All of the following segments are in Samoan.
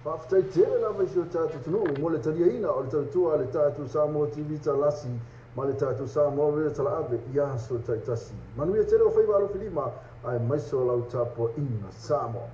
Faafetai tele lava i si o tatou atunuu mo le taliaina o le tautua a le tatou Samoa TV Talasi ma le tatou Samoa Radio Talaave i aso taitasi. Manuia tele o faiva alofilima aemaise o lau tapuaiga Samoa.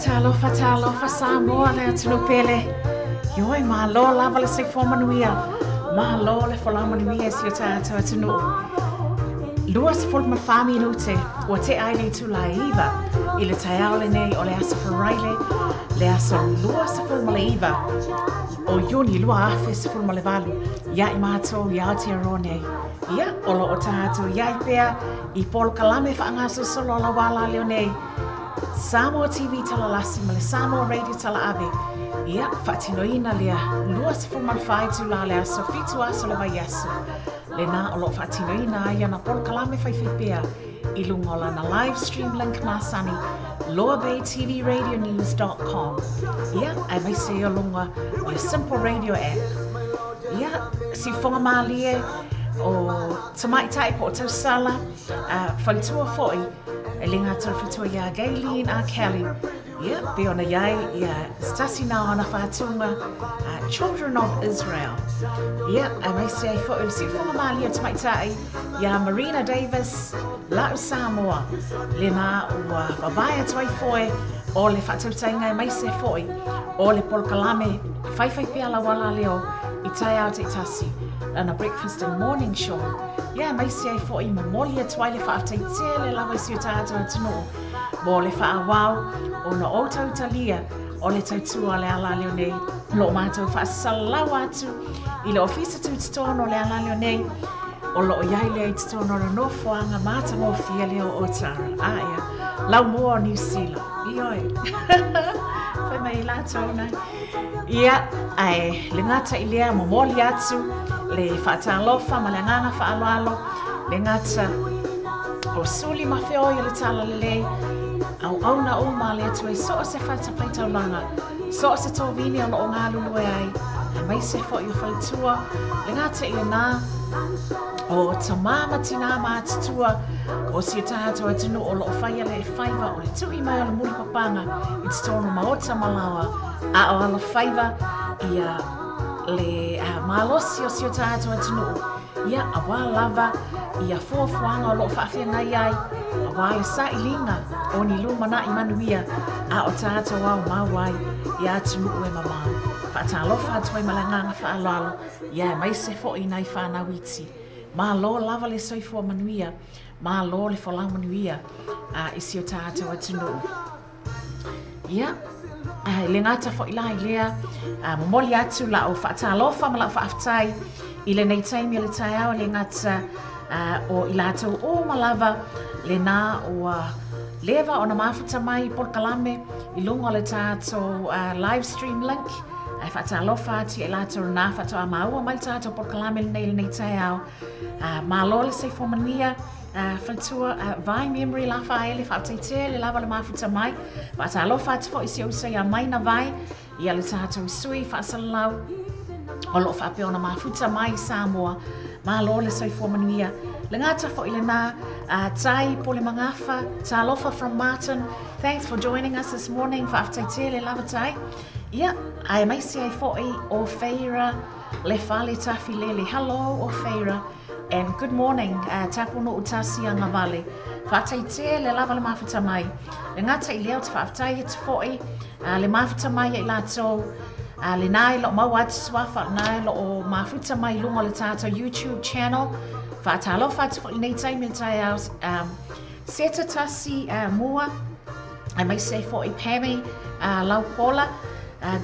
Talofa, talofa Samoa le atunuu pele. Ioe, malo lava le soifua manuia. Malo le folau manuia i si o tātou atunuu. 24 minute ua tea ai le itula e 9 i le taeao lenei o le aso Faraile, le aso 29 o Iuni 2018 ia i mātou i Aotearoa nei. Ia, o lo o tātou i ai pea i polokalame faagasolosolo a lau alaleo nei, Samoa TV Talalasi ma le Samoa Radio Talaave. Ia, faatinoina lea 24 itulā le aso, 7 aso le vaiaso. Lena o lo o faatinoina ai ana polokalame faifaipea i luga o lana live stream link masani loabaytvradionews.com. Ia, aemaise o luga o le Simple Radio app. Ia, siufoga mālie o tamaitai po o tausala, faletua foi, e le gata o le faletua iā Gaylene a Kelly, ia, pei ona i ai ia se tasi nā o ana whātūnga, Children of Israel. Ia, aemaise ai foi o le siufoga mālie o tamaitai iā Marina Davis, la'u Samoa, lena ua vavae atu ai foe o le faatautaiga aemaise foi o le polokalame faifaipea lau alaleo i taeao taitasi, lana breakfast and morning show. Ia, aemaise ai foi momoli atu ai le faafetai tele lava i si o tātou atunuu mo le faaauau ona o outou talia o le tautua o le alaleo nei. O lo o mātou faasalau atu i le ofisa tutotonu o le alaleo nei, o lo o i ai lea i totonu o le nofoaga matagofie lea o Otara. A ia, laumua o Niu Sila. Ioe. Fai mai i latou na. Ia, ae le gata i lea, momoli atu le faatalofa ma le agaga faaaloalo, le gata o suli ma feoi o le talalelei, auauna uma a le Atua i so o se fatafaitaulaga, so o se tovini o lo o galulue ai, aemaise foi o faletua, le gata i lenā, o tamā ma tinā matutua o si o tātou atunuu o lo o faia le faiva o le tui mai o le mulipapaga i totonu maota ma laoa, a o alofaiva ia le malosi o si o tātou atunuu, ia auā lava ia fuafuaga o lo o faafeagai ai, auā le sailiga o ni lumanai manuia a o tātou ao mau ai ia atunuu e mamao. Faatalofa atu ai ma le agaga faaaloalo, ia aemaise foi i nai fanau iti. Malo lava le soifua manuia, malo le folau manuia i si o tātou atunuu. Ia, e le gata foi la i lea, momoli atu la'u faatalofa ma la'u faafetai i lenei taimi o le taeao, le gata o i latou uma lava lenā ua leva ona mafuta mai i polokalame i luga o le tatou live stream link, ae faatalofa atu ia i latou lenā faatoa maua mai le tatou polokalame lenei i lenei taeao. Malo le soifua manuia. Faletua, Vai Memory Lafaele, faafetai tele lava le mafuta mai. Faatalofa atu foi i si ou uso ia Maina Vai, ia le tatou sui faasalalau o lo o faapea ona mafuta mai i Samoa. Malo le soifua manuia. Le gata foi lenā, Tai Polemagafa, talofa from Martin. Thanks for joining us this morning. Faafetai tele lava Tai. Ia, aemaise ai foi o Feira le fale tafilele. Hello o Feira. And good morning, Tapunuu Tasi Agavale. Faafetai tele lava le mafuta mai. Le gata i lea ou te faafetai atu foi le mafuta mai ia i latou lenā e lo o maua atu suafa lenā e lo o mafuta mai i luga o le tātou YouTube channel. Faatalofa atu foi i lenei taimi o le taeao Seta Tasi Mua, aemaise ai foi Pammy Laupola.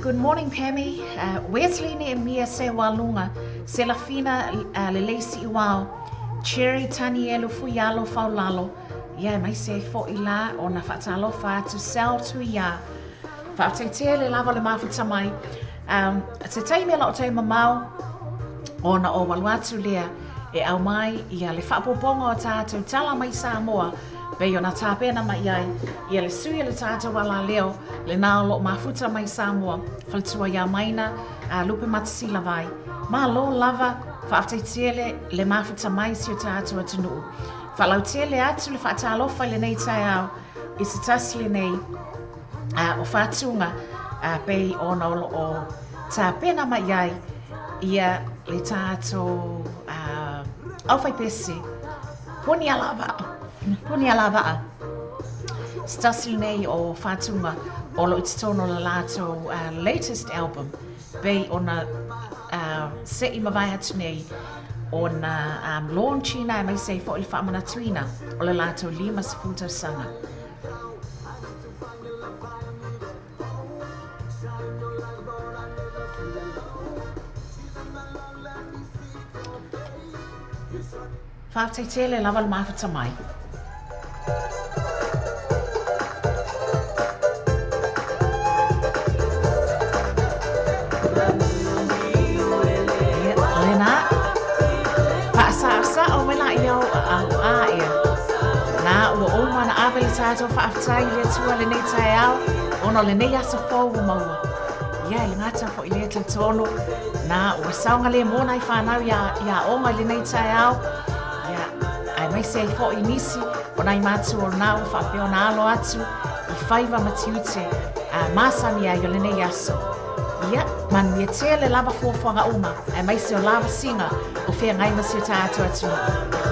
Good morning Pammy. Wesley Neemia Sewaluga, Selafina Lelei Siuao, Cherry Tanielu Fuialo Faulalo, ia aemaise ai foi la ona faatalofa atu Sal Tuia. Faafetai tele lava le mafuta mai. Se taimi o la'u taimi mamao ona ou alu atu lea e aumai ia le faaopoopoga o tatou tala mai Samoa pei ona tapena mai ai ia le sui o le tatou alaleo lenā o lo o mafuta mai Samoa, faletua ia Maina Lupe Matasila Vai. Malo lava, faafetai tele le mafuta mai si o tatou atunuu. Faalautele atu le faatalofa i lenei taeao i se tasi lenei o Fatuga pei ona o lo o tapena mai ai ia le tatou aufaipese Punialavaa. Se tasi lenei o Fatuga o lo o i totonu o le latou latest album pei ona se i mavae atu nei ona launch-ina aemaise ai foi le faamanatuina o le latou 50 tausaga. Faafetai tele lava le mafuta mai. Ia, lena. Faasaosao mai laia o aau a ea. Na ua uma ona ave le tatou faafetai i le Atua lenei taeao ona o lenei aso fou ua maua. Ia, e le gata foi i lea talitonu, na ua saogalemu nai fanau i aoga i lenei taeao, ia, aemaise ai foi nisi o nai matua o lena ua faapea ona alo atu i faiva ma tiute masani ai o lenei aso. Ia, manuia tele lava fuafuaga uma, aemaise o lavasiga o feagai ma si o tatou atunuu.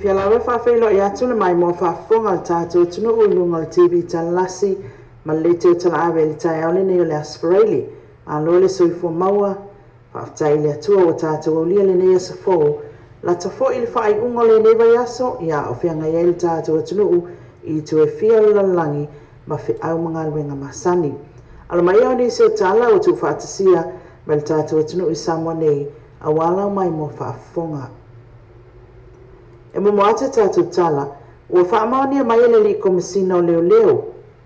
Fia lava faafeiloai atu le maimoa faafofoga o le tatou atunuu i luga o le TV Talalasi ma le leitio talaave i le taeao lenei o le Aso Faraile. Malo le soifua maua, faafetai i le Atua ua tatou aulia lenei aso fou. Lata foi le faaiuga o lenei vaiaso, ia o feagai ai le tatou atunuu i itu e fia o le lalolagi ma feau ma galuega masani. Alo mai o nisi o tala ua tuufaatasia mai le tatou atunuu i Samoa nei, auā lau maimoa faafofoga. E muamua atu tatou tala, ua faamaonia mai e le Alii Komesina o Leoleo,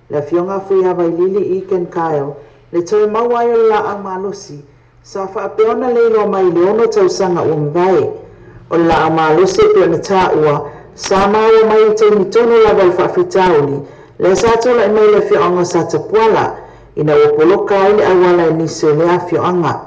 le Afioga a Fuiava-i-Lili Egan Kyle, le toe maua ai o le laau malosi sa faapea ona leiloa mai i le 6 tausaga ua mavae. O le laau malosi e pei ona taua, sa maua mai i taimi tonu lava o le faafitauli lea sa tulai mai i le afioaga o Satapuala, ina ua poloka ai le auala e nisi o lea afioaga.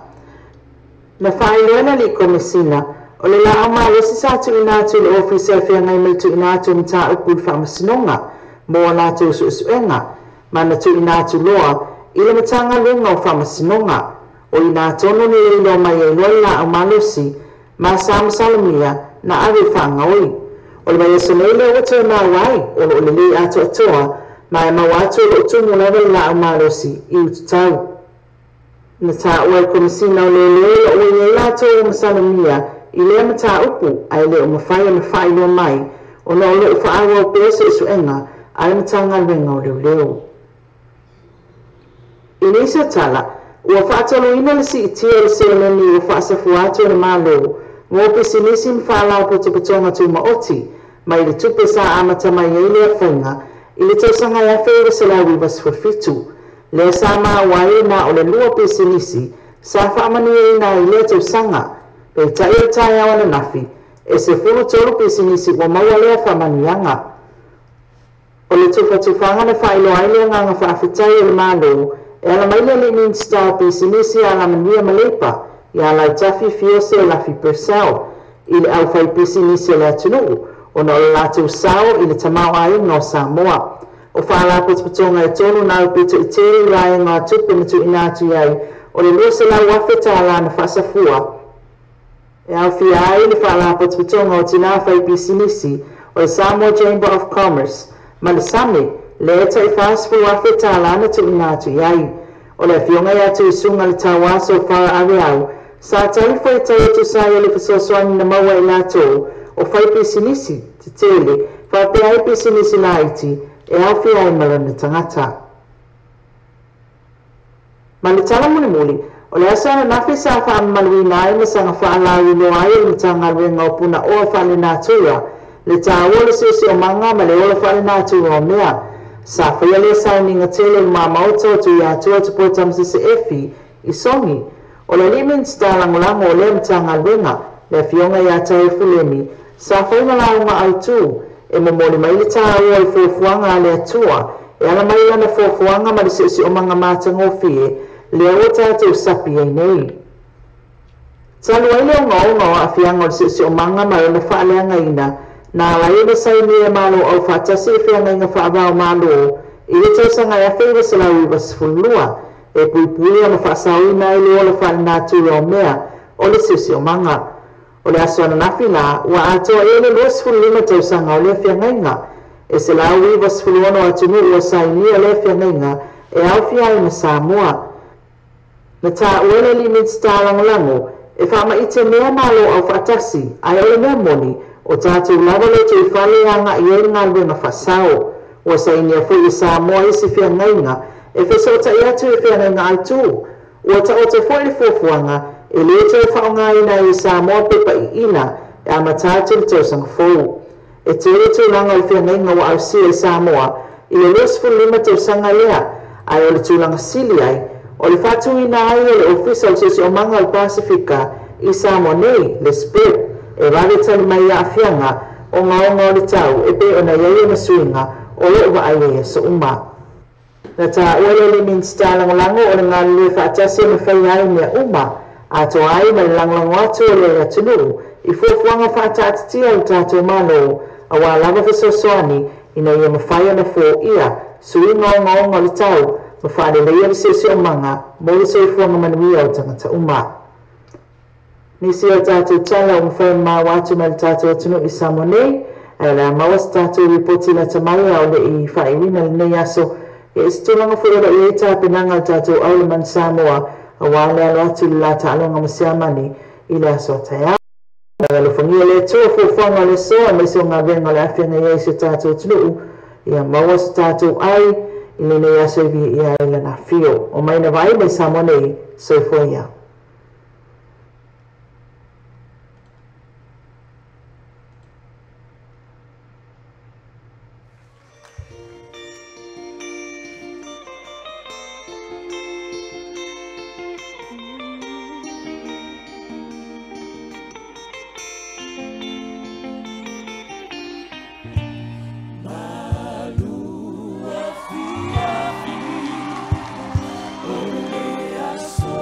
Na faailoa e le Alii Komesina, o le laau malosi sa tuuina atu i le Ofisa e feagai ma le tuuina atu o mataupu i le Faamasinoga mo a latou suesuega, ma na tuuina atu loa i le Matagaluega o Faamasinoga. O i ina tonu na leiloa mai ai loa le laau malosi, ma sa masalomia na ave e faagaoi. O le vaiaso nei lea ua toe maua ai, o lo o lelei atoatoa, ma e maua atu o lo o tumu lava le laau malosi i ututau. Na taua e le Komesina o Leoleo o lo o ua i ai latou ua masalomia i lea mataupu, ae le o mafai ona faailoa mai ona o lo o faaauau pea suesuega a le Matagaluega o Leoleo. I nisi o tala, ua faatoluina le siitia o le seleni ua faasafua atu e le Malo mo pisinisi ma faalapotopotoga tumaoti mai le tupe sa amata mai ai lea faiga i le tausaga 1997, lea sa maua ai na o le 2 pisinisi sa faamanuiaina ai i lea tausaga. Peitai o le taeao ananafi, e 13 pisinisi ua maua lea faamanuiaga. O le tufatufaga na faailoa ai le agaga faafetai o le Malo e ala mai le Alii Minisita o Pisinisi ia Alamanuia ma Leipa ia Lautafi Fiose Lafi Purcell i le aufaipisinisi o le atunuu ona o le latou sao i le tamaoaiga o Samoa. O faalapotopotoga e 3 na aupito i tele i vaega o tupe na tuuina atu i ai o le $200,000 na faasafua e aofia ai le faalapotopotoga o tinā faipisinisi o le Samoa Chamber of Commerce ma le SAME lea e tai $40,000 na tuuina atu i ai. O le afioga ia Tuisuga le Tauaso Fara Aveau sa tali fuaitau e tusa ai o le fesoasoani na maua e latou o faipisinisi tetele faapea ai pisinisi laiti e aofia ai ma lona tagata. Ma le tala mulimuli, o le aso ananafi sa faamamaluina ai ma saga faalauiloa ai e le Matagaluega o Punaoa Faalenatura le taua o le siosiomaga ma le ola faalenatura o mea. Sa faia lea sauniga tele i le mamaota o Tuiatua Tupua Tamasese Efi i Sogi. O le alii Minisita lagolago o lea Matagaluega, le afioga ia Taefu Lemi, sa fai ma lauga autū e momoli mai le taua o le fuafuaga a le Atua e ala mai lana fuafuaga ma le siosiomaga matagofie lea ua tatou sapi ai nei. Talu ai le ogaoga o aafiaga o le siosiomaga ma lona faaleagaina, na ala ai ona sainia e Malo Aufaatasi le feagaiga faava-o-Malo i le tausaga 1992 e puipuia ma faasaoina ai le ola faalenatura o mea o le siosiomaga. O le aso ananafi la, ua atoa i ai le 25 tausaga o lea feagaiga. E 196 atunuu ua sainia lea feagaiga e aofia ai ma Samoa. Na taua e le alii Minisita lagolago e faamaite mea Malo Aufaatasi, ae o le mea moni, o tatou lava lotoifale e agai ai le galuega faasao. Ua sainia foi e Samoa isi feagaiga e fesootai atu i feagaiga autū. Ua taoto foi le fuafuaga e le toe faaaogaina ai e Samoa pepa iina e amata atu i le tausaga fou. E tele tulaga o le feagaiga ua ausia e Samoa i le 25 tausaga lea, ae o le tulaga sili ai, o le faatuina ai o le Ofisa o le Siosiomaga o le Pasefika i Samoa nei, le SPREP, e vave tali mai i aafiaga ogaoga o le tau e pei ona i ai ona suiga o lo o vaai ai aso uma. Na taua e le alii Minisita lagolago o le galulue faatasi e mafai ai mea uma, atoa ai ma le lagolago atu o le atunuu i fuafuaga faataatitia a le tatou Malo, auā lava fesoasoani ina ia mafai ona foia suiga ogaoga o le tau ma faaleleia le siosiomaga mo le soifuaga manuia o tagata uma. Nisi o tatou tala ua mafai ona maua atu mai le tatou atunuu i Samoa nei. Ae o le a maua se tatou lipoti lata mai a o le i faaiuina lenei aso. E se tulaga foi o lo o i ai tapenaga a le tatou Aulaman Samoa aua le alo atu i le la taaloga ma Siamani i le aso a taeao. Alofagia le Atua fuafuaga o le aso aemaise o galuega o le a feagai ai si o tatou atunuu, ia maua so tatou ai i lenei aso e viia ai lana afio. Omai na vaai mai Samoa nei, soifua ia. Malu afiafi o le aso.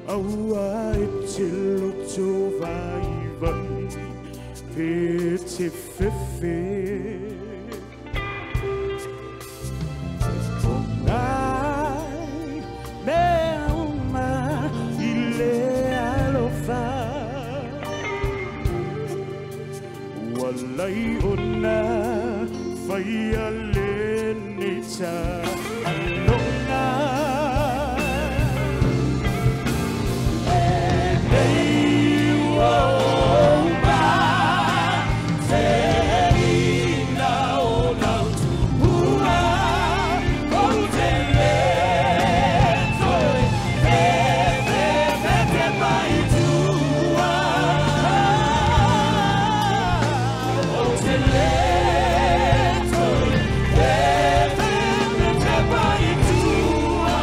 Aua e te loto vai vai pe te fefe. Ai mea uma i le alofa. Ua lai ona whaia le nita alonga. E nei ua uma te ina o lau tupua o te le toe te te te te mai tua. O te le toe te te te te mai tua.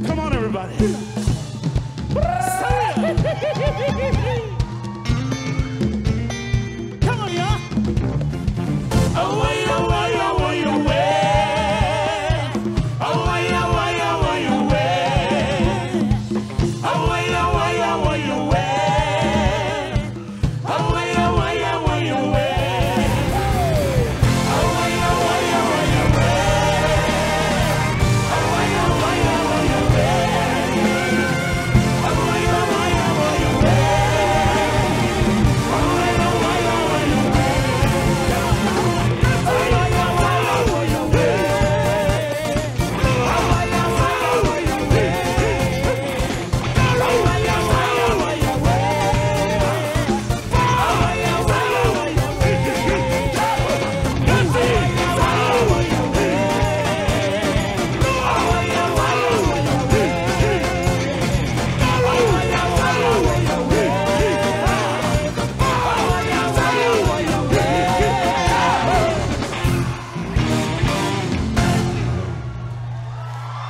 Come on, everybody. Come on, y'all. Away, away, away, away. Away, away, away, away. Away, away, away, away. Away, away, away, away. Away, away, away, away. Away, away, away, away. Away, away, away, away. Away, away, away, away. Away, away, away, away. Away, away, away, away. Away, away, away, away. Away, away, away,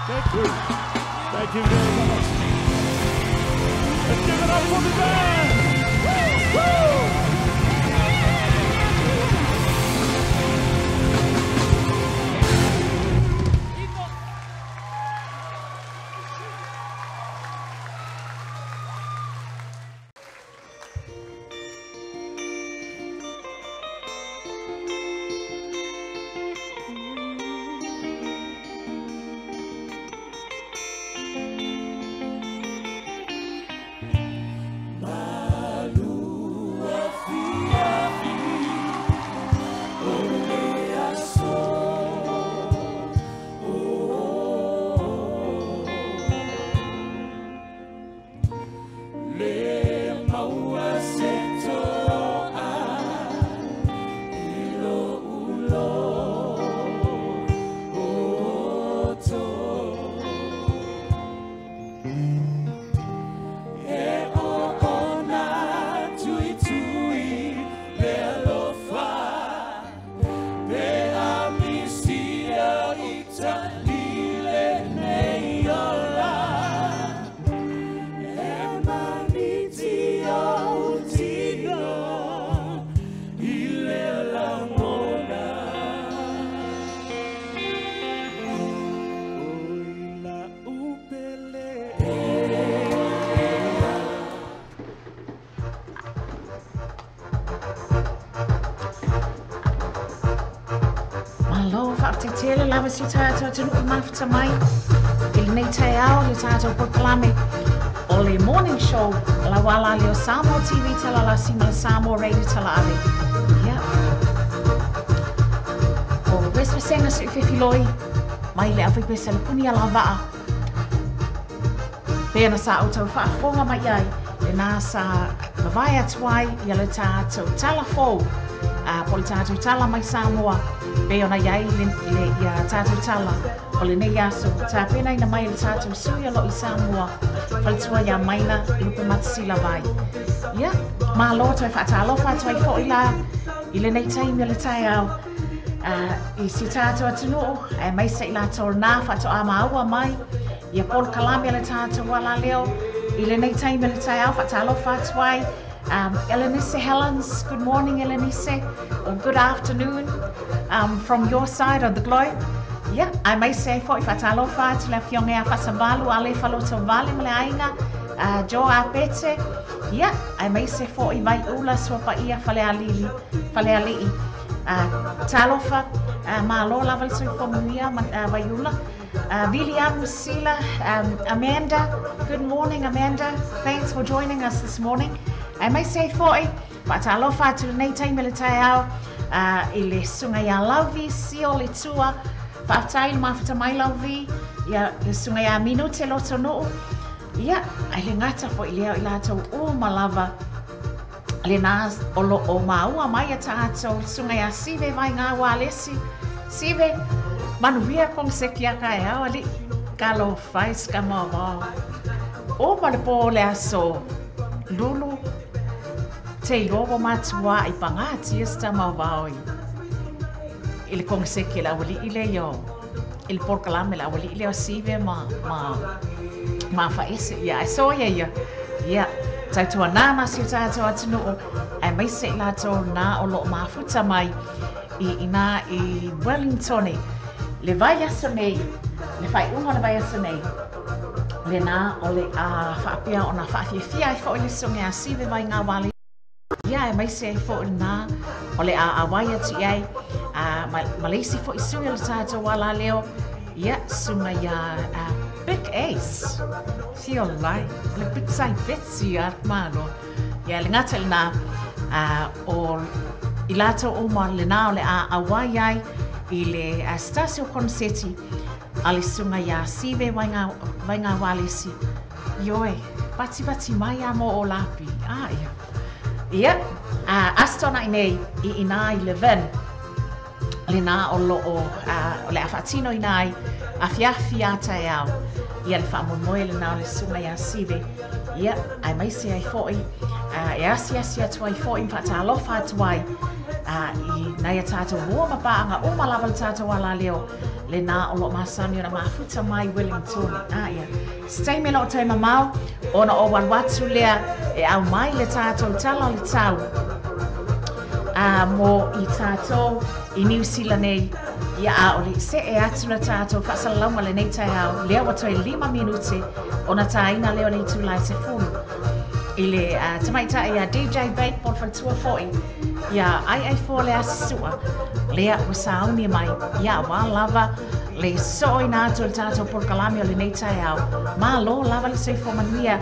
Thank you. Thank you very much. Let's give it up for the band. Woo! Malu lava si o tātou atunuu mafuta mai i lenei taeao le tātou polokalame o le morning show lauala leo Samoa TV Talalasi ma le Samoa Radio Talaave. Ia. O West Vasenga Su'ufefiloi mai le aufaipisinisi a le puni alavaa. Pea na sa outou faafofoga mai ai, lenā sa mavae atu ai ia le tatou tala fou, a po o le tatou tala mai Samoa, pei ona i ai le, le, ia tatou tala o lenei aso, tapenaina mai e le tatou sui o lo o i Samoa, faletua ia Maina Lupematasila Vai. Ia, malo toe faatalofa atu ai foi la i lenei taimi o le taeao i si tatou atunuu, aemaise i latou nā faatoa maua mai ia polokalame a le tatou alaleo i lenei taimi o le taeao faatalofa atu ai. Elenice Helens, good morning Elenice, or good afternoon from your side of the globe. Yeah, aemaise ai foi faatalofa atu le afioga ia Fasavalu Alefa Lotovale ma le aiga Jo Apete. Yeah, aemaise foi Vaiula Suapaia Falealili, Falealii. Talofa, malo lava le soifua manuia Vaiula. Viliamu Sila, Amanda, good morning Amanda, thanks for joining us this morning. Aemaise ai foi, faatalofa atu lenei taimi le taeao i le susuga ia Lauvi Sio le Tua, faafetai le mafuta mai Lauvi, ia le susuga ia Minute Lotonuu, ia, ai le gata foi lea o i latou uma lava lenā o lo o maua mai a tātou susuga ia Sive Vaigā Walesi. Sive, manuia koneseti a taeao alii, talofa e si tama o ma le pō o le aso Lulu, te iloa ua matuā i pagatia si tama o i le koneseti a le aualii lea i o i le polokalame a le aualii lea o Sive ma ma Mafaese, ia, ae soia ia, ia, tautuanā si o tātou atunuu, aemaise i latou nā o lo o mafuta mai i inā i Wellingtone le vaiaso nei, le faaiuga o le vaiaso nei, lenā o le a faapea ona faafiafia ai foi le susuga ia Sive Vaigāwale. Ia, aemaise ai foi lenā o le a auai atu i ai ma, ma le isi foi sui o le tātou alaleo, ia, susuga ia Big Ace, fio lai, o le Big Sai Betsy a malo. Ia, le gata i lenā, o i latou uma lenā o le a auai ai i le se tasi o koneseti a le susuga iā Sive Vaigāwalesi. Ioe, patipati mai a mo o lapi. A, ia. Ia, a Aston ai nei i inā i Levin, lenā o lo o, o le a faatinoina ai afiafi a taeao. Ia le faamoemoe lenā o le susuga iā Sive. Ia, aemaise ai foi, e asiasi atu ai foi ma faatalofa atu ai i nai a tātou uo ma paaga uma lava le tātou alaleo lenā o lo o masani ona mafuta mai Wellington. A, ia. Se taimi e le o toe mamao ona ou alu atu lea e aumai le tātou tala o le tau a mo i tātou i Niu Sila nei. Ia a o le i see atu le tātou faasalalauga lenei taeao, lea ua toe 5 minute ona tāina lea o le itula e 10 i le tamaitai ia DJ Bake po o le faletua foi ia Aiaifoa le Asi Sua lea ua sauni mai ia aua lava le sooina atu o le tātou polokalame o lenei taeao. Malo lava le soifua manuia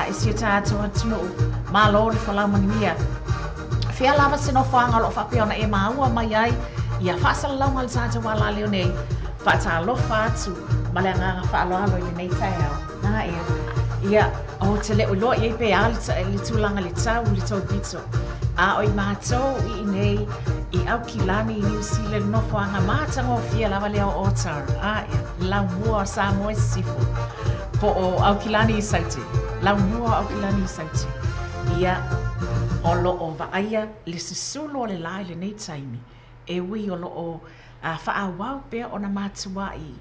i si o tātou atunuu. Malo le folau manuia. Fea lava se nofoaga o lo o faapea ona e maua mai ai ia faasalalauga a le tātou alaleo nei. Faatalofa atu ma le agaga faaaloalo i lenei taeao. Na ia. Ia, ou te le o iloa i ai pe a le tulaga i le tau i le tou pito. A o i mātou i inei i Aukilani i Niu Sila le nofoaga matagofie lava lea o Otara. A ia, le laumua o Samoa i Sisifo. Po o Aukilani i Saute. Laumua o Aukilani i Saute. Ia, o lo o vaaia le susulu o le la i lenei taimi, e ui o lo o faaauau pea ona matuai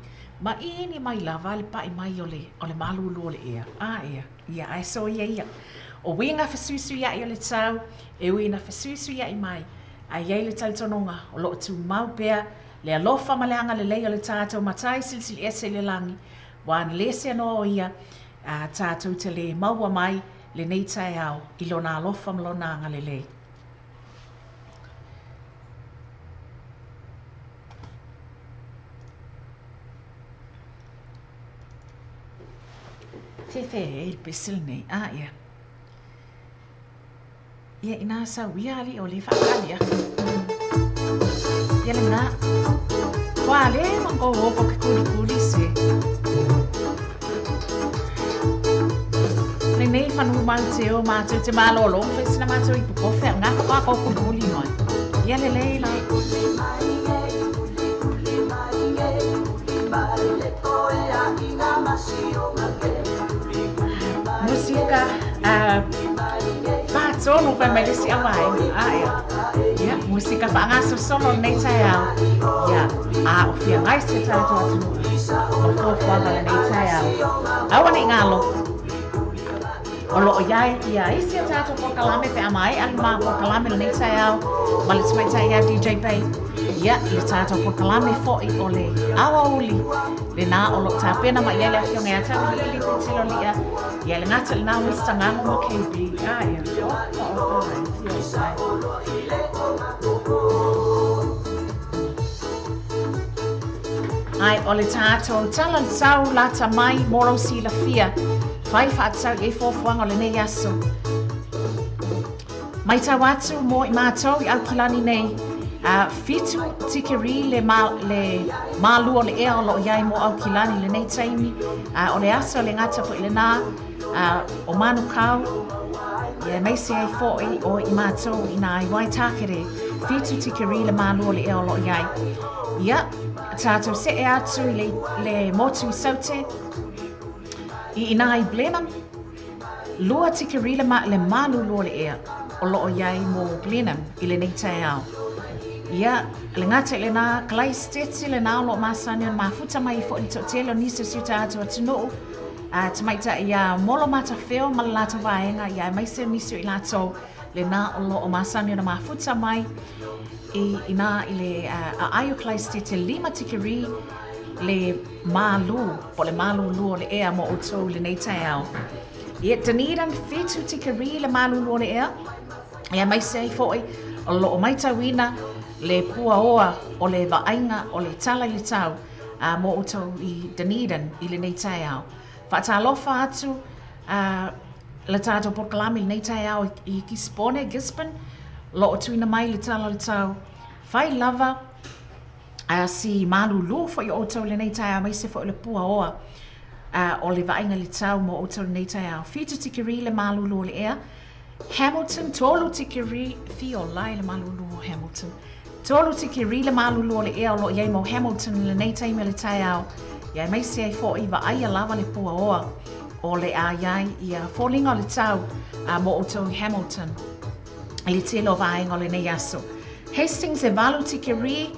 maʻini mai lava le paʻi mai o le, o le malūlū o le ea. A ea, ia, ae soia ia. O uiga fesuisuiaʻi o le tau, e ui ina fesuisuiaʻi mai, ae i ai le talitonuga o lo o tumau pea le alofa ma le agalelei o le tātou Matai Silisili Ese i le lagi, ua analese nō o ia, a tātou te lē maua mai lenei taeao i lona alofa ma lona agalelei. Fefe e le pese lenei. A ia. Ia ina sau ia ali o le whaakali atu. Ia le ngā. Kwa le mango o ko ke kuli kuli se. Le nei whanu mau te o mātou te mālolo. Whaisina mātou i pukofe. Ngā kwa ko kuli kuli mai. Ia le leila. Musika whaatonu whai mai lesi awai. Ia. Ia, musika whaangaso solo nei taeao. Ia, a o whia ngai se tātou atunua. O fuafuaga le nei taeao. Aua nei ngalo. O loo iai ia isi a tātou polokalame pe ama ai ali mā polokalame le nei taeao. Ma le tamaitai ia DJ Bay. Ia, le tātou polokalame fo'i o le awauli. Le nā o loo tāpena ma ia le afionga ia tau li li tilo lia. Ia le ngata le nā Mr. Ngango ma KB. Ah, ia. O, Ai, o le tātou tala sau lata mai mō si la fia. Whai whaatau i e fuafuaga o lenei aso. Mai tau atu mō i mātou i Aukilani nei. 7 tikeri le mālu o le ea o loo iai mō Aukilani le nei taimi. O le aso le ngata fo i le nā o Manukau. Ia meise ai fōi o i mātou i nā i Waitākere. 7 tikeri le mālu o le ea o loo iai. Ia, tātou se e atu i le motu i Saute. I ina i Blenheim, 2 tikeri le mālu o le ea o loo iai mō Blenheim i le nei taeao. Ia, le ngata i le nā, kalai steti le nā o loo masani o mafuta mai i fo i tō o nisi o siuta atu atunuu. Tamaita ia molo mata feo ma le lata vaenga, ia mai se nisi o i lātou le nā o loo masani o mafuta mai i ina i le a aio kalai steti 5 tikeri le mālu, po le mālu lua le ea mō outou le nei taeao. Ia, Dunedin 7 tikeri le mālu lua le ea. Ia mai se ai foi o loo mai tauina le pua oa o le vaaiga o le tala i le tau mō outou i Dunedin i le nei taeao. Whaatalofa atu le tātou polokalame i le nei taeao i Gisborne, Gisborne, loo tuina mai le tala le tau. Whai lava si malulu fo i outou le nei taeao mai se fo le pua oa o le vaaiga le tau mō outou le nei taeao. 7 tikeri le malulu o le ea. Hamilton, 3 tikeri, whio lai le malulu o Hamilton. 3 tikeri le malulu o le ea o loo iai mō Hamilton le nei taimi le taeao. Ia mai se ai fo i vaaia lava le pua oa o le ai ia fōlinga o le tau mō outou Hamilton. I le tele o vaenga o le nei aso. Hastings e 8 tikeri,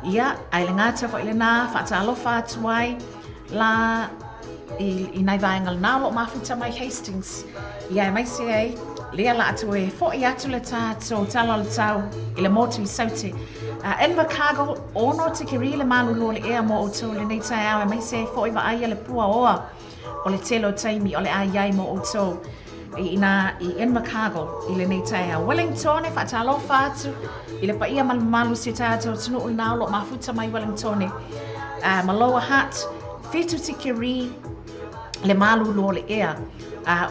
ia, ai le ngata fo i le nā, whaatalofa atu ai, la i nai vaenga le nā o loo mafuta mai Hastings. Ia e mai se ai, lea la atu e fo i atu le tātou tala o le tau i le motu i Saute. Invercargill, 6 tikeri le malulu o le ea mō outou le nei taeao e mai se ai fo i vaaia le pua oa o le tele o taimi o le ai ai mō outou i ina i Invercargill i le nei taeao. Wellington e whaatalofa atu i le paia malumalu si tātou tunuu nā o loo mafuta mai Wellington. Ma Lower Hutt, 7 tikeri le malulu o le ea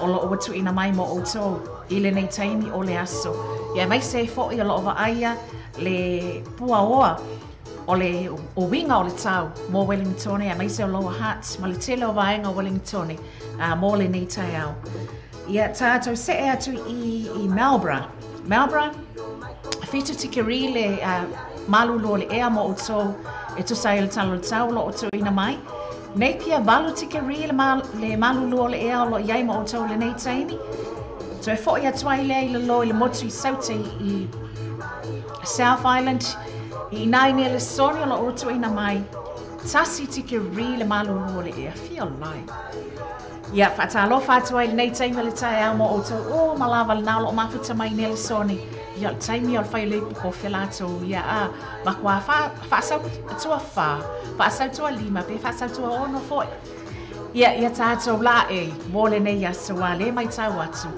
o loo watu ina mai mō outou i le nei taimi o le aso. Ia mai se fo i o loo vaaia le pua oa o le o winga o le tau mō Wellington e mai se o Lower Hutt ma le tele o vaenga o Wellington mō le nei taeao. Ia tātou se e atu i Marlborough. Marlborough, 7 tikeri le malulu o le ea mō outou e tusa i le tala o le tau o loo outou ina mai. Napier 8 tikeri le malulu o le ea o loo iai mō outou le nei taimi. So e fo i atu ai lea i le lo i le motu i Saute i South Island i nai ne le soni o loo outou ina mai. 1 tikeri le malulu o le ea. Whio lai. Ia, whaatalofa atu ai le nei taimi le taeao mō outou. O, malawa le nā o loo mafuta mai Nelson. Ia, le taimi o le whai le puko whilatou. Ia, a, makua whaasau tua wha, whaasau tua 5, pe whaasau tua 6 foi. Ia, ia tātou la e, mō le nei aso a le mai tau atu.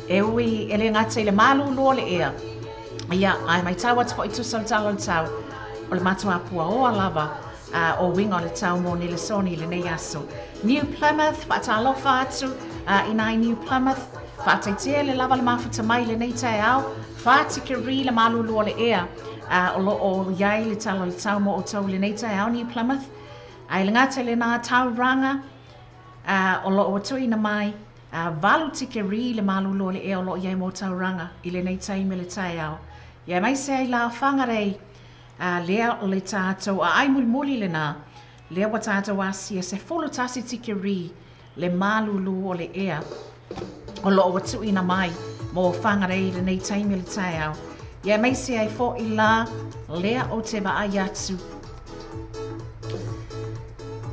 E ui, e le ngata i le malulu o le ea. Ia, ai mai tau atu fo i tusa o tala o tau. O le matua pua oa lava. o uiga o le tau mo Nelesoni i lenei aso. New Plymouth, faatalofa atu i nai New Plymouth, faafetai tele lava le mafuta mai i lenei taeao, 4 tikeri le malulu o le ea o lo o i ai le tala o le tau mo outou i lenei taeao New Plymouth. Ae le gata i lena tauraga o lo o tuuina mai, 8 tikeri le malulu o le ea o lo o i ai mo tauraga i lenei taimi o le taeao. Ia aemaise ai la Whangarei, lea o le tatou aai mulimuli lena, lea ua tatou asia 11 tikeri le malulu o le ea o lo o ua tuuina mai mo Whangarei i lenei taimi o le taeao. Ia aemaise ai fo'i la lea ou te vaai atu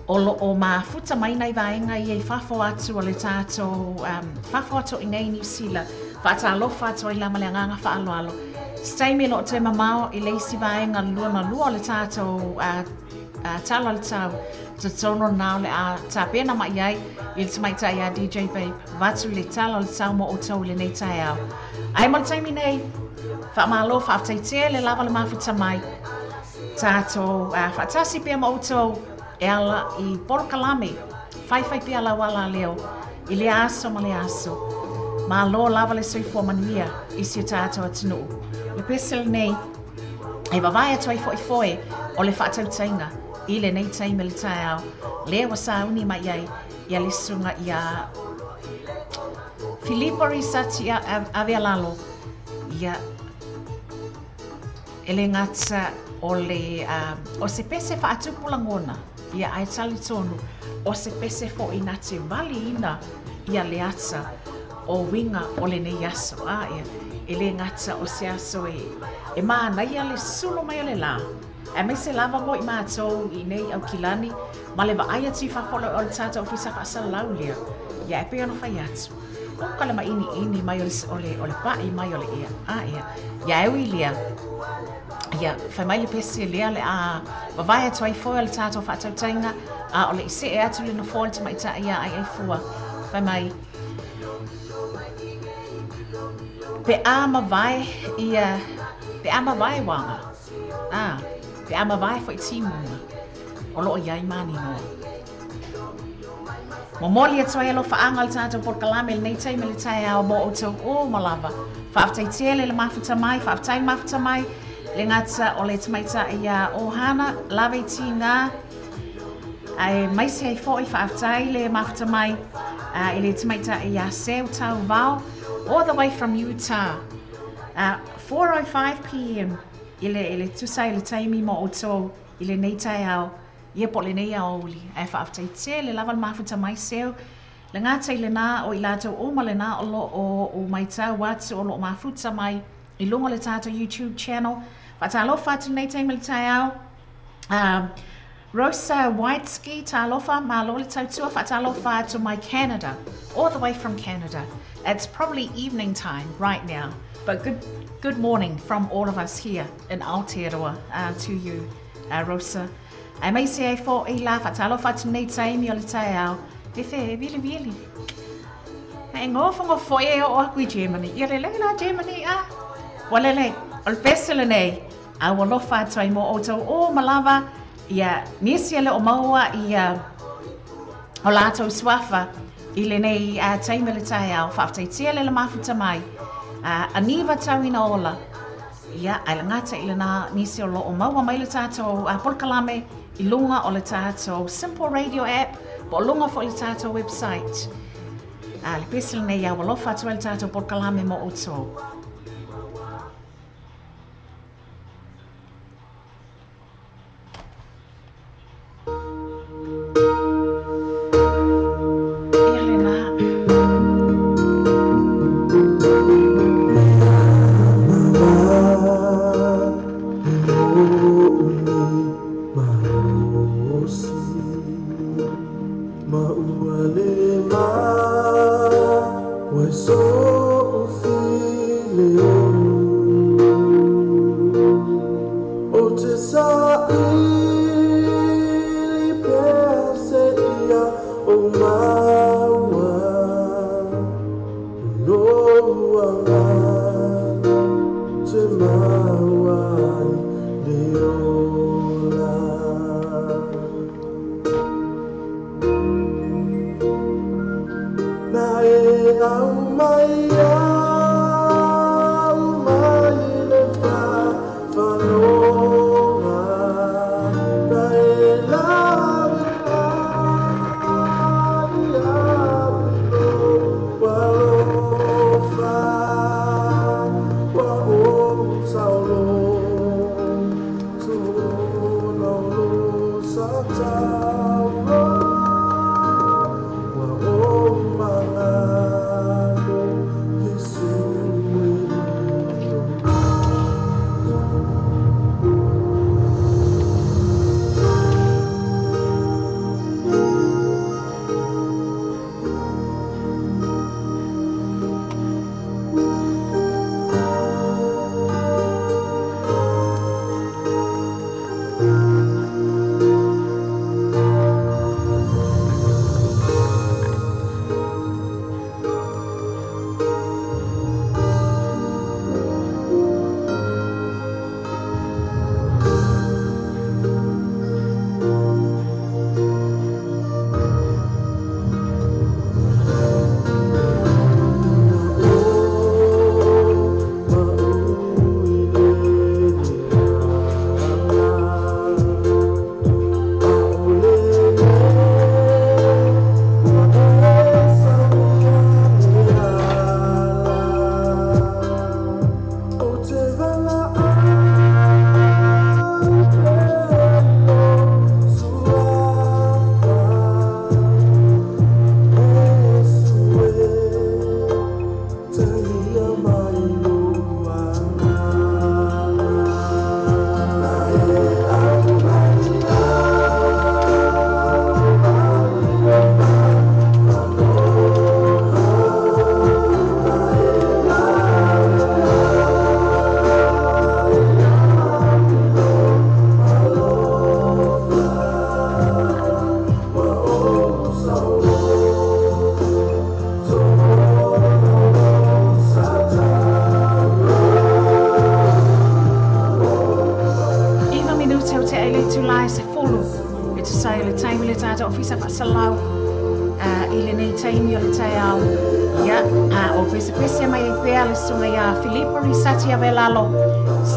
o lo o mafuta mai nai vaega ia i fafo atu o le tatou fafo atu i nei Niu Sila. Faatalofa atu ai la ma le agaga faaaloalo. Se taimi e le o toe mamao i le isi vaega lona lua o le tatou tala o le tau, totonu na o le a tapena mai ai i le tamaitai ia DJ Babe vatu le tala o le tau mo outou i lenei taeao. Ae mo le taimi nei, faamalo faafetai tele lava le mafuta mai. Tatou faatasi pea ma outou e ala i polokalame, faifai pea lau ala leo i le aso ma le aso. Malo lava le soifua manuia i si o tatou atunuu. Le pese lenei, e vavae atu ai fo'i foe o le faatautaiga i lenei taimi le taeao. Lea ua sauni mai ai ia le susuga ia Filipo Risati Avealalo. Ia, e le gata o le o se pese faatupu lagona, ia ae talitonu o se pese fo'i na te valiina ia le ata o uiga o lenei aso. A ia, e le gata o se aso e manaia le sulu mai o le lā, aemaise lava mo i matou i nei Aukilani ma le vaai atu i fafo o le tatou ofisa faasalalau lea. Ia, e pei ona fai atu, uka le mainiini mai o le pa'i mai o le ea. A ia, ia e ui lea, ia, fai mai le pese lea le a vavae atu ai foe o le tatou faatautaiga, a o le i see atu le nofoa le tamaitai ia ai ai fua. Fai mai, pe a mavae ia, pe a mavae waga, a pe a mavae fo'i timuga, o lo o iai maninoa. Momoli atu ai alofaaga o le tatou polokalame lenei taimi le taeao mo outou uma lava. Faafetai tele le mafuta mai, faafetai mafuta mai le gata o le tamaitai ia Ohana, lava i tiga, aemaise ai fo'i faafetai le mafuta mai i le tamaitai ia Seu Tauvao, all the way from Utah. 4:05 p.m. i le tusa i le taimi mo outou i lenei taeao, ia po o lenei aoauli. Ae faafetai tele lava le mafuta mai Seu. Le gata i lena o i latou uma lena o lo o maitau atu o lo o mafuta mai i luga o le tatou YouTube channel. Faatalofa atu lenei taimi le taeao. Rosa Whiteski, talofa, malo le tautua, faatalofa atu mai Canada, all the way from Canada. It's probably evening time right now, but good morning from all of us here in Aotearoa to you, Rosa. Aemaise ai fo'i la faatalofa atu nei taimi o le taeao. Fefe, vili vili. E gofogofo e oo aku i Germany. Ia lelei la Germany a. Ua lelei, o le pese lenei, a ua alofa atu ai mo outou uma lava, ia nisi e le o maua ia o latou suafa i lenei taimi o le taeao. Faafetai tele le mafuta mai. Aniva tauina ola. Ia, ae le gata i lena nisi o lo o maua mai le tatou polokalame i luga o le tatou Simple Radio app, po o luga fo'i le tatou website. Le pese lenei ua alofa atu ai le tatou polokalame mo outou. Ia lena. Te maua ai le ola.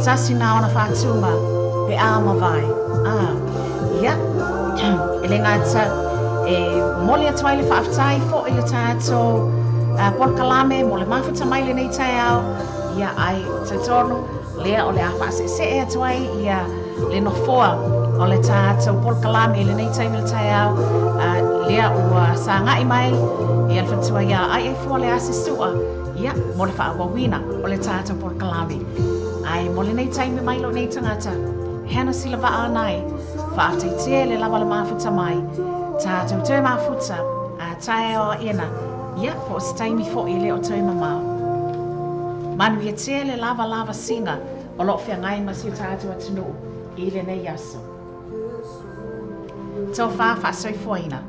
Tasi na ona whātuma, pe a mawai. Ia, e le ngāta, e mole atu ai le whaaftai fo i le tātou polokalame, mo le mafuta mai le nei taeao, ia ai tautono, lea o le a whaasese e atu ai, ia le nofoa o le tātou polokalame le nei taimi le taeao, lea ua sāngai mai, ia le whatua ia ai e fua le ase sua, ia mo le whaawawina o le tātou polokalame. Ai, mo le nei taimi mai lo nei tangata, hena sila vaa anai, whaateitia le lawa le mafuta mai, tātou toe mafuta, a tae o ena, ia, po o se taimi fo i le o toe mamao. Manu ia tia le lava lava singa, o lo whiangai ma si o tātou atunuu, i le nei aso. Tō wha whaasoifuaina.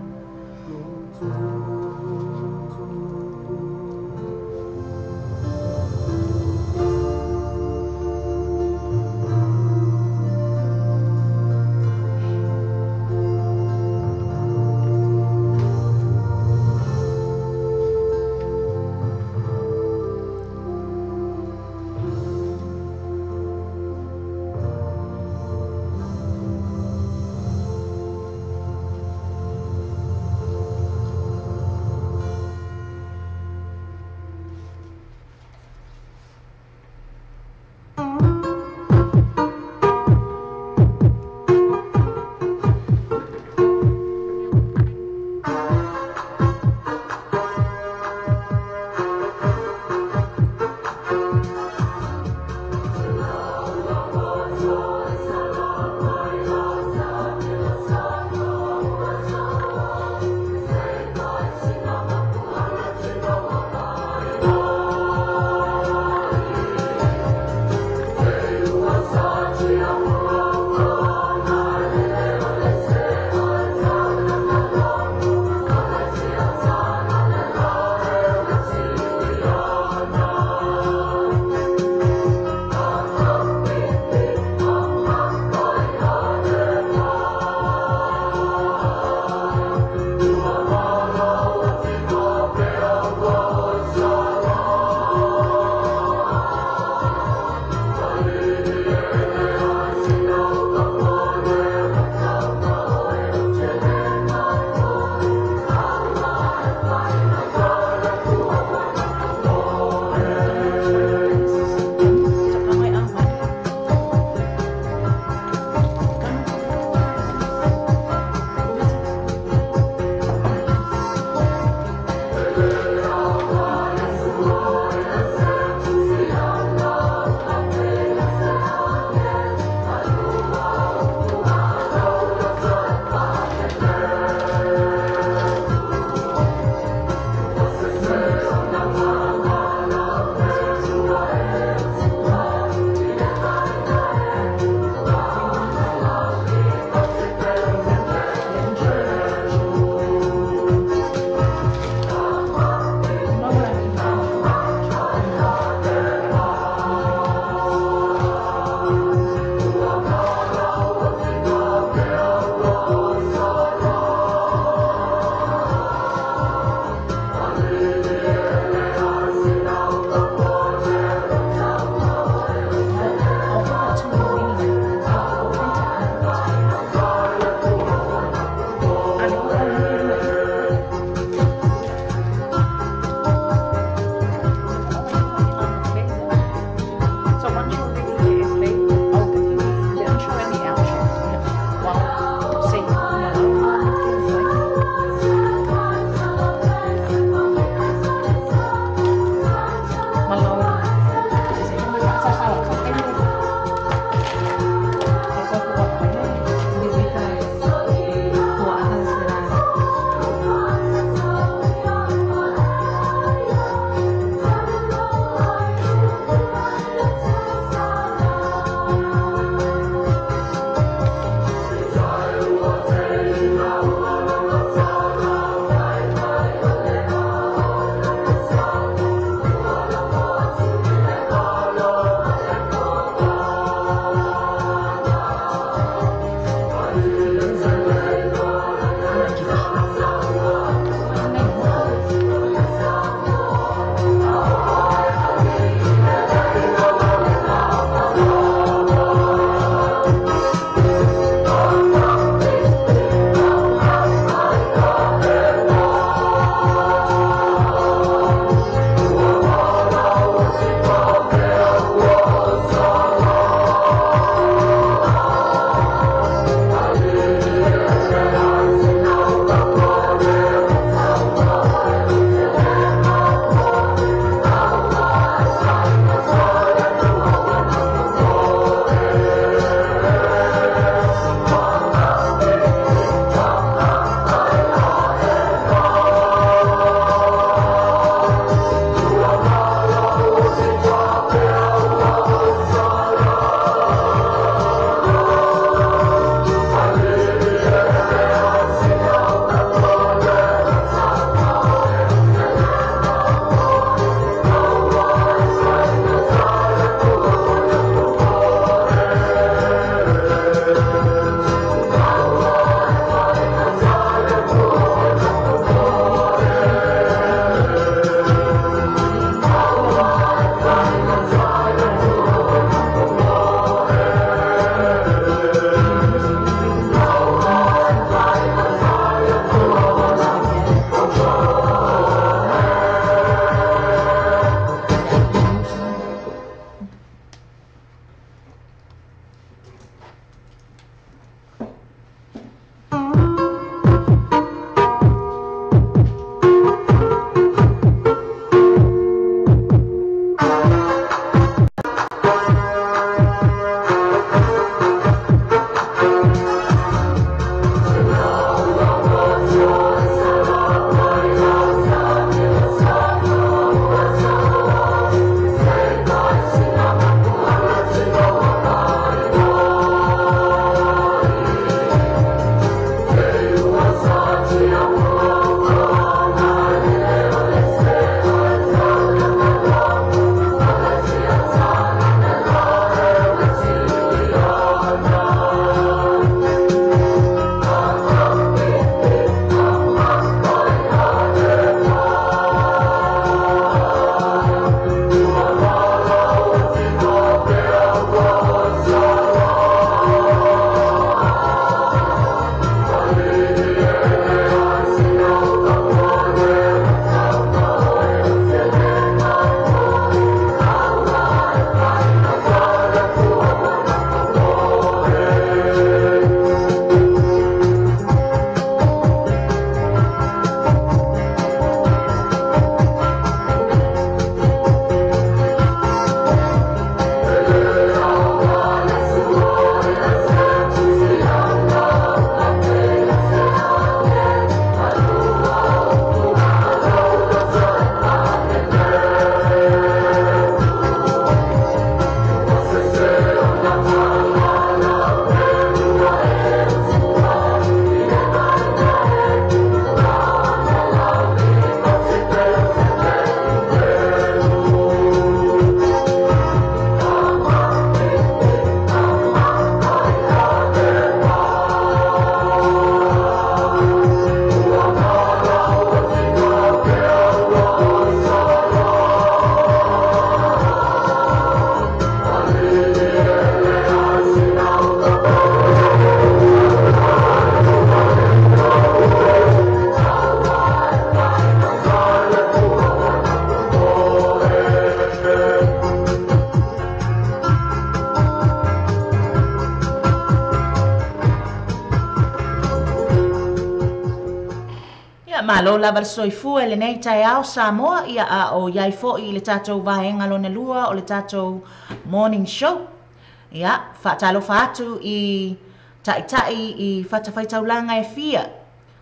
Malo lava le soifua i lenei taeao Samoa, ia a o i ai foi i le tatou vaega lona lua o le tatou morning show. Ia, faatalofa atu i taitai i fatafaitaulaga e fia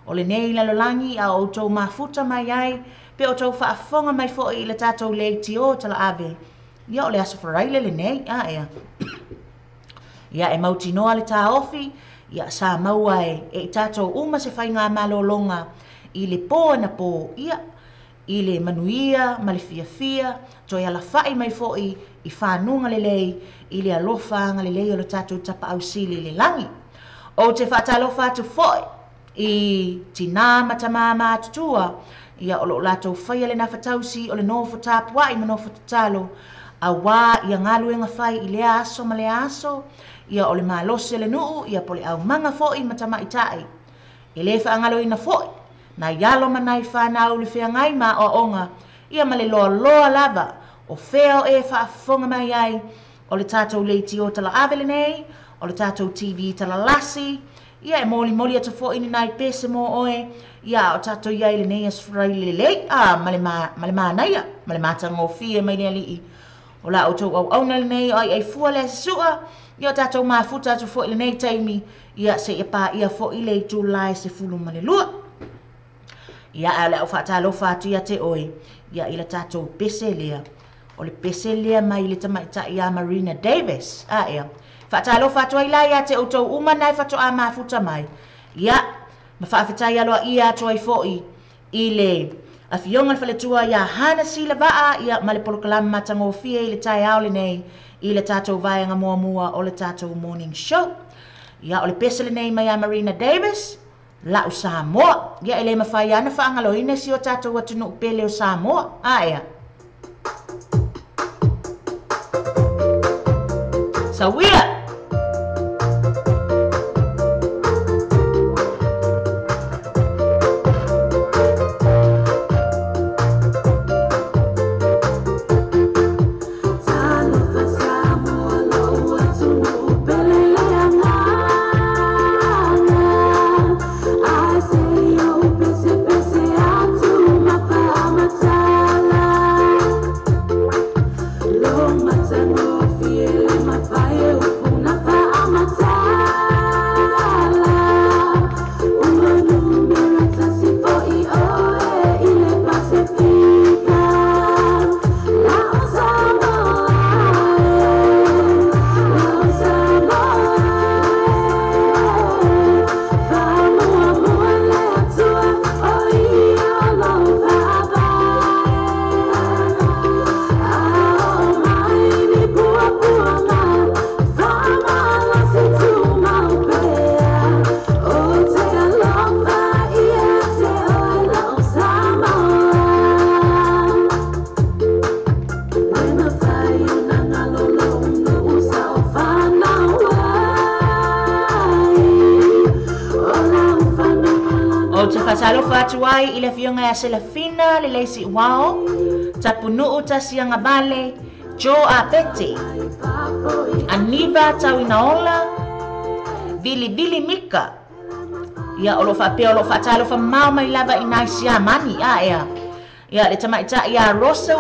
o lenei lalolagi a o outou mafuta mai ai pe o outou faafofoga mai foi i le tatou leitio talaave. Ia, o le Aso Faraile lenei, a ea. Ia, e mautinoa le taofi, ia sa maua e i tatou uma se faigamalologa i le po anapo, ia, i le manuia ma le fiafia, toe alafai mai foi i fanuga lelei i le alofa agalelei o le tatou Tapaau Sili i le lagi. Ou te faatalofa atu foi i tinā ma tamā matutua, ia o loo latou faia le nafatausi o le nofo tapuai ma nofo tatalo, auā ia galuega fai i lea aso ma lea aso, ia o le malosi o le nuu, ia po o le aumaga foi ma tamaitai. E lē faagaloina foi nai alo ma nai fanau le feagai ma aoaoga, ia ma le loaloa lava o fea o e faafofoga mai ai o le tatou leitio talaave lenei, o le tatou TV talalasi. Ia e molimoli atu foi ni nai pese mo oe, ia a o tatou i ai i lenei Aso Faraile lelei, a ma le ma le manaia ma le matagofie mai le Alii. O la outou auauna lenei o Aiaifua le Asi Sua, ia o tatou mafuta atu foi i lenei taimi, ia seia paia foi le itula e 12. Ia, ae o le a ou faatalofa atu ia te oe, ia i le tatou pese lea. O le pese lea mai le tamaitai ia Marina Davis. A ea. Faatalofa atu ai la ia te outou uma nae faatoa mafuta mai. Ia, ma faafetai aloaia atu ai foi i le Afioga i le Faletua ia Hana Silavaa, ia ma le polokalame matagofie i le taeao lenei i le tatou vaega muamua o le tatou morning show. Ia, o le pese lenei mai ia Marina Davis, La'u Samoa. Ia, e le mafai lava ona faagaloina si o tatou atunuu pele o Samoa. A ea. Sauia! Ou te faatalofa atu ai i le Afioga ia Selafina Leleisi Uao, Tapunuu Tasiagavale, Joe Apete, Aniva Tauinaola, Vilivili Mika. Ia, o lo o faapea o lo o faatalofa mamao mai lava i nai Siamani. A ea. Ia, le tamaitai ia Rosa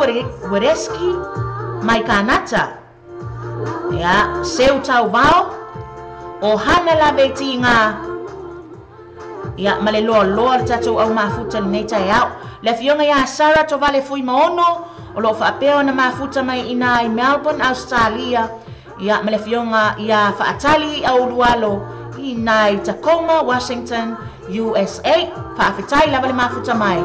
Wereski mai Kanata. Ia, Seu Tauvao, o Hana Lavetiga. Ia, ma le loaloa o le tatou au mafuta i lenei taeao. Le Afioga ia Sarah Tovale Fuimaono, o lo o faapea ona mafuta mai i ina i Melbourne, Australia. Ia, ma le Afioga ia Faatali Aulualo i ina i Tacoma, Washington, USA. Faafetai lava le mafuta mai.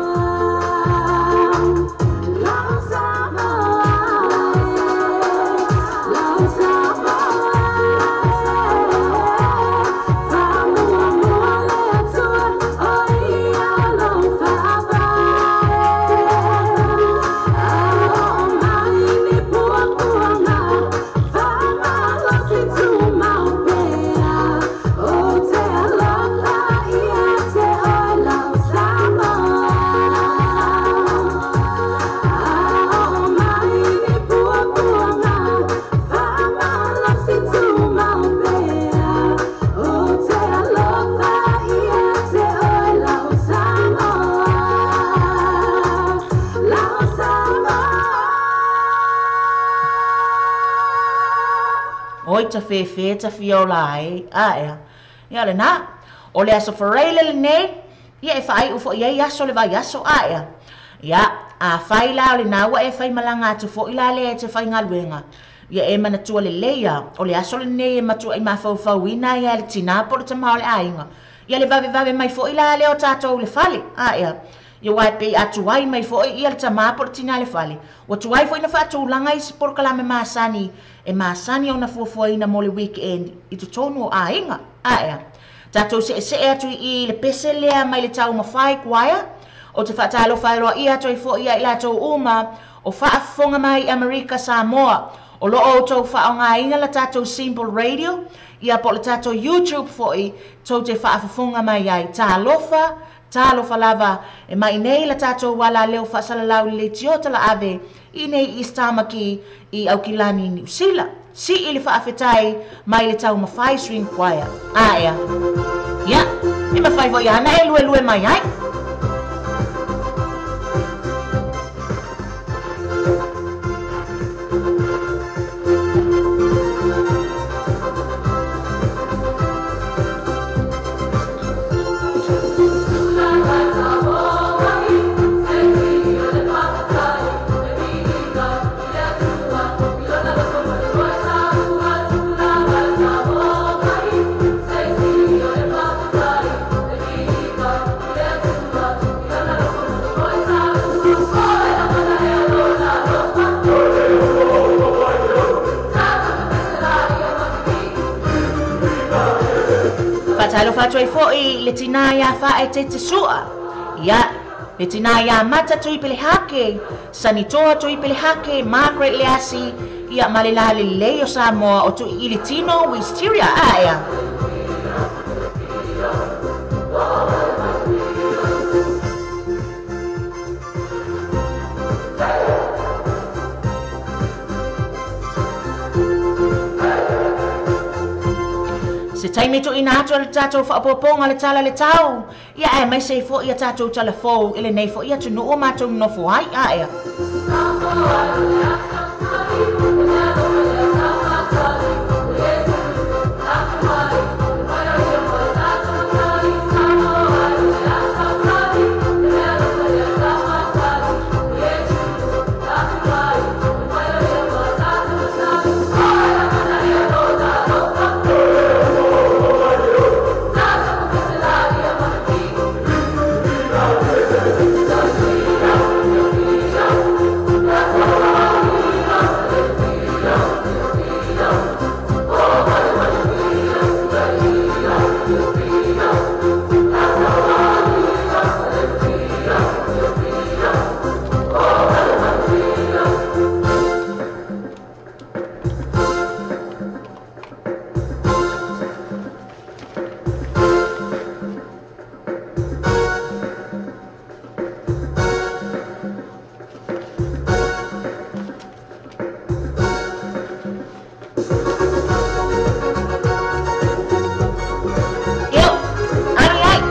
Oi tafefe tafia ola ai aea. Ia lena, o le aso Faraile lenei, ia e faaiu fo'i ai aso le vaiaso aea. Ia, afai la o lena ua e faimalaga atu fo'i la lea e te faigaluega, ia e manatua lelei ia, o le aso lenei e matua'i mafaufauina ai lava e le tinā po o le tamā o le aiga. Ia le vavevave mai fo'i la lea o tatou i le fale aea. Ia aua e pei a tuai mai fo'i ia le tamā po o le tinā i le fale, ua tuai foi ona faatulaga isi polokalame masani e masani ona fuafuaina mo le weekend i totonu o aiga. Aea. Tatou se'ese'e atu i i i le pese lea mai le Taumafai Choir. Ou te faatalofa aloaia atu ai foi ia i latou uma o faafofoga mai i Amerika Samoa o lo o outou faaaogaina la tatou Simple Radio ia po o le tatou YouTube foi tou te faafofoga mai ai. Talofa, talofa lava e mai nei la tatou alaleo faasalalau i le leitio talaave i inei i East Tamaki i Aukilani, Niu Sila. Sii le faafetai mai le Taumafai Swing Choir. Aea. Ia, e mafai foi lava ona e luelue mai ai. Faatalofa atu ai foi i le tinā iā Faaeteete Sua, ia, le tinā iā Mata Tuipelehake, Sanitoa Tuipelehake, Margaret Leasi, ia, ma le la lelei o Samoa o Tuiili Tino Wisteria. Aea. Se taimi tuuina atu o le tatou faaopoopoga o le Tala i le Tau, ia aemaise ai foi a tatou tala fou i lenei foi atunuu o matou nonofo ai. Aea. Io, agi ai.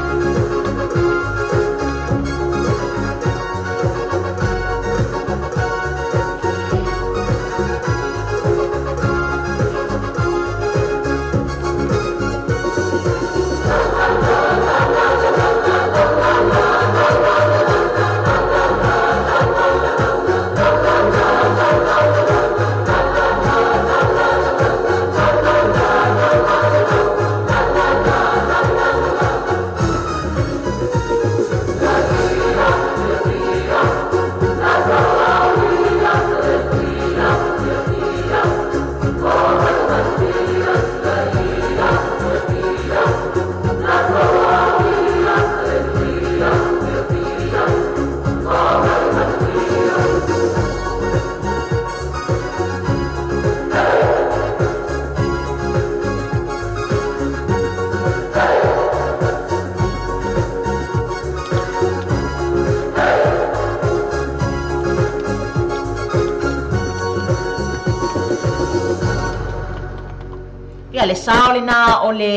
Ia, le sao lena o le,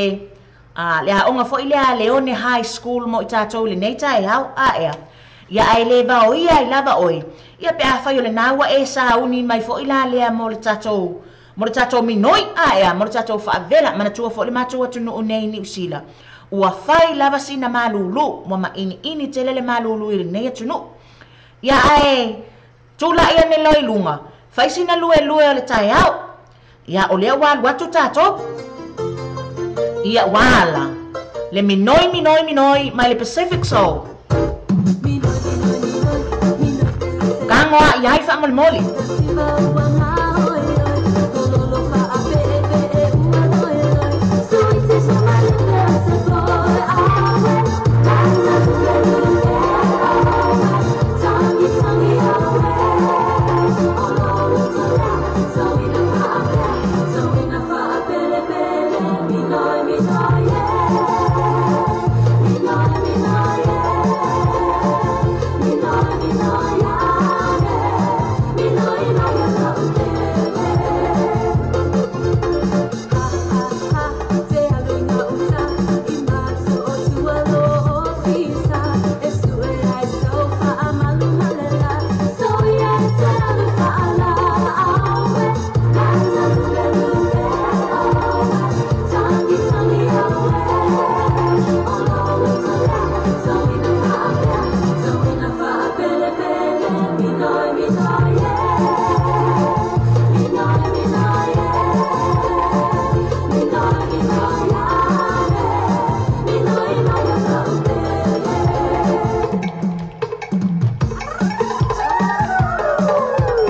a, le aoga foi lea a Leone High School mo i tatou i lenei taeao. Aea. Ia, ae le vaoia ai lava oe, ia pe afai o lena ua e sauni mai foi la lea mo le tatou, Mo le tatou minoi aea, mo le tatou faavela, manatua fo'i le matou atunuu nei i Niusila. Ua fai lava sina malūlū, ua maʻiniʻini tele le malūlū i lenei atunuu. Ia ae tula'i ane loa i luga, fai sina luelue o le taeao. Ia o lea ua alu atu tatou. Ia ua ala le minoi minoi minoi mai le Pacific Soul. Kagoaʻi ai faamolemole.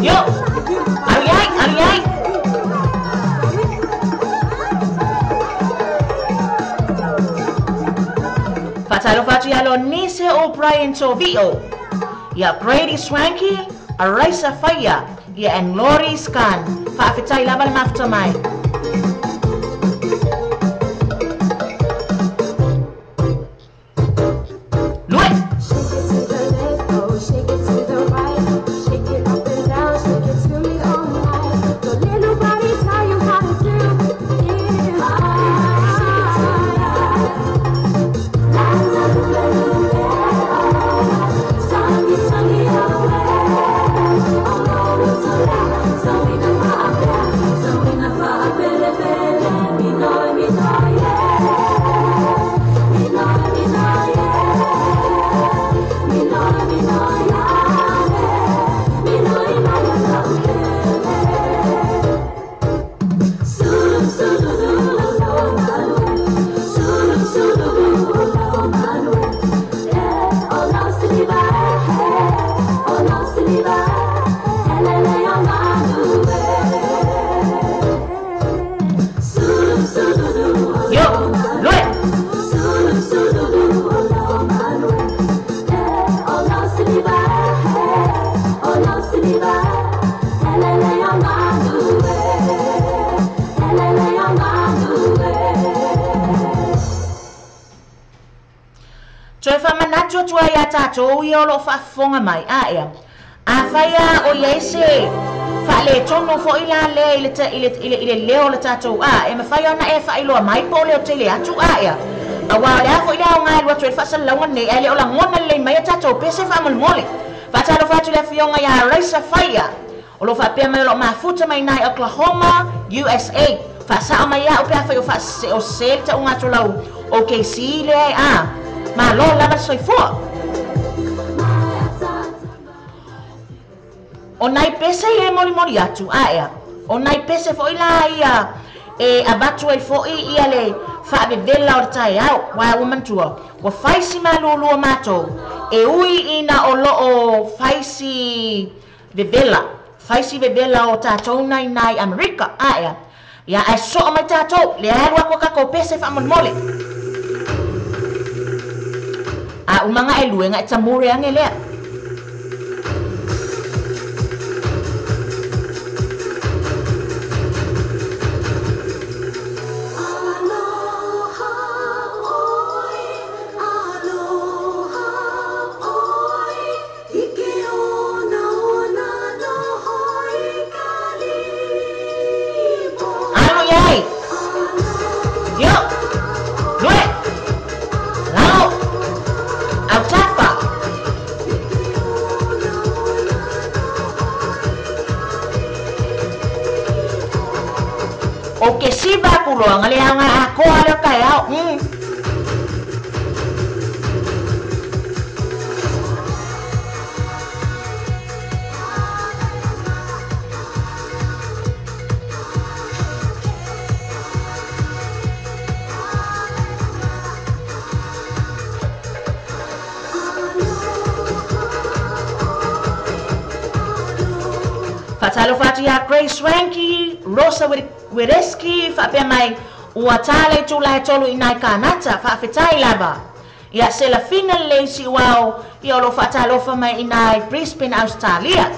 Yo, alu i ai, alu i ai. Faatalofa atu ia Lonise O'Brien Tovio. Ia Brady Swanky, Araisa Faia, ia and Lori Scan. Faafetai lava le mafuta mai. Lue. Yo, lue. Toe faamanatu atu ai iā tatou ia o loo faafofoga mai aea. Afai a o iai se faaletonu foʻi la lea i le i le i le i le leo o le tatou a e mafai ona e faailoa mai po o leo tele atu aea. Auā o le a foʻi le aoga e alu atu ai le faasalalauga lenei ae le o lagona lelei mai a tatou pese faamolemole. Faatalofa atu i le afioga iā Raisa Faia o loo faapea mai o loo mafuta mai iná i Oklahoma, USA. Faasao mai aʻu pe afai o faasese o sesē le tauga atu o lau OKC lea e a. Malo lava le soifua. O nai pese ia e molimoli atu aea. O nai pese foʻi la ia e avatu ai foʻi ia le faavevela o le taeao. Uaea ua manatua, ua fai si malūlū o matou e ui ina o loo fai si vevela, fai si vevela o tatou nai nai Amerika aea. Ia ae soo mai tatou, lea e alu aku a kakou pese faamolemole. A uma gaʻe lue gaʻe tamure age lea. Alu i ai. Yo, lue, lago, autafa. O ke siva kuloa le anga akoa le kai au. Whatalo ia Grace Swanky, Rosa Wireski, whaapea mai ua tālei tūlai tolu i nai kānata, whaafetai lava. Ia Selafina Leisi wao, ia olo whaatalofa mai i nai Brisbane, Australia.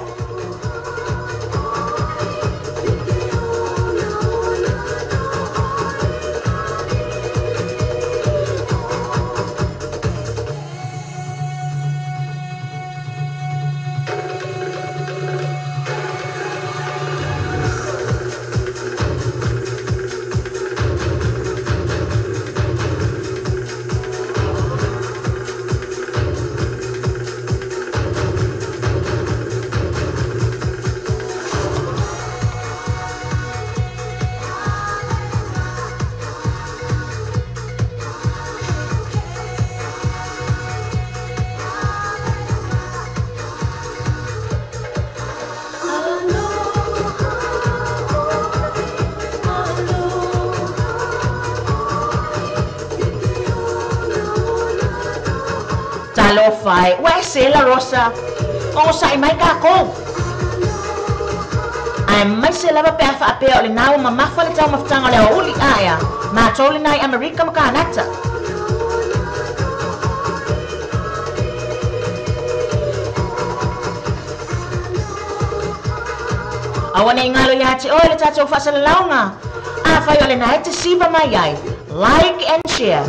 Talofai, ua se la Rosa, o sa mai ka ko. Ai mai se lava pe afa pe o le nau mamafa le tau maftanga le uli aia. Ma toli nai Amerika ma Kanata. Awa nei ngalo ia te oe le tātou whasalalaunga. A whai o le nai te siva mai ai. Like and share.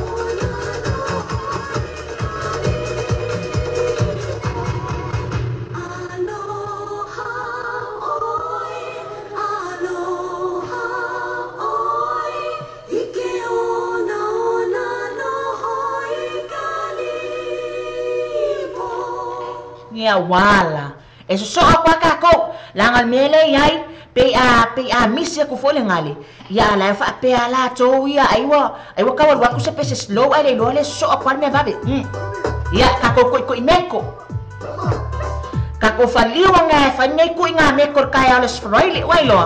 Ia wala. E so apa ka ko langal mele iai pe a misi ku fole ngale. Ia la fa pe ala to ia aiwa aiwa ka wa ku se pe se slow ai le lo le so apa me vabe. Ia ka ko ko imeko. Ka ko faliwa nga fa nei ku nga me ko kai ala sfroile wai lo.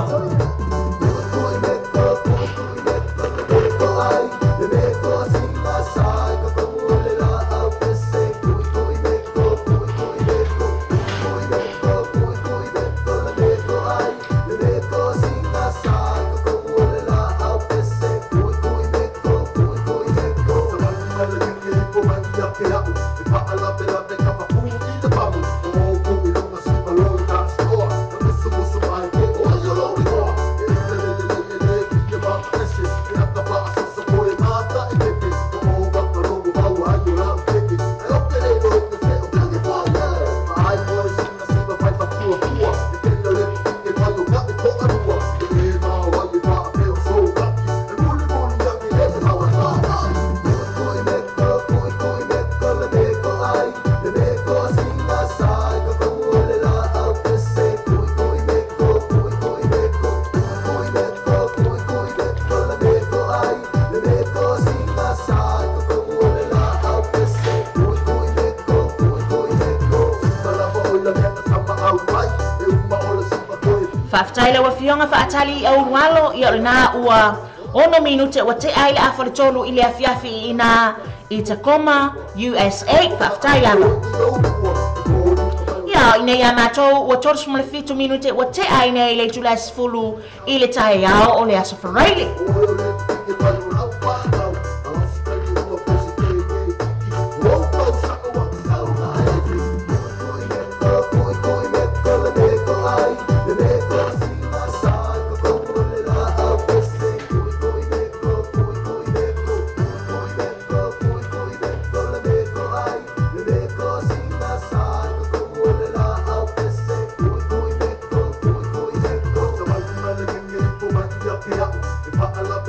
Whaftai lewa fionga whaatali au rualo ia o nā ua 6 minute ua te ai le afa le tolu i le afiafi i nā i Tacoma, USA. Whaftai lava. Ia i nei a mātou ua 37 minute ua te ai nei le tula sefulu i le tae ao o le aso Faraile.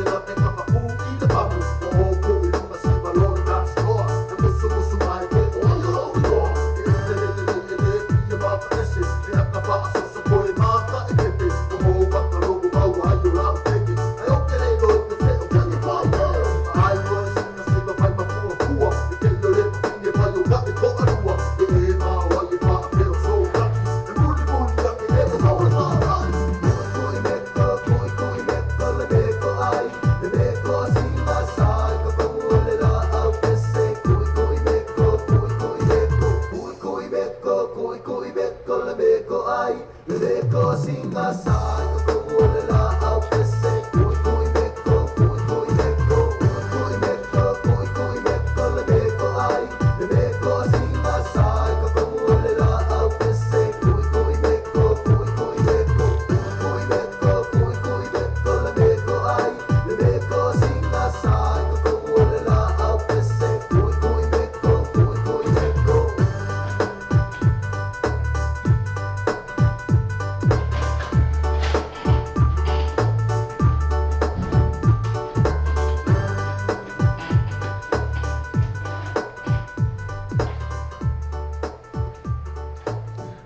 Love it.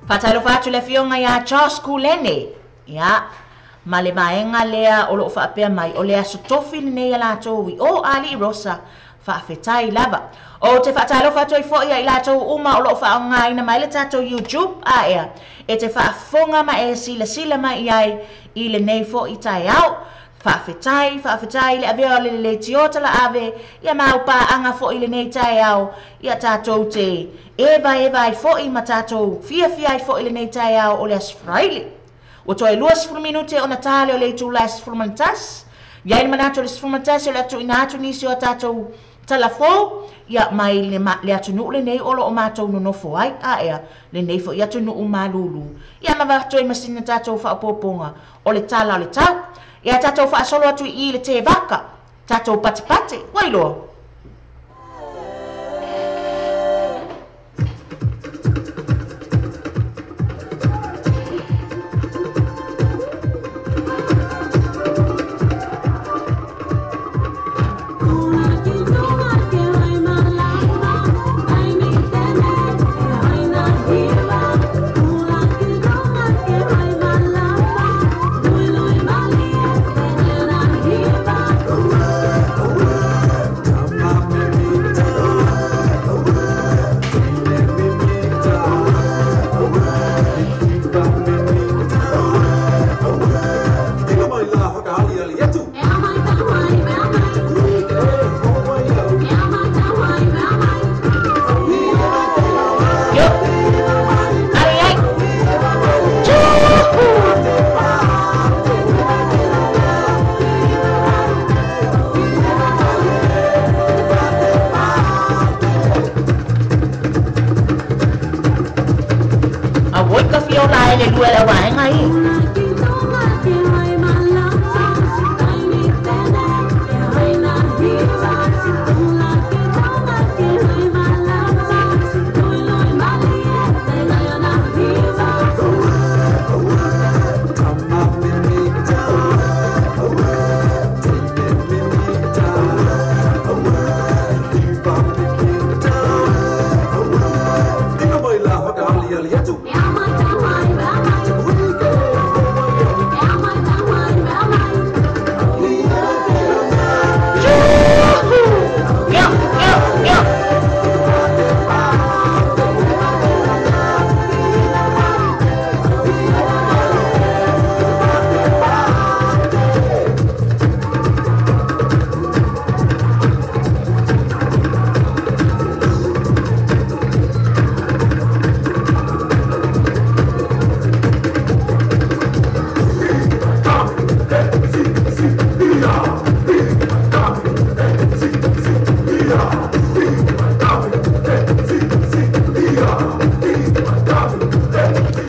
Faatalofa atu le afioga ia Charles Kulene. Ia, ma le vaega lea o loo faapea mai o le aso tofi lenei a latou i o Alii Rosa faafetai lava. Ou te faatalofa atu ai foi ia i latou uma o loo faaaogaina mai le tatou YouTube aea e te faafofoga ma e silasila mai i ai i lenei foi taeao. Faafetai, faafetai i le avea o le leitio talaave ia ma au paaga foi i lenei taeao ia tatou te evaeva ai foi ma tatou fiafia ai foi i lenei taeao o le Aso Faraile. Ua toe 20 minute ona ta lea o le itula e 11. I ai le manatu o le 11 o le a tuuina atu nisi o a tatou tala fou ia mai le atunuu lenei o lo o matou nonofo ai, aea lenei foi atunuu malulu. Ia ma avatu ai ma sina tatou faaopoopoga o le tala o le tau. Ia tatou faasolo atu i i le tevaka, tatou patipati, ua iloa.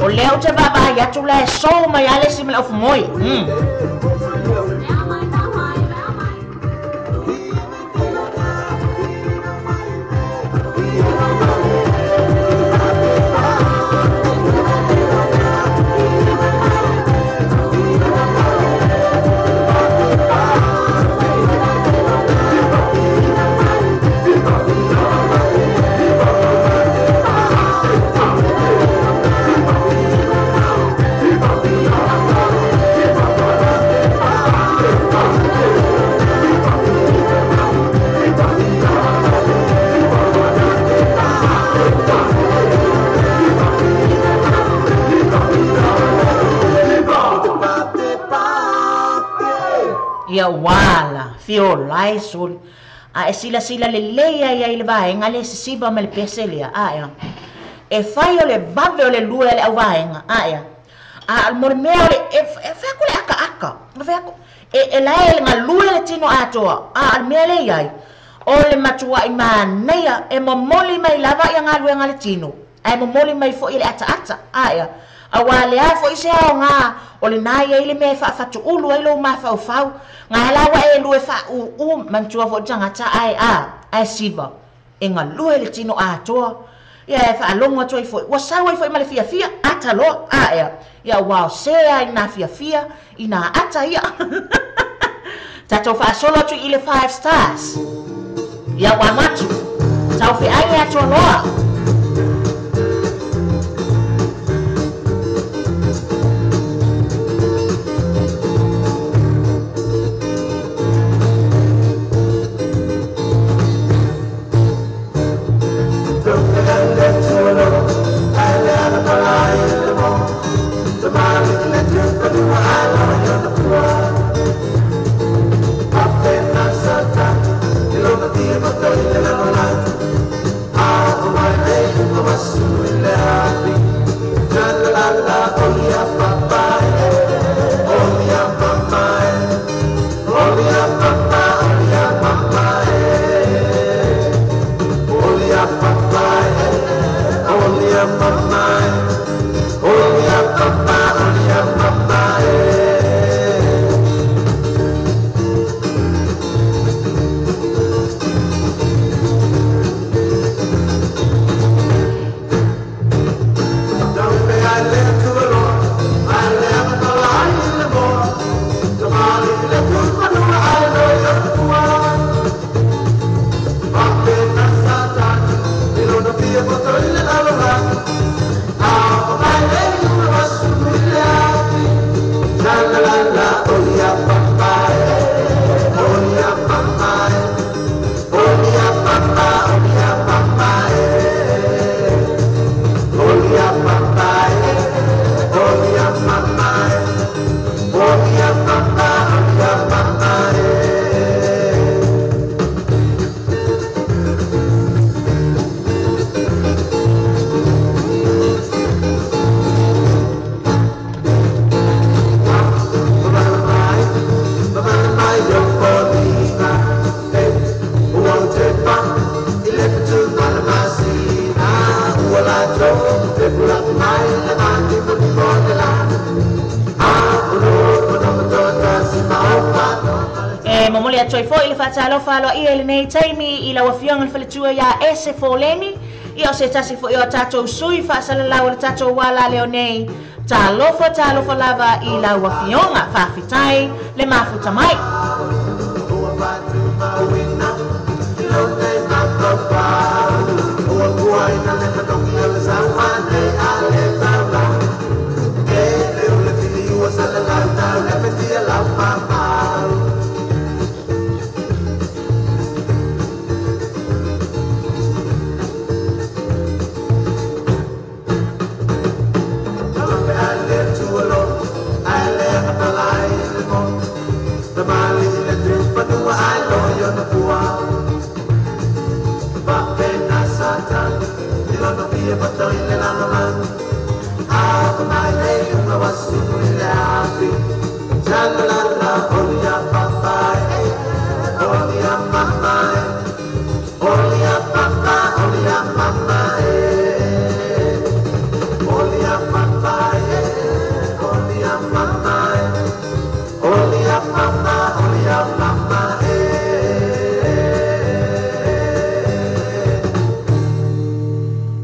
O lea ou te vaavaai atu la e sou mai lava le isi ma le ofumoe. Ia uala, fiola e soli. A e silasila lelei ai ai le vaega le sisiva ma le pese lea. Aea. E fai o le vave o le lua le au vaega. Aea. A mo le mea o le e fai atu le akaaka, e fai atu e lae le galue le tino atoa. A o le mea lea e i ai, o le matuai manaia e momoli mai lava ia galuega a le tino, ae momoli mai foi le ataata. Aea, auā le a foi se aoga o lenā i ai le mea e faafatuulu ai lou mafaufau, gā la ua e lue faaūū manatua foi le tagata ae a, ae siva, e galue le tino atoa. Ia e faalogo atu ai foi, ua sau ai foi ma le fiafia, ata loa, aea, ia ua osea i nā fiafia, i nā ata ia. Tatou faasolo atu i le Five Stars. Ia ua alu atu, taufeai e Atualoa. E momoli atu ai foi le faatalofa aloaia i lenei taimi i lau Afioga i le Faletua iā Ese Foleni, ia o se tasi foi o a tatou sui faasalalau o le tatou uala leo nei. Talofa, talofa lava i lau Afioga, faafetai le mafuta mai.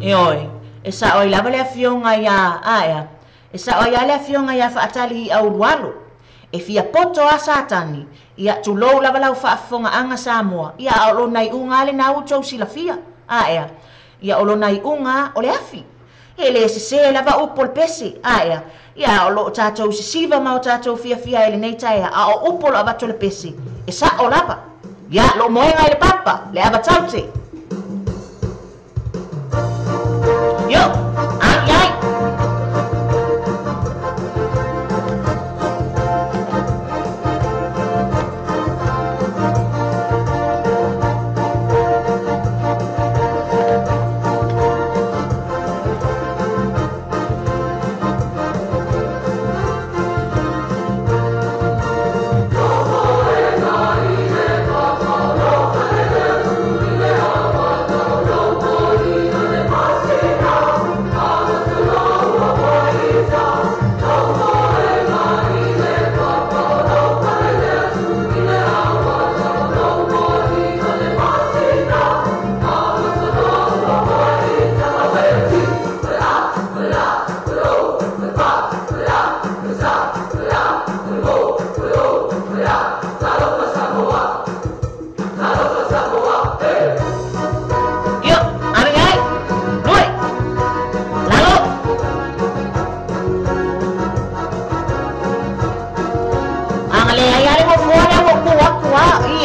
Ioe, e sao ai lava le afioga iā aea, e sao ai lava le afioga iā Faatali i Aulualu. E fia poto a Satani, ia tulou lava lau faafofogaaga Samoa, ia a o lona iuga a lenā ua outou silafia, aea, ia o lona iuga o le afi. E le sesē lava upu o le pese, aea, ia o loo tatou sisiva ma o tatou fiafia ai i lenei taea, a o upu o lo avatu e le pese, e sao lava. Ia, loo moega i le papa, le ava taute. Yo, ai ai.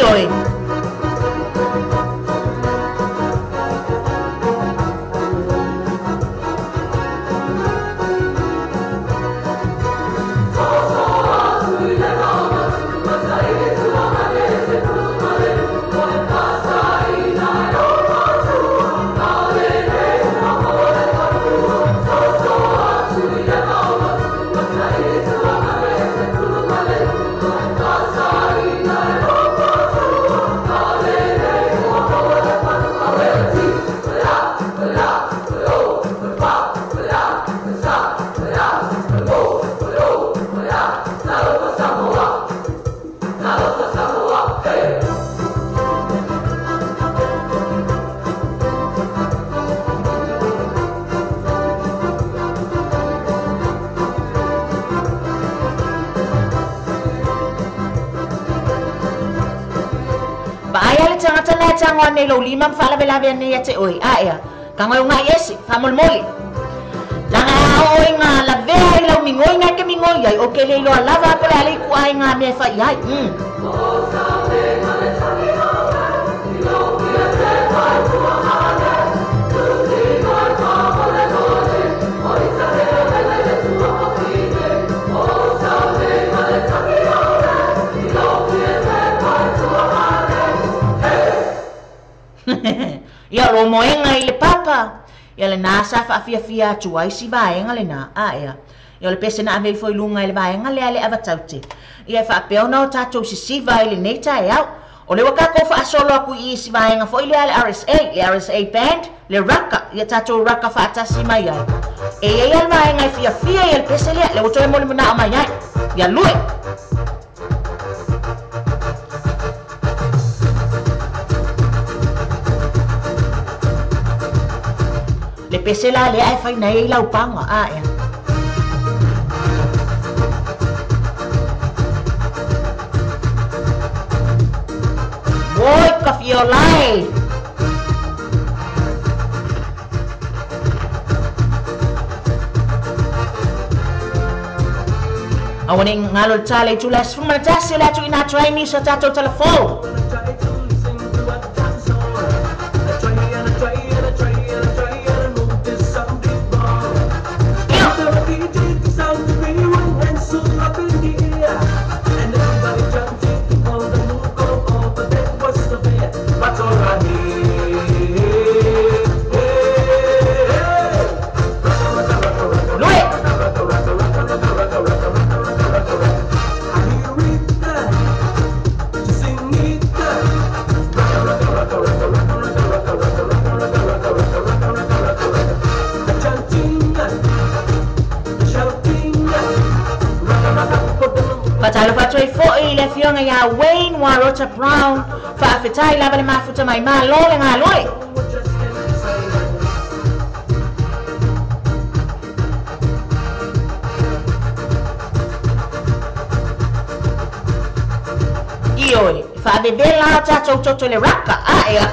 Ioe. Tanga nei lo lima mfala vela ve nei ate oi a ea kanga unga yesi famolmoli langa oi nga la ve ai lo mingoi nga ke mingoi ai o ke le lo lava ko le ale ku ai nga me fa ai Ia lo moenga i le papa. Ia le nasa whaafia atu ai si vaenga le nā a ea. Ia le pese na avei foi lunga i le vaenga le ale awataute. Ia e whaapeo nao tātou sisiva i le neita e au. O le waka ko whaasolo aku i si vaenga foi le ale RSA, le RSA band, le raka, ia tātou raka whaatasi mai ai. E ia le vaenga i fia fia i le pese lea, le otoe moli muna o mai ai. Ia lue. Le pese la le ai fai nei lau panga a ea. Oi ka fiolai. Awane ngalo tale tu las fuma tasi la tu ina traini sa tato telefon. Ia Wayne Warota Brown whaafetai lava le mafuta mai malo le ngā loe. Ioi, whaavevela o tātou toto le raka, a ea.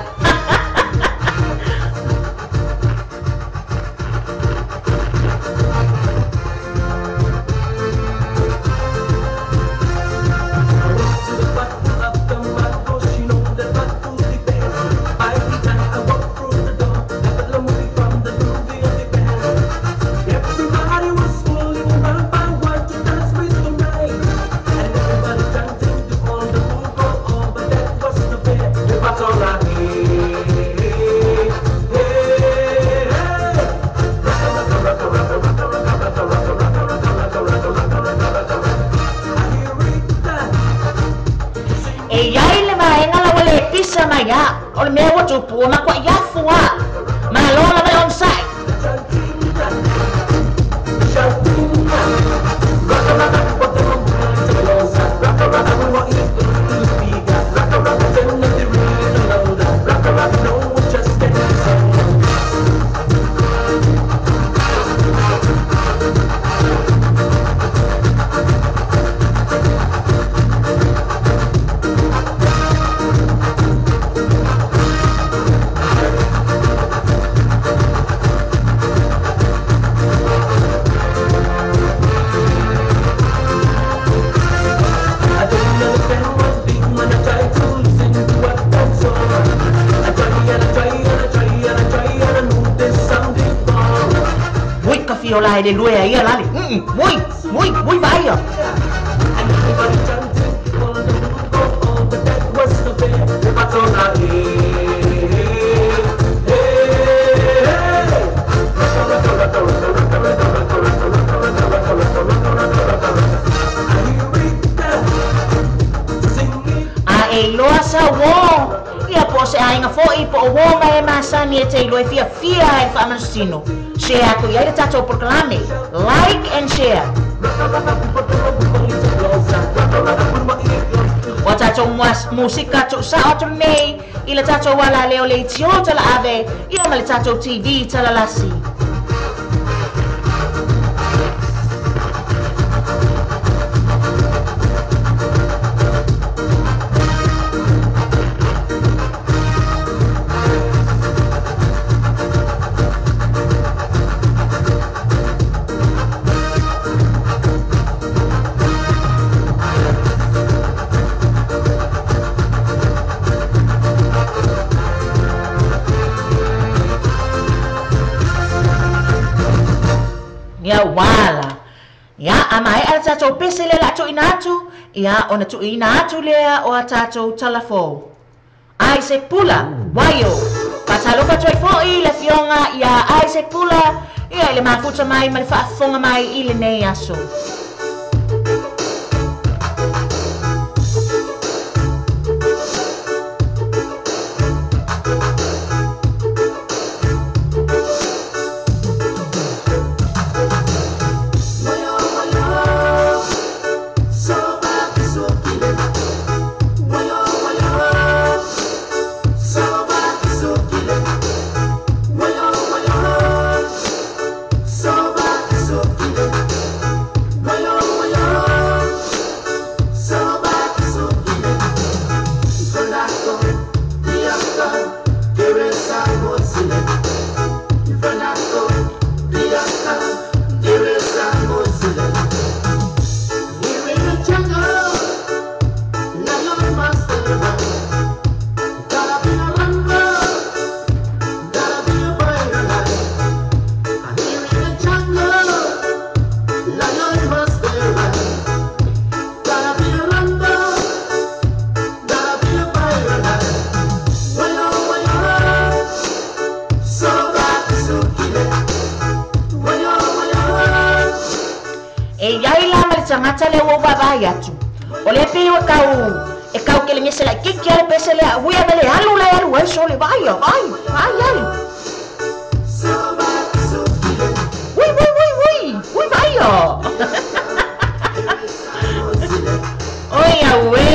o la e le lue a ia lale. Mui, mui, mui vaia. A e iloa sa uō, ia po o se aiga fo'i po o uō ma e masani e te iloa e fiafia ai le faamanusino. Share atu i ai le tatou polokalame. Like and share. O tatou musika tuusao atu lenei i le tatou alaleo le itio talaave ia ma le tatou TV talalasi. Ia wala. Ia a mai a tatou pese le la tuuina atu, ia ona tuuina atu lea o a tatou talafou. Isaac Pula, waio. Faatalofa atu ai fo'i le afioga ia Isaac Pula, ia i le mafuta mai ma le faafofoga mai i lenei aso. E iai la ma le tagata lea ua ou vaavaai atu. O lea pei ua tau e tau kelemese laitiiti lava le pese lea, ui ave le alu la e alu ai sole, vaai, vaai, vaai alu. Ui, ui, ui, ui, ui, vaai. Oi, auē.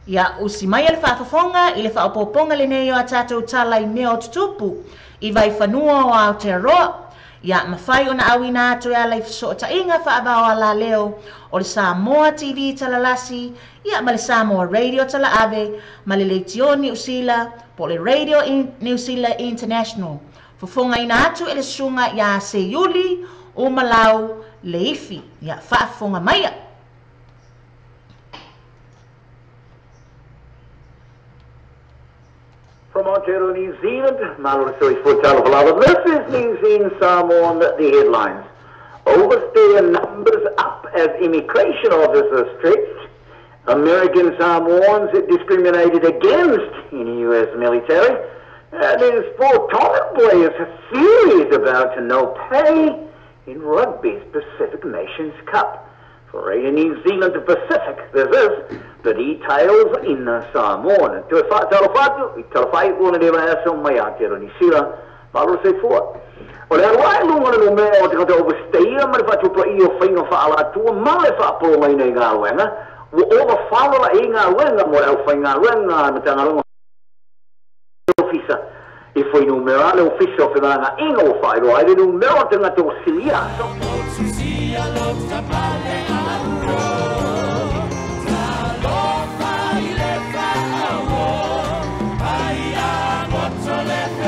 Ia usi mai le faafofoga i le faaopoopoga lenei o a tatou tala i mea o tutupu i vaifanua o Aotearoa. Ia mafai ona auina atu e ala i fesootaiga faavao alaleo o le Samoa TV Talalasi, ia ma le Samoa Radio Talaave, ma le Leitio Niu Sila, po o le Radio New Zealand International. Fofogaina atu e le susuga ia Seiuli Umalau Leifi. Ia faafofoga maia. From Aotearoa, New Zealand, Malo This is New Zealand Samoan, the headlines. Overstayer numbers up as immigration officers stretched. American Samoans discriminated against in U.S. military. And in sport, Tongan players furious about no pay in rugby's Pacific Nations Cup. For Radio New Zealand Pacific, this is the details in the Samoan. O le aluai lunga le numea o te kata overstayer ma le whaatupa i o whainga whaalatua ma le whaapolo mai nei ngā luenga. Ua ova whaola i ngā luenga mo le au whainga luenga na tanga lunga ofisa. I whai numera le ofisa o whenanga inga o whaeroa ai le numera o te ngata o silia. Let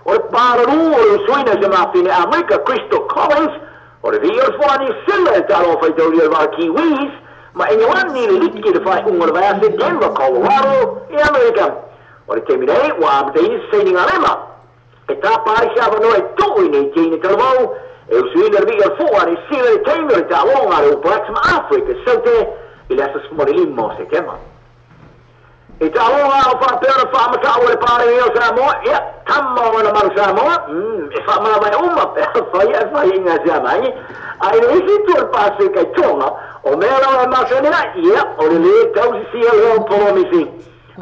O le paralu o le usuina se mafine Amerika Crystal Collins o le vio fuani sila e talo faitaulia le vaa Kiwis ma England le liki le fai unga le vaiase Denver, Colorado i Amerika. O le taimi nei ua amataina se sainiga lema e tapaai se avanoa e tuu i nei teine talavou e usuina le vio fuani sila le taimi o le taaloga a le All Blacks ma Afrika Saute i le aso 15 o Setema. E taaloga o faapea ona faamatau le pare o Samoa, ia, tama o na maru Samoa, e faamalama e uma, e fai e fai inga se amangi, a i le isi tu le Pasifika i Tonga, o mea lawa e masani ai, ia, o le le tausisia lea o polomisi.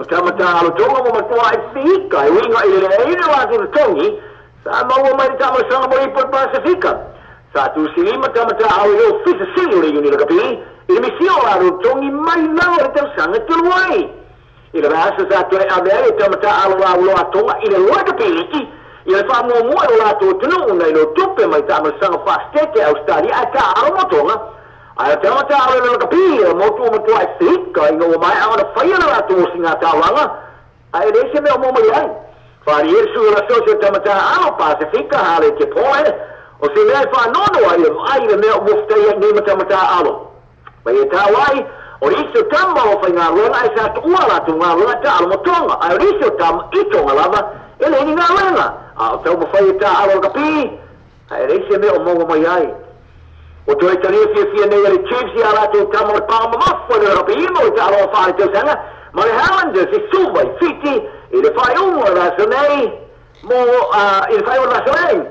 O tamata alo Tonga mo matua e fika, e uiga i le leaina o atu le tongi, sa maua mai le tamasaga mo ipo le Pasifika. Sa tusilima tamata alo i o fisa sili o le iuni lakapi, i le misio o alo tongi mai lawa le tausaga tolu ai. I le vasa sa toe ave ai e tamata alo laulo a Tonga i le lakapi i le faamuamua o latou atunuu nai lo tupe mai taamasaga faasitete Australia ae taalo mo Tonga. Ae o tamata alo i le lakapi o motu o matua e fika ina ua maea ona faia le latou osiga taulaga ae le se mea o mo mai ai. Faali e sui o laso se tamata alo Pasifika hale te poe o se mea e faanono ai le vaai le mea o mofutaia i nei matamata alo. Mai e tau ai o le isi o tama o faigaluega ae sa tuua latou galuega taalo mo Tonga ae o le isi o tama i Tonga lava e le ni galuega a o taumafai e taalo lakapi ae le isi mea o maua mai ai. O toe talia fiafia nei a le Chiefs ia latou tama o le pagamamafu le lakapi mo le taaloga faale tausaga ma le Highlanders i Suva i Fiti i le faaiuga o le aso nei mo i le faaiuga o le aso nei.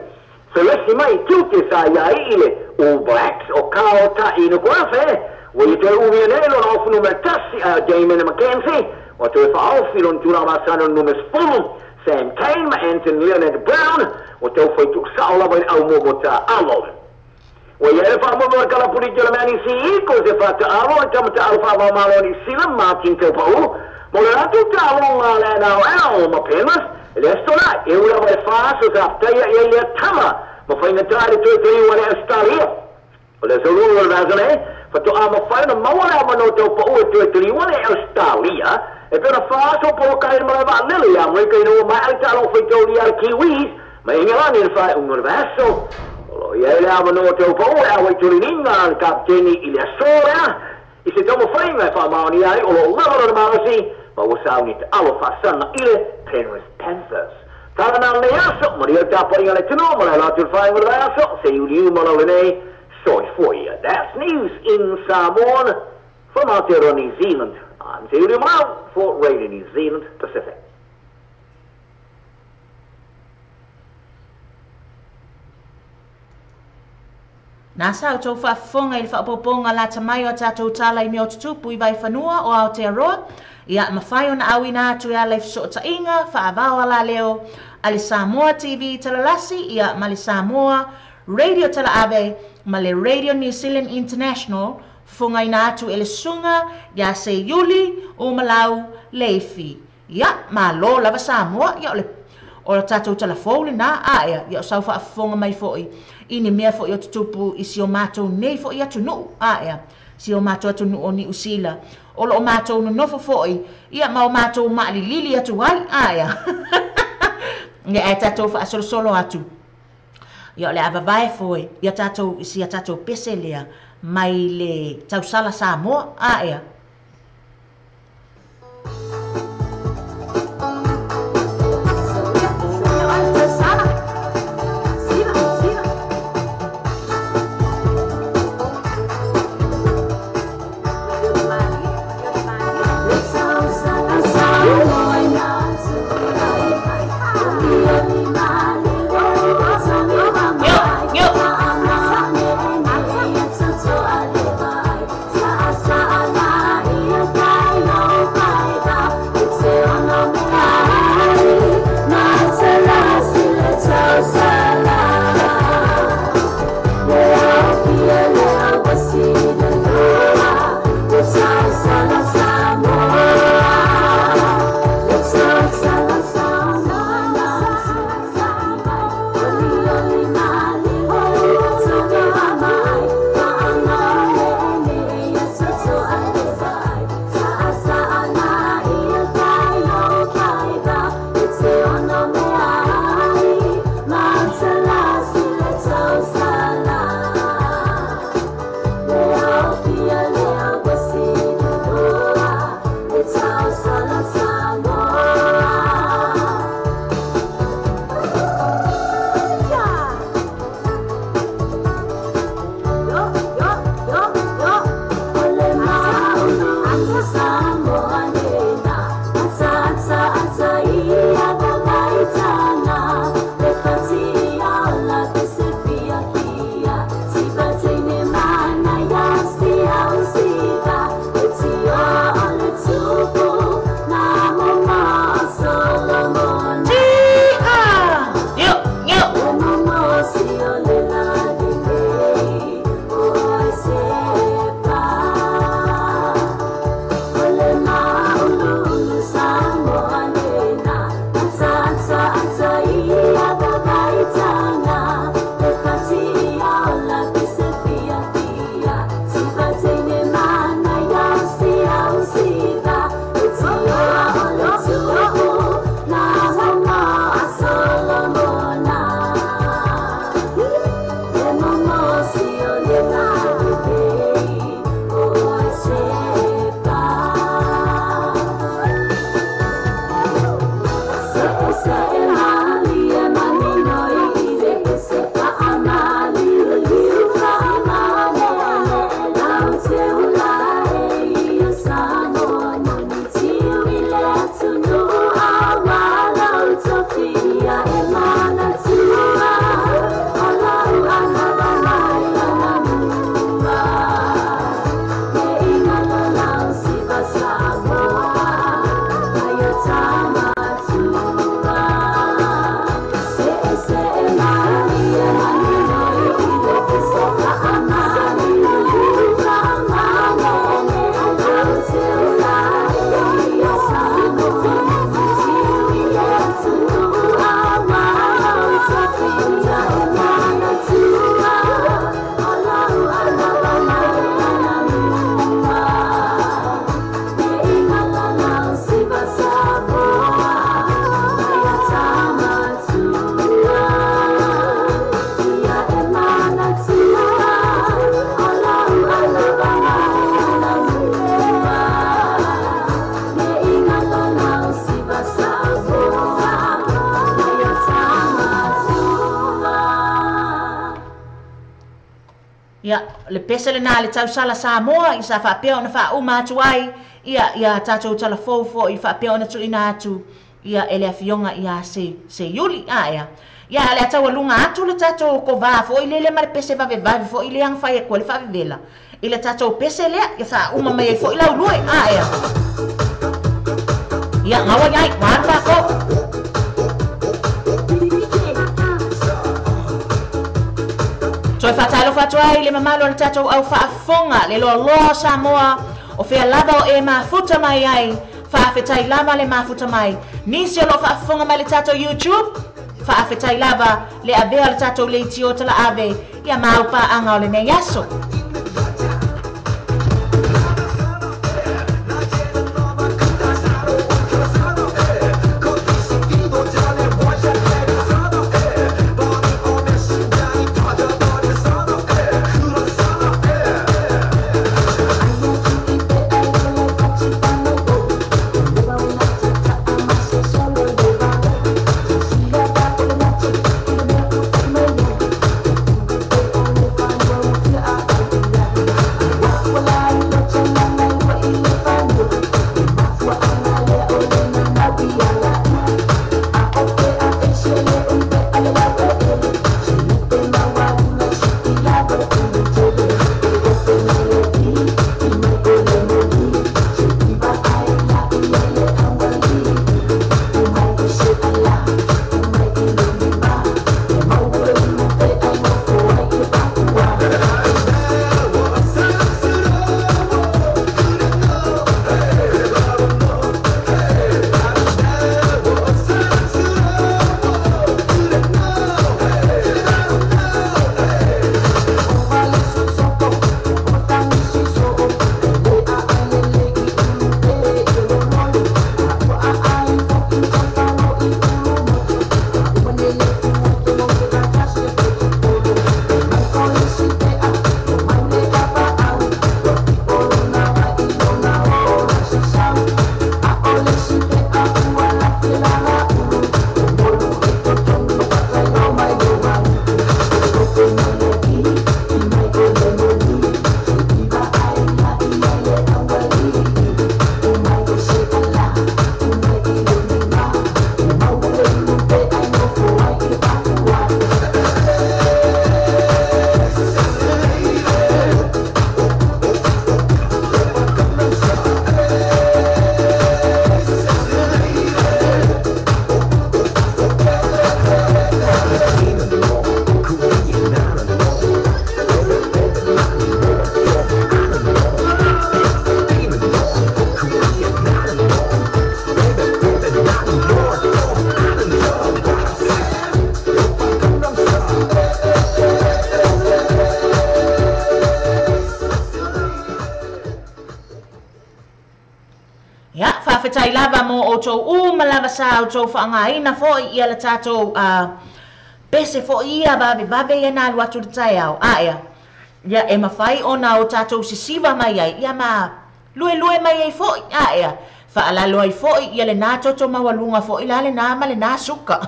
Felesi mai tiute sa ia i le All Blacks o Kao Ta'i Nukuafe ua ia toe umia nei lona ofu numera 1 a Damon McKenzie ua toe faaofi lona tulaga masani o le numera 10 Sam Cane ma Anton Leonard Brown ua taufai tuusao lava i le aumomo taalo. Ua ia le faamomo o le kalapuliti o le mea Nisi Eagles e faataalo le tamataalo faavaomalo o Nisila Martin Taupau mo le latou taaloga le NRL ma Penrith i le aso Tolai e ui lava e faaso sa afutaia i ai lea tama ma faigata i le toe taliu a le Australia. O le aso lua o le vasa nei fatoa mafai ona maua le avanoa taupau e toe taliu a le Australia e pe ona faaso poloka i le malae vaalele ia Amerika ina ua maea le taaloga faitaulia a le Kiwis ma Engelani i le faaiuga o le vaiaso. O loo i ai le avanoa taupau e aua i toliniga a le kapiteni i le aso lea i se taumafaiga e faamaonia ai o loo lava lona malosi ma ua sauni taalo faasaga i le Penrith Panthers. Tala na lenei aso malia le tapuaiga le atunuu ma le ala atu i le faaiuga o le vaiaso se iuliu ma lau lenei soifua. That's news in Samoan from Aotearoa, New Zealand. I'm Te Malau for Radio New Zealand Pacific. Nā sa o tau faafofoga i le faaopoopoga lata mai o a tatou tala i mea o tutupu i Vaifanua o Aotearoa, ia mafai ona auina atu e ala i fesootaiga faavao alaleo a le Samoa TV Talalasi, ia ma le Samoa Radio Talaave ma le Radio New Zealand International, fofogaina atu e le susuga ia Seiuli Umalau Leifi. Ia, malo lava Samoa, ia o le o le tatou talafou lenā aea, ia o sau faafofoga mai foʻi i ni mea foʻi o tutupu i si o matou nei foʻi atunuu aea, si o matou atunuu o Niu Sila o loo matou nonofo foʻi, ia ma o matou maalilili atu ai aea. Ia ae tatou faasolosolo atu, ia o le a vavae foe ia tatou i si a tatou pese lea mai le tausala Samoa aea. Yo, yo. Ia, le pese lenā le tausala Samoa i sa faapea ona faauma atu ai, ia, ia tatou talafou foi faapea ona tuuina atu, ia, e le afioga ia Seiuli, a ea. Ia, o le a taualuga atu le tatou kovā foi lele ma le pese vavevave foi lea na fai atu ai le faavevela i le tatou pese lea, ia faauma mai ai foi laulue, a ea. Ia, gaua i ai, ua alu mākou. Toe faatalofa atu ai i le mamalu o le tatou au faafofoga, le loaloa o Samoa, o fea lava o e mafuta mai ai, faafetai lava le mafuta mai. Nisi o lo o faafofoga mai i le tatou YouTube, faafetai lava le avea o le tatou leitio talaave ia ma au paaga o lenei aso. Ia, faafetai lava mo outou uma lava sa outou faaaogaina foi ia le tatou pese foi ia vavevave ia na alu atu i le taeao. A ea, ia e mafai ona o tatou sisiva mai ai, ia ma luelue mai ai foi, a ea, faalalo ai foi ia lenā toto maualuga foi la lenā ma lenā suka.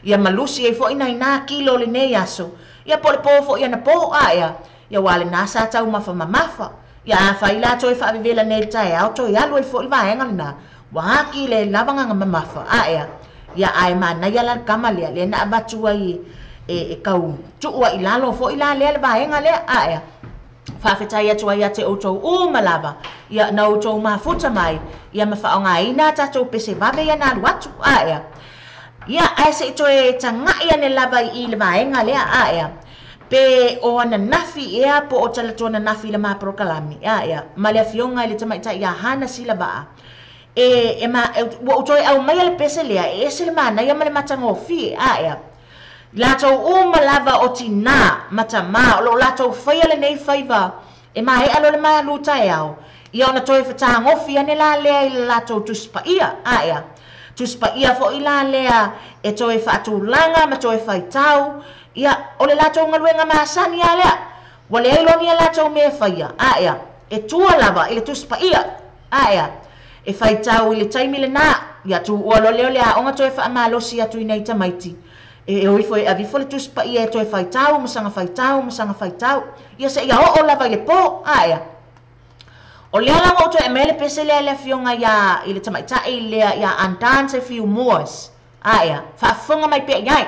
Ia malusi ai foi nai nā kilo o lenei aso, ia po o le pō foi anapo, a ea, ia ua lenā sa taumafa mamafa. Ia afai la toe faavevela nei i le taeao, toe alu ai foi le vaega lenā, ua aki le lavagaga mamafa, a ea, ia ae manaia la le kama lea, lea na avatu ai e kau tuu ai i lalo foi la lea le vaega lea, a ea, faafetai atu ai ia te outou uma lava, ia na outou mafuta mai, ia ma faaaogaina a tatou pese vave ia na alu atu, a ea. Ia, ae se i toe taga'i ane lava i i le vaega lea, a ea, pe o ananafi ea po o talaatu ananafi i le ma polokalame, a ea, ma le afioga i le tamaitai ia Hana Silavaa. E, e ma, e, ua ou toe aumaia le pese lea, e ese le manaia ma le matagofie, a ea. Latou uma lava o tinā ma tamā o lo o latou faia lenei faiva e maea loa le malu taeao, ia ona toe fetagofi ane la lea i le latou Tusi Paia, a ea. Tusi Paia foi la lea e toe faatulaga ma toe faitau, ia, o le latou galuega masani lava lea. Ua leai loa ni a latou mea e faia, a ea, e tua lava i le Tusi Paia, a ea, e faitau i le taimi lenā, ia tuua loa lea o le aoga toe faamalosi atu i nai tamaiti. E o ifo e avifo le Tusi Paia e toe faitau ma saga faitau ma saga faitau. Ia seia oo lava i le po. Aea. O lea la ua ou toe aumai le pese lea i le afioga ia i le tamaitai lea ia Andante Fiu Moores. Aea. Faafofoga mai pea i ai.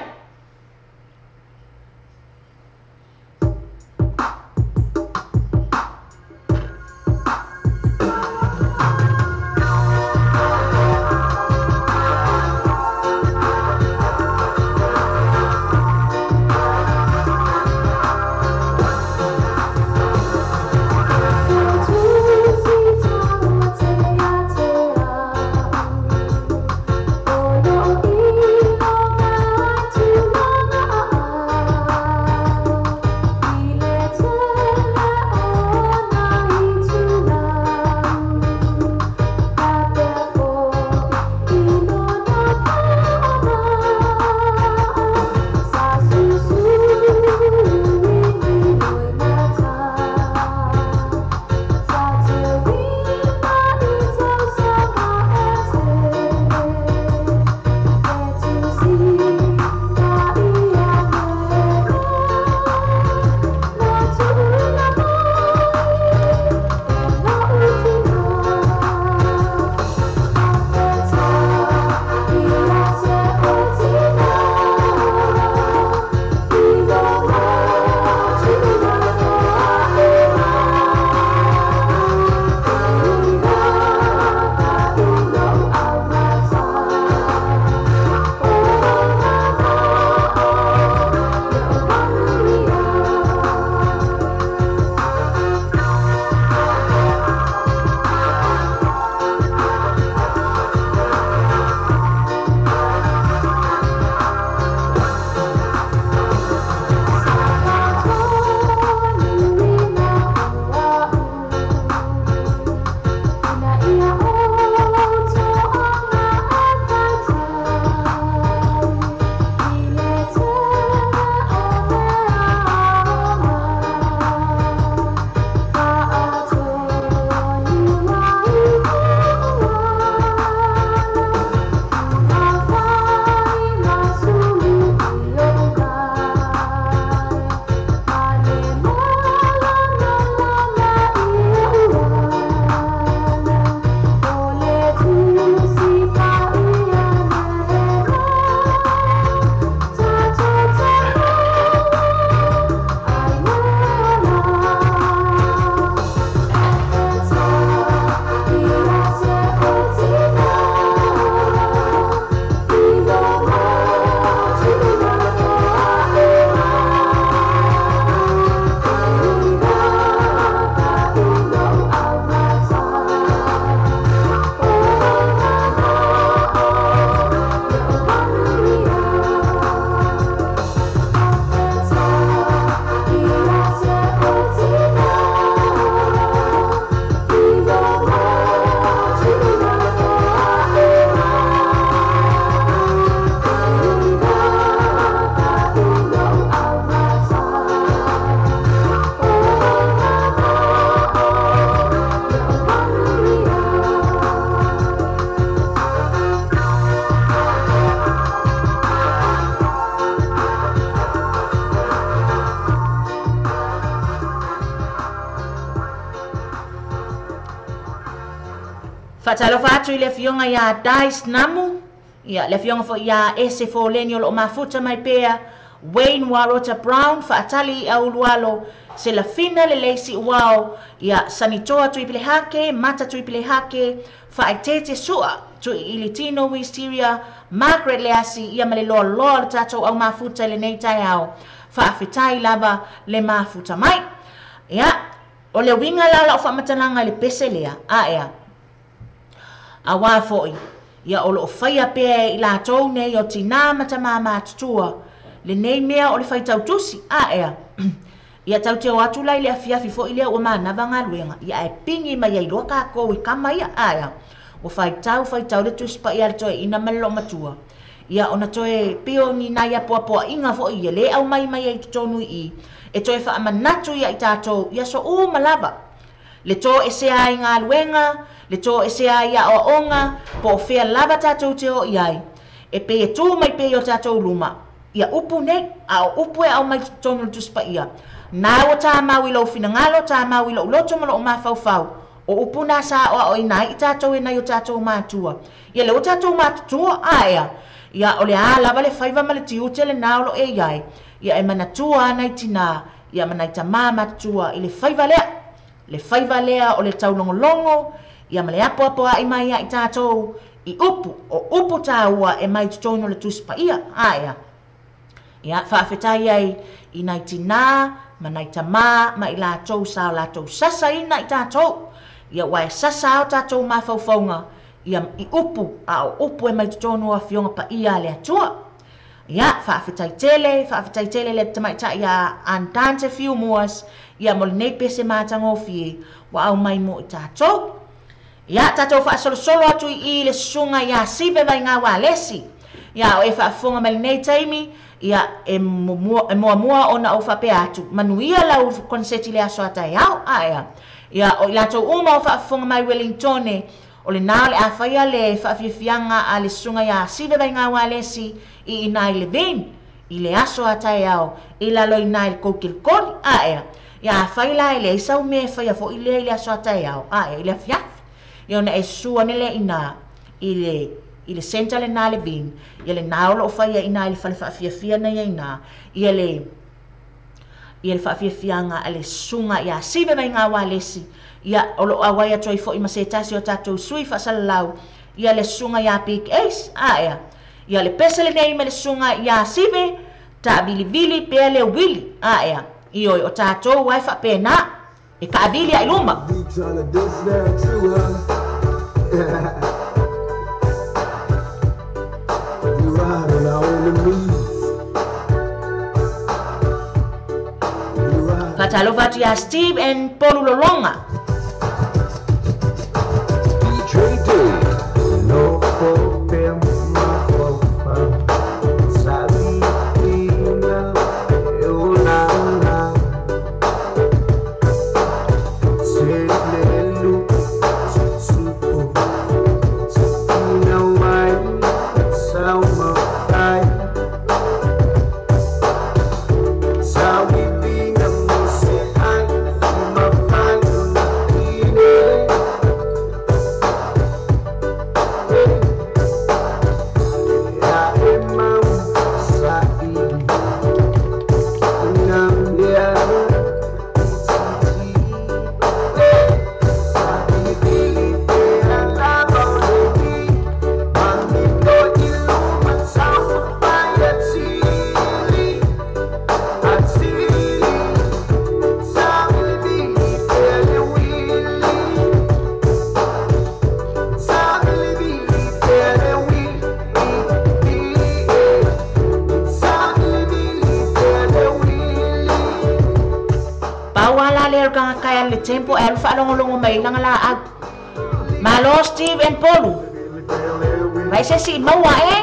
Faatalofa atu i le afioga ia Dice Namu, ia le afioga foi ia Ese Foleni o lo o mafuta mai pea, Wayne Warota Brown, faatali i Aulualo, Selafina Lelei Siuao, ia Sanitoa Tuipelehake, Mata Tuipelehake, Faaeteete Sua, Tuiilitino Wisteria, Margaret Leasi, ia ma le loaloa o le tatou au mafuta i lenei taeao. Faafetai lava le mafuta mai. Ia, o le uiga la o lau faamatalaga i le pese lea, aea. Auā foi, ia o lo o faia pea e i latou nei o tinā ma tamā matutua lenei mea o le faitau tusi, aea. Ia tatou te o atu la i le afiafi foi lea ua manava galuega, ia ae pigi mai ai loa kākou i kama ia, aea. Ua faitau, faitau le Tusi Paia a le toeaina ma le loomatua. Ia ona toe pio ni nai apoapoaiga foi ia lē aumai mai ai i totonu i i, e toe faamanatu ia i tatou i aso uma lava. Le toesea ai i galuega, le toesea ai i aoaoga, po o fea lava tatou te o i ai, e pei e tu mai pea i o tatou luma. Ia upu nei, a o upu e aumai i totonu o le Tusi Paia, na ua tāmau i lou finagalo, tāmau i lou loto ma lou mafaufau, o upu na sa aoaoina ai i tatou e nai o tatou matua. Ia lea ua tatou matutua, ae a? Ia, o le a lava le faiva ma le tiute lena o lo o e i ai, ia e manatua lava nai tinā, ia ma nai tamā matutua i le faiva lea, le faiva lea o le taulogologo, ia ma le apoapoai mai ia i tatou i upu, o upu tāua e mai i totonu o le Tusi Paia, ae a? Ia, faafetai ai i nai tinā ma nai tamā ma i latou sa o latou sasaina i tatou, ia ua e sasa a o tatou mafaufauga, ia, i upu, a o upu e mai totonu o Afioga Paia a le Atua. Ia, faafetai tele, faafetai tele le tamaitai ia Andante Fiu Moas, ia mo lenei pese matagofie ua aumai mo i tatou. Ia, tatou faasolosolo atu i i le susuga ia Sive Vaigaualesi. Ia, o e faafofoga mai lenei taimi, ia, e muamua, e muamua ona ou faapea atu, manuia lau koneseti i le aso a taeao. Ae a? Ia, o i latou uma o faafofoga mai Welingtone, o lena o le a faia le faafiafiaga a le susuga ia Sive Vaigaualesi i ina i Levin, i le aso a taeao, i lalo ina i le koukelikoli. Ae a? Ia, afai la e leai sau mea e faia foi lea i le aso a taeao, ae a, i le afiafi. Ia ona e susu ane lea ina i le i le centre lena Levin, ia lena o lo o faia ina i le fale faafiafia na ia ina, ia le ia le faafiafiaga a le susuga ia Sive Vaigaualesi, ia o lo o auai atu ai foi ma se tasi o tatou sui faasalalau, ia le susuga ia Big Ace, ae a? Ia le pese lenei ma le susuga ia Sive, taavilivili pea le uili, ae a? Ioe, o tatou lava e faapena, e taavili lava i luma. Faatalofa atu ia Steve and Polu Lolonga. Pau a la lea o le tagata e alu i le temple e alu faalogologo mai ai lana laau. Malo Steve and Polu. Vai se isi i maua e.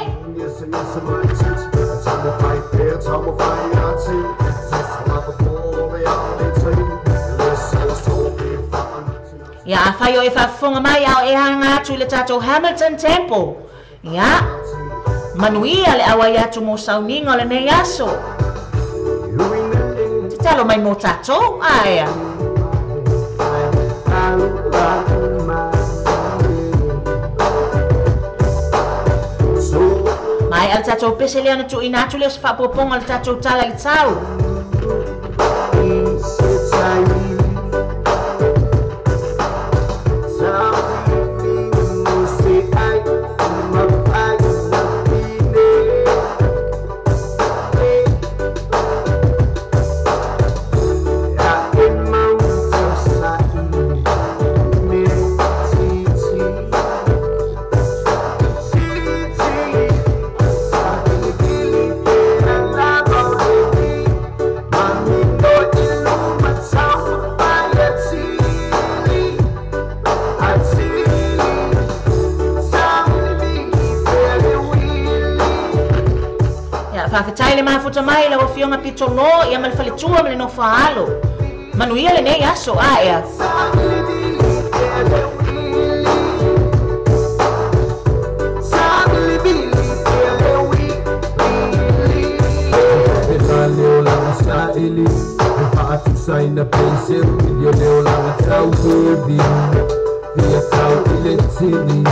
Ia afai o e faafofoga mai a o e aga atu i le tatou Hamilton Temple. Ia, manuia le auai atu mo sauniga o lenei aso. Tatalo mai mo tatou, aea. Maea le tatou pese lea ona tuuina atu lea o se faaopoopoga o le tatou tala i le tau. Ia, faafetai le mafuta mai lau Afioga Pitolo, ia ma le faletua ma le nofo a alo. Manuia lenei aso, ae a. Sina pese milio o langa tau muli Via tau ile tini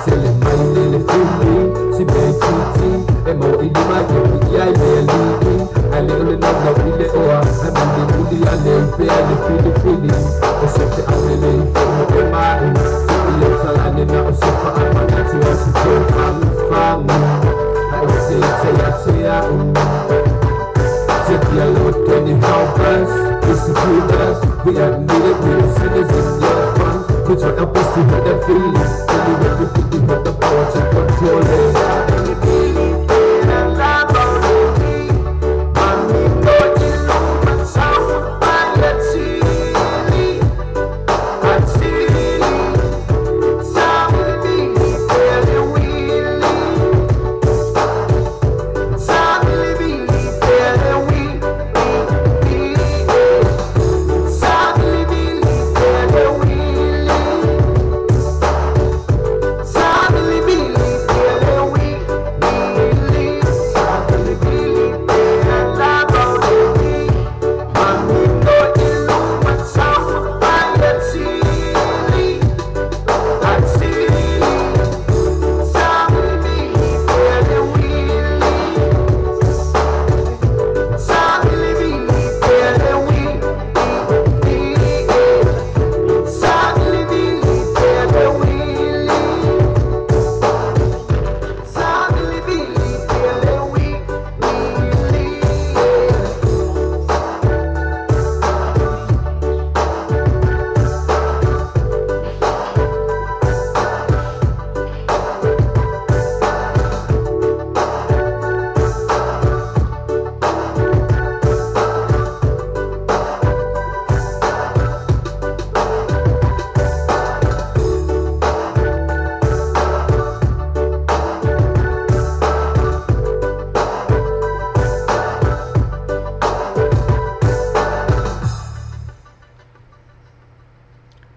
Tele mai lele fili Si me titi E mo ili mai e piki ai mea lii Ale ole nau ile oa Ai muli muli ale upe ale fili fili O se te apele i fono e mai Ile talane na o se fa amanati o se te fangu fangu Ai o se te a te a u Dear Lord, can you help us? Persecute us? We admit it, we are sinners in your front. Could you help us to hurt that feeling? Only when we think we have the power to control it.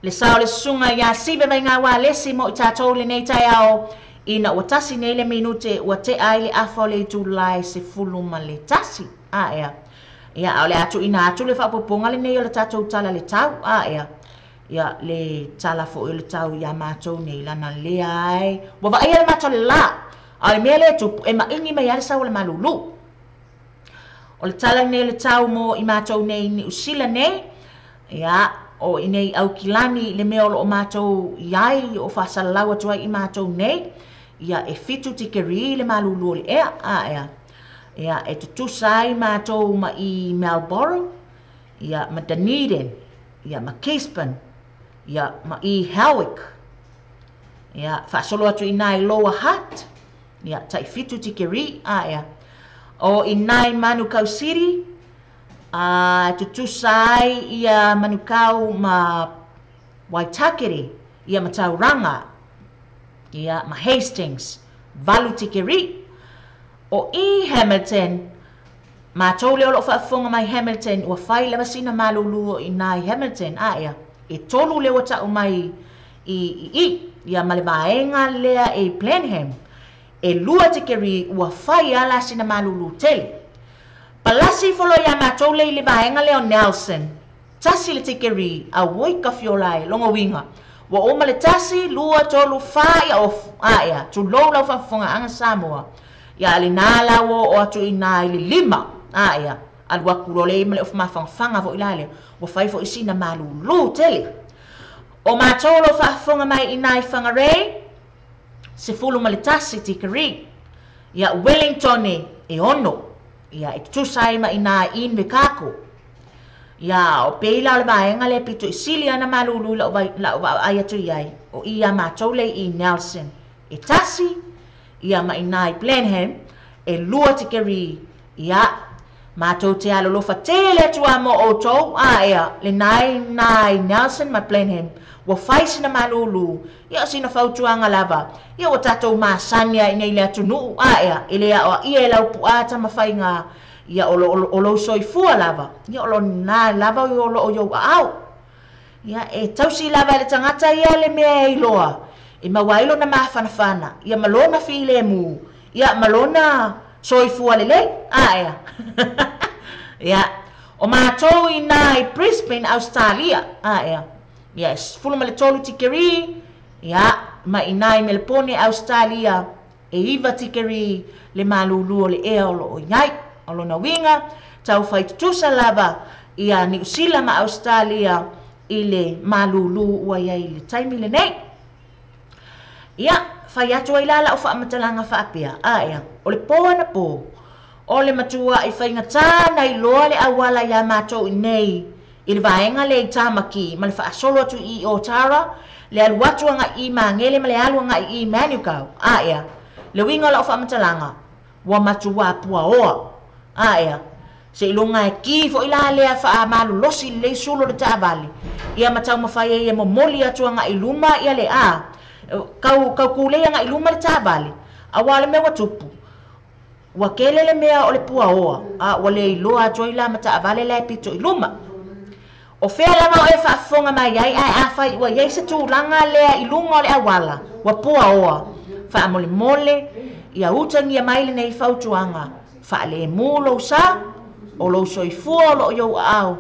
Le sao le sunga ia sive mai ngā wā lesi mo i tātou le nei tai ao ina ua tasi nei le minute ua te ai le afa o le itu lai se fulu ma le tasi. A ea. Ia au le atu ina atu le whaapoponga le nei o le tātou tala le tau. A ea. Ia le tala fo o le tau ia mātou nei lana lea ai. Ua va ia le mātou le la. A le mea le tupu e maingi mai ale sau le malulu. O le tala nei le tau mo i mātou nei ni usila nei. Ia o i nei au kilani le mea o lo o mātou iai o whasalau atu ai i mātou nei. Ia e 7 tikeri le malulu o le ea. A ea. Ia e tutusa ai mātou ma i Marlborough. Ia ma Dunedin. Ia ma Gisborne. Ia ma i Howick. Ia whaasolo atu i nai Lower Hutt. Ia tai 7 tikeri. A ea. O i nai Manukau City. Tutusa ai ia Manukau ma Waitakere, ia ma Tauranga, ia ma Hastings, 8 tikeri. O i Hamilton, mātou leo lo whaafonga mai Hamilton, ua whai lava sina malulu o i nai Hamilton, a ea, e 3 leo tau mai i, ia ma le vaenga lea e Blenheim, e 2 tikeri ua whai ala sina malulu tele. Palasi folo ia mātou le i le vaenga leo Nelson. Tasi le tikeri, a woi ka fiolai, longo winga. Wa oma le tasi, 2, 3, 4, ia of, a ea, tu lou lau whafonga anga Samoa. Ia ale nā lau o atu i nā i le 5, a ea, alu aku lole i ma le of mawhangawhanga fo i lale, wa whai fo i sina malulu tele. O mātou lo whafonga mai i nā i Whangarei, 11 tikeri. Ia Wellington e 6. Ia, e tutusa ai ma ina Invercargill. Ia, o peila o le vaenga le pito i sili ana malulu lau ai atu iai. O ia mātou le i Nelson. E tasi, ia ma ina i Blenheim, e 2 tikeri. Ia, mātou te alolofa tele atua mo outou. A ea, le nai nai Nelson ma Blenheim. Ua whai sina malulu. Ia, sina fautuanga lava. Ia, ua tātou māsania i nei le atunuu. A ea, e lea oa ia e lau puata ma whainga. Ia, o lo soifua lava. Ia, o lo nā lava o lo o iau au. Ia, e tausi lava le tangata ia le mea e iloa. E mawailo na māwhanawhana. Ia, malona while mu. Ia, malona soifua le lei. A ea. Ia, O mātou i nā i Brisbane, Australia. Ea. Ia, 13 tikeri. Ia, ma i nā i Melbourne, Australia. E 9 tikeri le malulu o le ea o loo iai. O lona uiga, tau fai tutusa lava ia Niu Sila ma Australia i le malulu ua iai i le taimi lenei. Ia, fai atu ai la lau faamatalaga faapea. Ea, o le po anapo, o le matua'i faigata na iloa le auala iā matou i inei i le vaega lea i Tamaki ma le faasolo atu i Otara, le alu atu aga'i i Magele ma le alu aga'i i Manukau. Ea, le uiga o lau faamatalaga, ua matuā puaoa. Ea, seiloga e ki fo'i la lea faamalolosi lelei sulu o le taavale, ia ma taumafai ai e momoli atu aga'i luma ia le a kau kaukulei aga'i luma le taavale, auā le mea ua tupu. Ua tele le mea o le puaoa, a ua le iloa atu ai la ma taavale la e pito i luma. O fea lava o e faafofoga mai ai, ae afai ua iai se tulaga lea i luga o le auala, ua puaoa, faamolemole, ia utagia mai lenei fautuaga, faalemu lou sa, o lou soifua o loo i ou aao,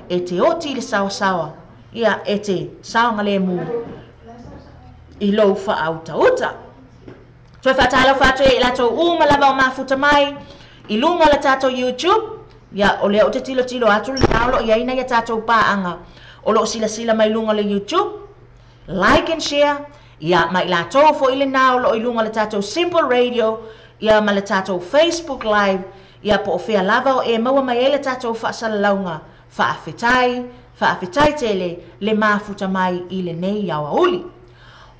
e te oti i le saoasaoa, ia e te saogalemu i lou faautauta. Toe faatalofa atu ai i latou uma lava o mafuta mai i luga o le tatou YouTube. Ia, o lea ou te tilotilo atu lena o loo i ai nai a tatou paaga o loo silasila mai luga o le YouTube. Like and share. Ia, ma i latou foi lena o loo i luga o le tatou Simple Radio, ia ma le tatou Facebook Live, ia po o fea lava o e maua mai ai le tatou faasalalauga. Faafetai, faafetai tele le mafuta mai i lenei aoauli.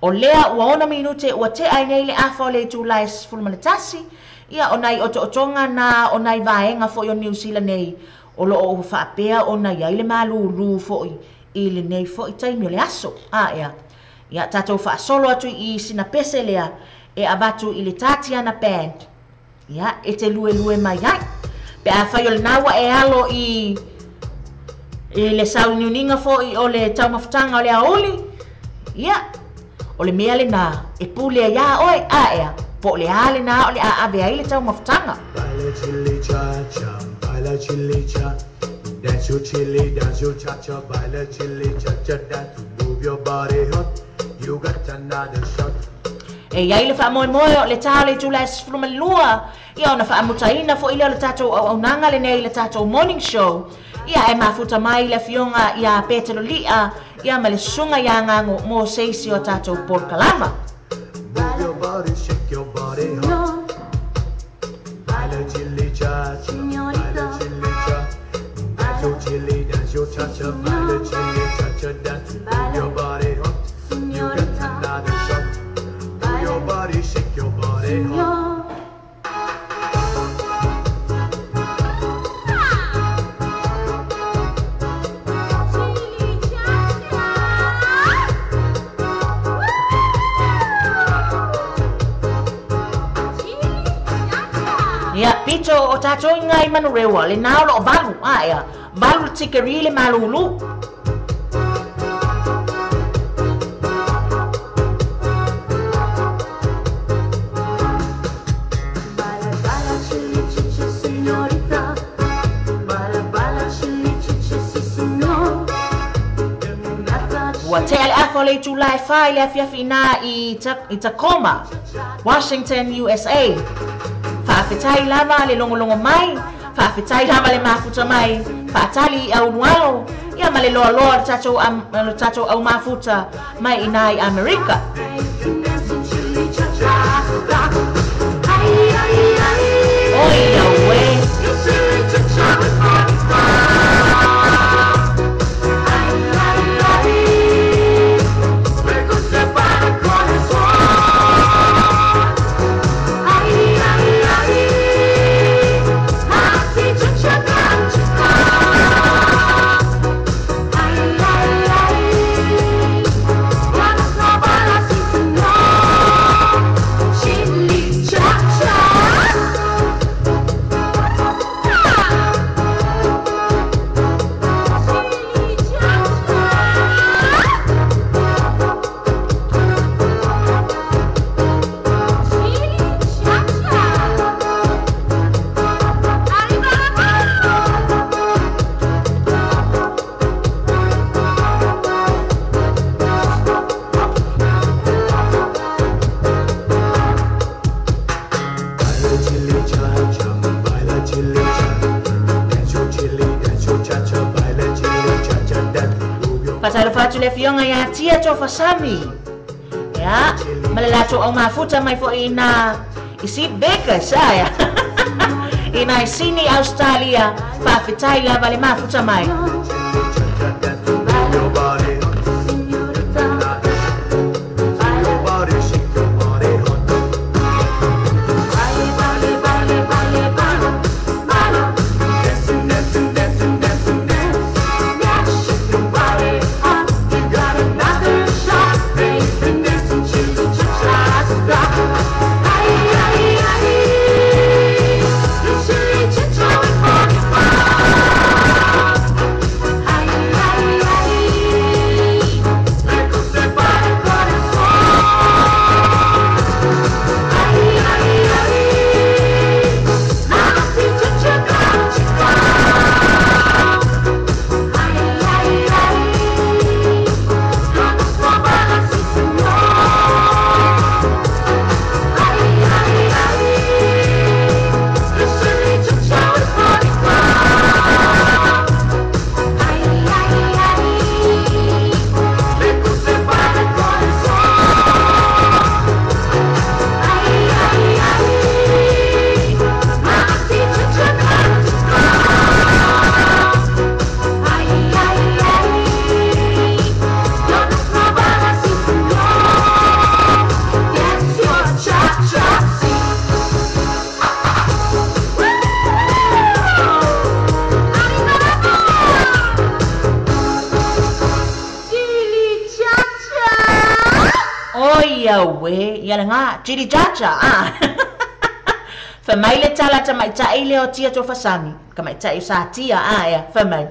O lea ua 6 minute ua tea ai nei le afa o le itula e 11, ia o nai otootoga na o nai vaega foi o Niu Sila nei o loo ua faapea ona i ai le malūlū foi i lenei foi taimi o le aso. Ea, ia tatou faasolo atu i sina pese lea e avatu i le Tatiana Band, ia e te luelue mai ai. Pe afai o lena ua e alo i le sauniuniga foi o le taumafataga o le aoauli, ia, o le mea lena e pule ai iā oe. Ea, po o le a lena o le a ave ai le taumafataga. Baila chili cha cha, baila chili cha. Dance your chili, dance your cha cha, baila chili cha cha dance. Move your body hot, you got another shot. E iai le faamoemoe o le tā o le itula e 12, ia ona faamutaina fo'i lea o le tatou auaunaga lenei, le tatou morning show. Ia e mafuta mai le afioga iā Petelo Li'a, ia ma le susuga iā Gago mo se isi o tatou polokalama. Move your body, shake your body hot. Baila chili cha cha, baila chili cha. Dance your chili, dance your cha cha, baila chili cha cha dance. Move your body hot, you got another shot. Move your body, shake your body hot. Ia, pito o tatou i ngai Manurewa, lena o loo 8, ea, 8 tikeri le malūlū. Baila, baila, chili, chicha, señorita. Baila, baila, chili, chicha, sí, señor. Ua tea le afa o le itula e 4 i le afiafi inā i Tacoma, Washington, USA. Faafetai lava le logologo mai, faafetai lava le mafuta mai, faatali i aulualo, ia ma le loaloa o le tatou au mafuta mai inā i Amerika. Chili, cha, cha, Ay, ay, ay. Oi auē. Chili, cha, cha, Ay, ay, ay. Me gusta para corazón. Ay, ay, ay. Así, cha, cha, cha, cha. Ay, ay, ay. Vamos a bailar, sí, señor. Chili, cha, cha. Faatalofa atu le afioga ia Tia Tofasami, ia ma le latou aumafuta mai foʻi ina i Sid Bakers aia ina i Sydney, Australia. Faafetai lava le mafuta mai. Oi auē, ia lagā, Chili Chacha, a. Fai mai le tala tamaitai lea o Tia Tofasami, tamaitai o Sa Tia, a ea, fai mai.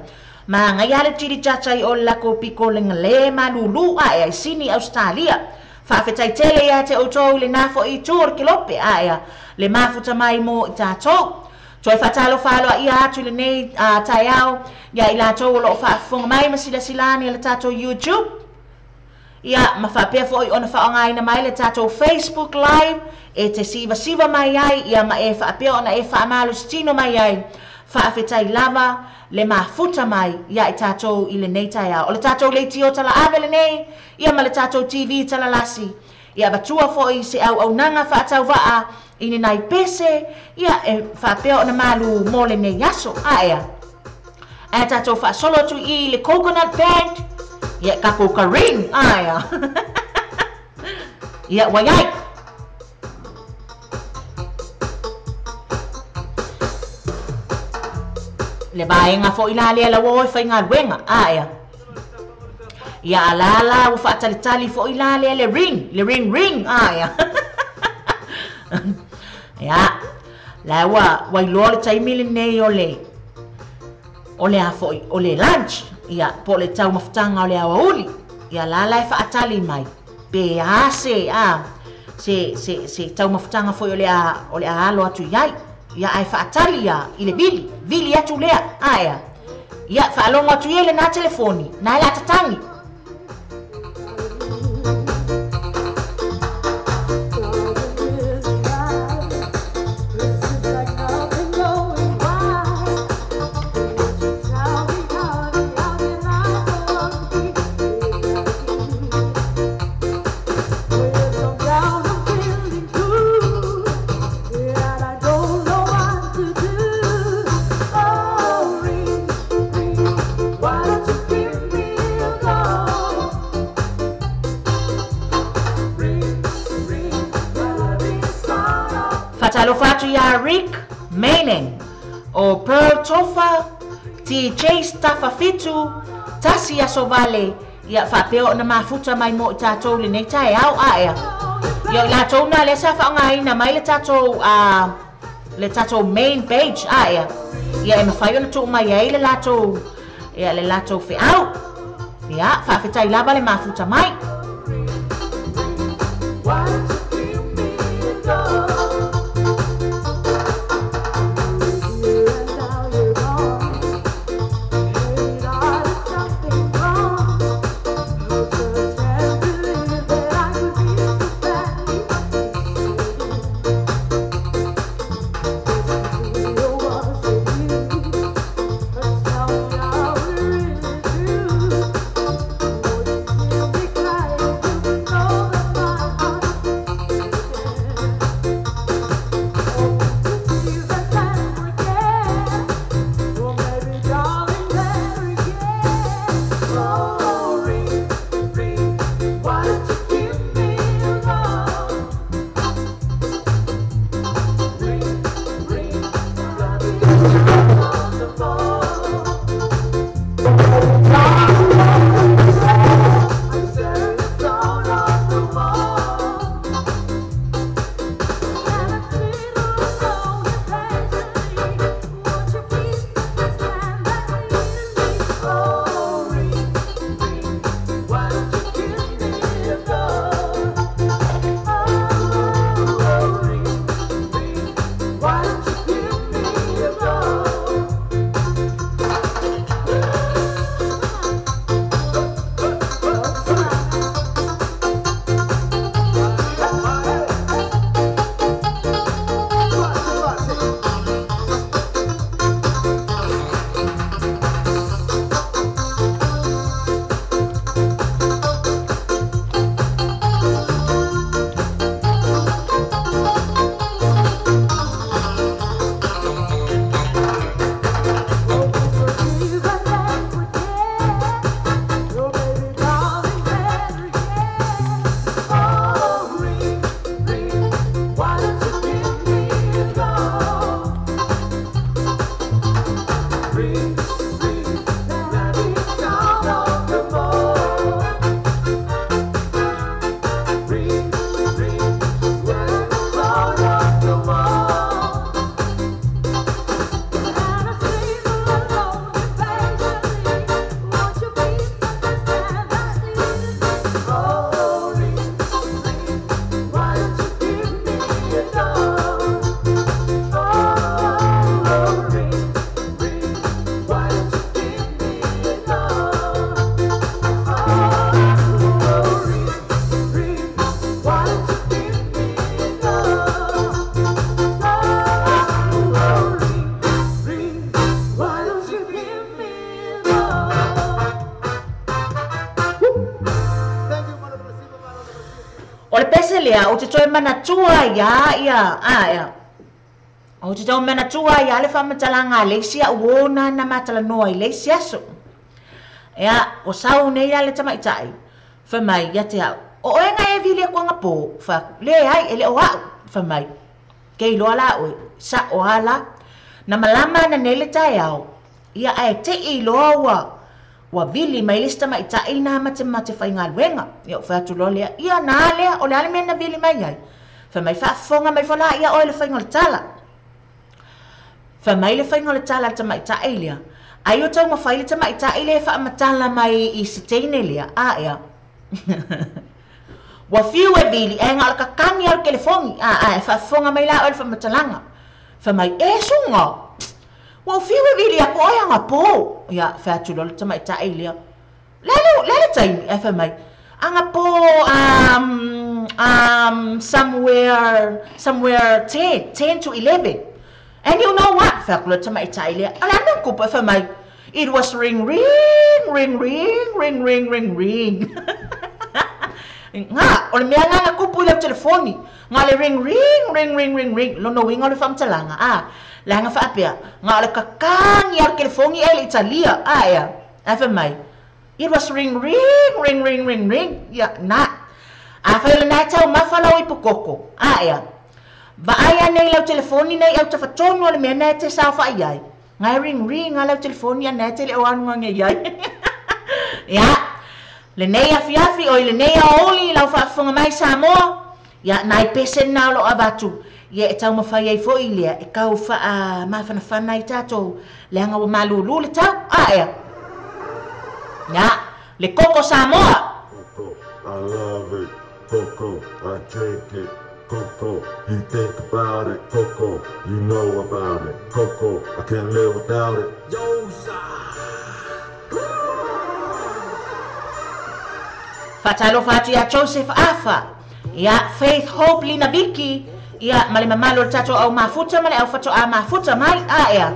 Magaia le Chili Chacha i o le lakou piko legalē malūlū, a ea, i Sini, Ausetalia. Faafetai tele iā te outou i lenā foʻi itu o le kelope, a ea, le mafuta mai mo i tatou. Toe faatalofa aloaia atu i lenei taeao iā i latou o loo faafofoga mai ma silasila ane i le tatou YouTube. Ia, ma faapea foi ona faaaogaina mai le tatou Facebook Live e te sivasiva mai ai, ia ma e faapea ona e faamalositino mai ai. Faafetai lava le mafuta mai ia i tatou i lenei taeao. O le tatou leitio talaave lenei, ia ma le tatou TV talalasi. Ia avatua foi se auaunaga faatauvaa i ni nai pese, ia e faapea ona malu mo lenei aso. Aea. Ae tatou faasolo atu i i le Coconut Band, ia kakou ka ring, aea. Ia ua iai. Le vaega foi la lea lau o e faigaluega, aea. Ia alala ua faatalitali foi la lea le ring, le ring ring, aea. Ia, la ua ua iloa le taimi lenei o le o le a foi, o le lunch, ia, po o le taumafataga o le aoauli, ia la la e faatali mai, pe a se, a, se, se, se taumafataga foi o le a, o le a alo atu i ai, ia, ae faatali ia i le vili, vili atu lea, ae a, ia, faalogo atu ia i lenā telefoni, na e le a tatagi. Faatalofa atu iā Rick Manning, o Pearl Tofa, T. Chase Tafa Fitu, tasi aso vale, ia faapea ona mafuta mai mo i tatou lenei taeao aea. Ia o i latou na lea sa faaaogaina mai le tatou a le tatou main page aea. Ia e mafai ona tuu mai ai le latou ia le latou feau. Ia faafetai lava le mafuta mai. te lea, ou te toe manatua ai lava ia, a ea, ou te tau manatua ai lava le faamatalaga a le isi a'u uō na na ma talanoa i le isi aso. Ia, ua sau nei la le tamaitai, fai mai ia te a'u, O oe na e vili atu anapō? Fai atu, Leai, e le o a'u. Fai mai, Ke iloa la oe, sa'o a la. Na malama ana nei le taeao, ia ae te'i loa ua, ua vili mai le isi tamaitai na ma te, ma te faigaluega. Ia ou fai atu loa lea, Ia, na a lea, o le a le mea na vili mai ai? Fai mai, Faafofoga mai fola ia oe le faiga o le tala. Fai mai le faiga o le tala a le tamaitai lea, Ai o taumafai le tamaitai lea e faamatala mai i si teine lea, a ea. Ua fiu e vili, ae na o le kakani lava o le telefoni, a, a e faafofoga mai la oe i le faamatalaga. Fai mai, E Suga, ua ou fiu e vili atu oe anapō. Ia, fai atu loa le tamaitai lea, Le a le, le a le taimi? Ae fai mai, Anapō, um, um, somewhere, somewhere ten, 10 to 11. And you know what? Fai atu loa le tamaitai lea, O le a le mea na tupu? Ae fai mai, It was ring ring ring ring ring ring ring ring. Ngā, o le mea ngā na kupu i lau telefoni, ngā le ring ring ring ring ring ring, lona uiga o le faamatalaga, ā, leaga faapea, ngā o le kakagi a le telefoni e le i talia, ā ea, ae fai mai, it was ring ring ring ring ring ring, ia, nā. Afai o lena e taumafa lau ipukoko, ā ea, vaai ane i lau telefoni nei au tafatonu o le mea na e te saofai ai. Ngai ring ring a lau telefoni ana e te le o anuange i ai. Ia, lenei afiafi, oi lenei aoauli i lau faafofoga mai Samoa, ia, nai pese na o lo o avatu, ia e taumafai ai foi lea e tau faamafanafana ai tatou, leaga ua malulu le tau. A ea. Ia, le koko Samoa. Coco, I love it. Coco, I drink it. Coco, you think about it. Coco, you know about it. Coco, I can't live without it. Faatalofa atu ia Joseph Afa, ia Faith Hope Lina Viki, ia ma le mamalu o le tatou au mafuta ma le au fatoa mafuta mai, a ea.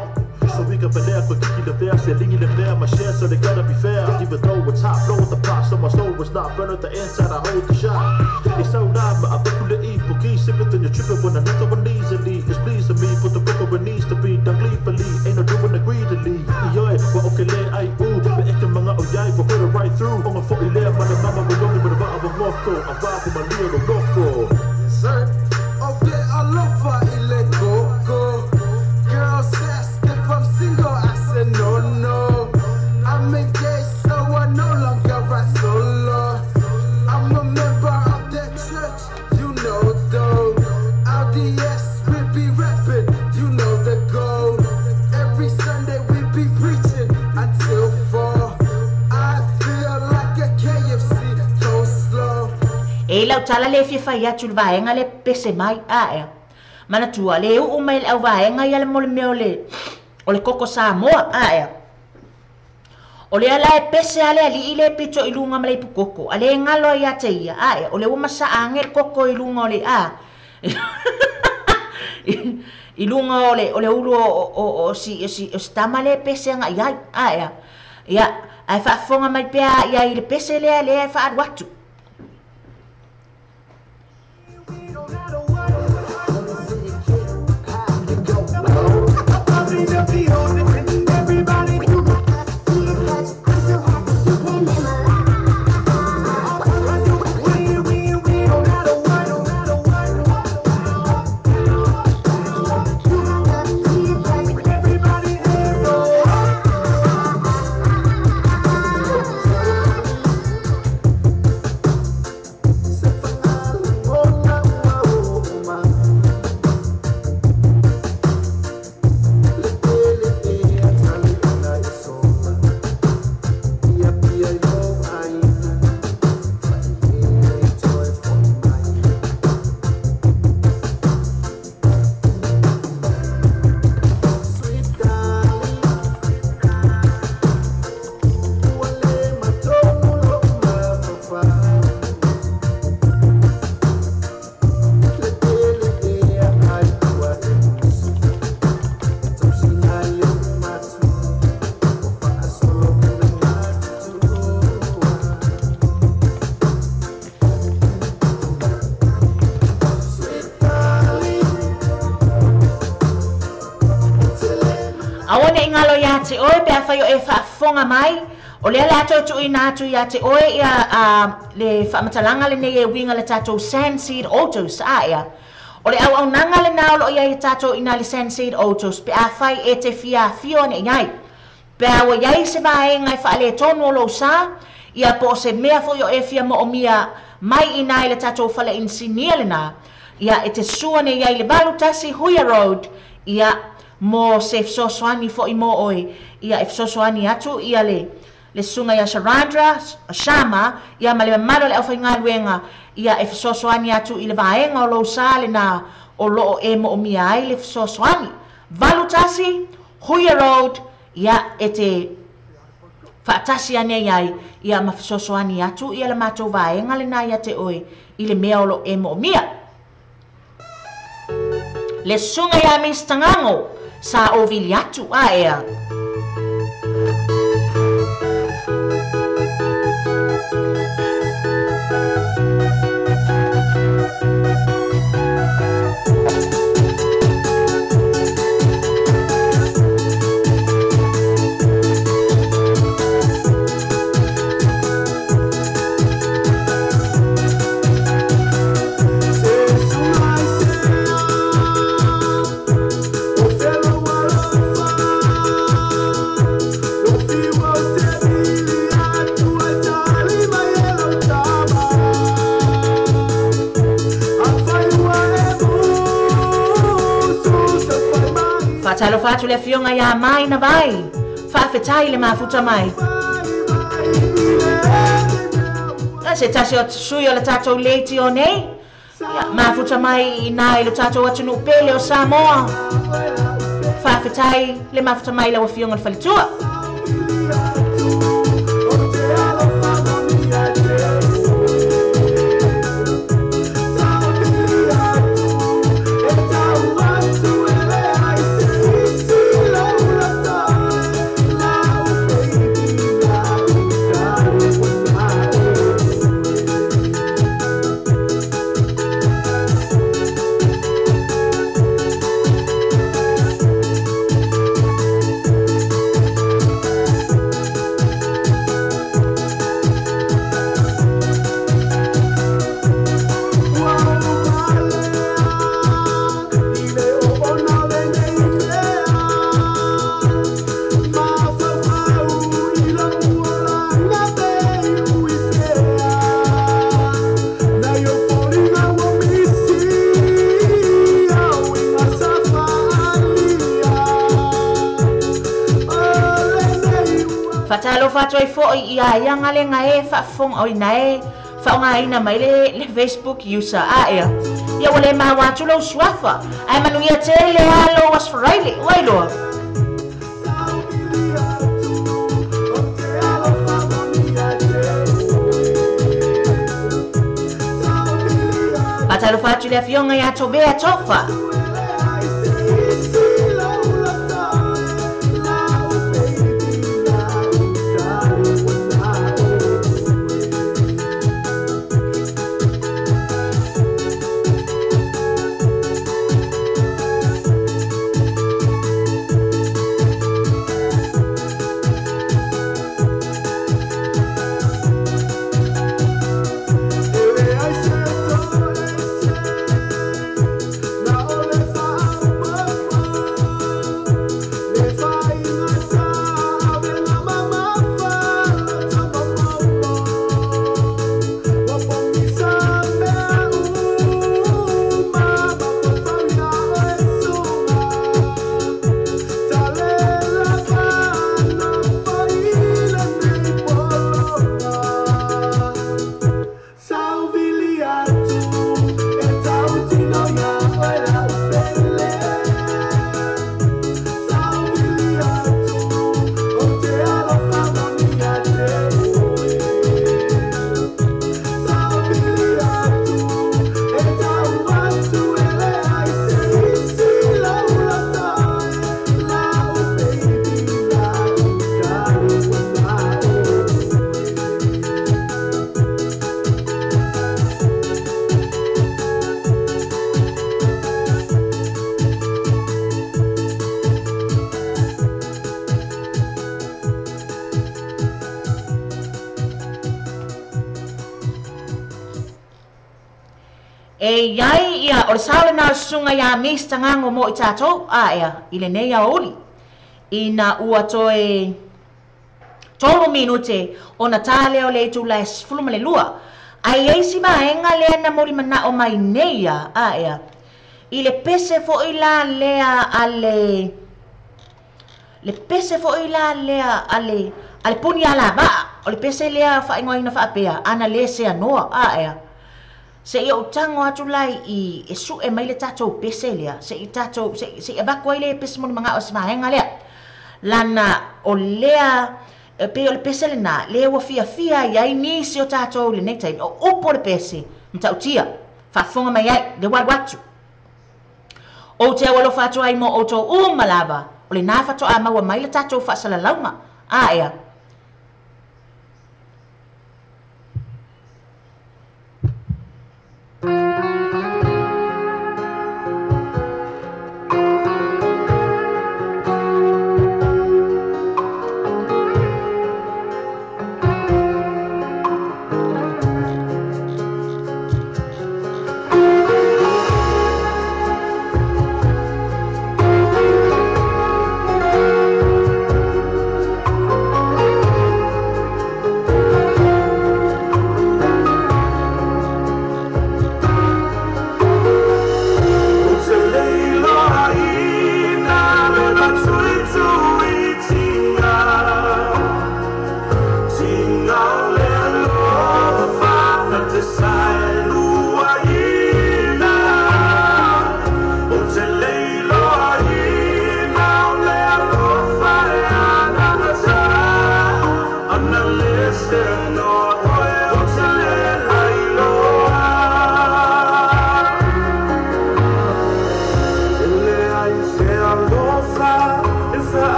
E i lau tala le fia fai atu i le vaega lea pese mai, a ea. Manatua, le uu mai le auvaega ia le mo le mea o le, o le koko Samoa, a ea. O lea la e pese a le alii le pito i luga ma le ipu koko, a le galo ai ia te ia, a ea, o lea ua masaa age le koko i luga o le, a, i luga o le, o le ulu o, o, o, si, o si, o si tama lea e pese aga i ai, a ea. Ia, ae faafofoga mai pea ia i le pese lea, lea e faaalu atu. te oe pe afai o e faafofoga mai, o lea le a toe tuuina atu ia te oe ia le faamatalaga lenei e uiga le tatou Sandseed Autos aea. O le auaunaga lenā o loo i ai i tatou i ina le Sandseed Autos pe afai e te fia afio ane i ai. Pe a ua i ai se vaega e faaletonu o lou sa, ia po o se mea foi o e fia moomia mai i ina i le tatou fale inisinia lenā, ia e te susu ane i ai i le 81 Huia Road, ia mo se fesoasoani foi mo oe, ia e fesoasoani atu ia le le susuga ia Sharandra Sharma, ia ma le mamalu o le aufaigaluega, ia e fesoasoani atu i le vaega o lou sa lenā o loo e moomia ai le fesoasoani. 81 Huia Road, ia e te faatasi ane ai ia ma fesoasoani atu ia le matou vaega lenā ia te oe i le mea o loo e moomia. Le susuga ia Miss Tagago sa ovili atu aea. Faatalofa atu le afioga ia Maina Vai. Faafetai le mafuta mai. Se tasi o sui o le tatou leiti o nei. Ia, mafuta mai i nā i le tatou atunuu pele o Samoa. Faafetai le mafuta mai lau afioga le faletua. Faatalofa atu ai foi ia ia galega e faafofoga o ina e faaaogaina mai le Facebook user aea. Ia ua le maua atu lou suafa, ae manuia tele lava lou Aso Faraile, ua iloa. Faatalofa atu i le afioga ia Tovea Tofa. E iai ia o le sao lenā o le susuga ia Miss Tagago mo i tatou aea i lenei aoauli ina ua toe 3 minute ona ta lea o le itula e 12. Ae i ai si vaega lea na molimanao mai nei ia aea i le pese foi la lea a le le pese foi la lea a le a le puni alavaa o le pese lea faaigoaina faapea ana le seanoa aea. Se i ou tago atu la i e su'e mai le tatou pese lea, se i tatou se i avatu ai le pese molimagao o se vaega lea. Lana o lea e pei o le pese lenā lea ua fiafia ai ai nisi o tatou i lenei taimi, o upu o le pese matautia, faafofoga mai ai, lea ua alu atu. Ou te aualofa atu ai mo outou uma lava, o lenā faatoa maua mai le tatou faasalalauga. Aea.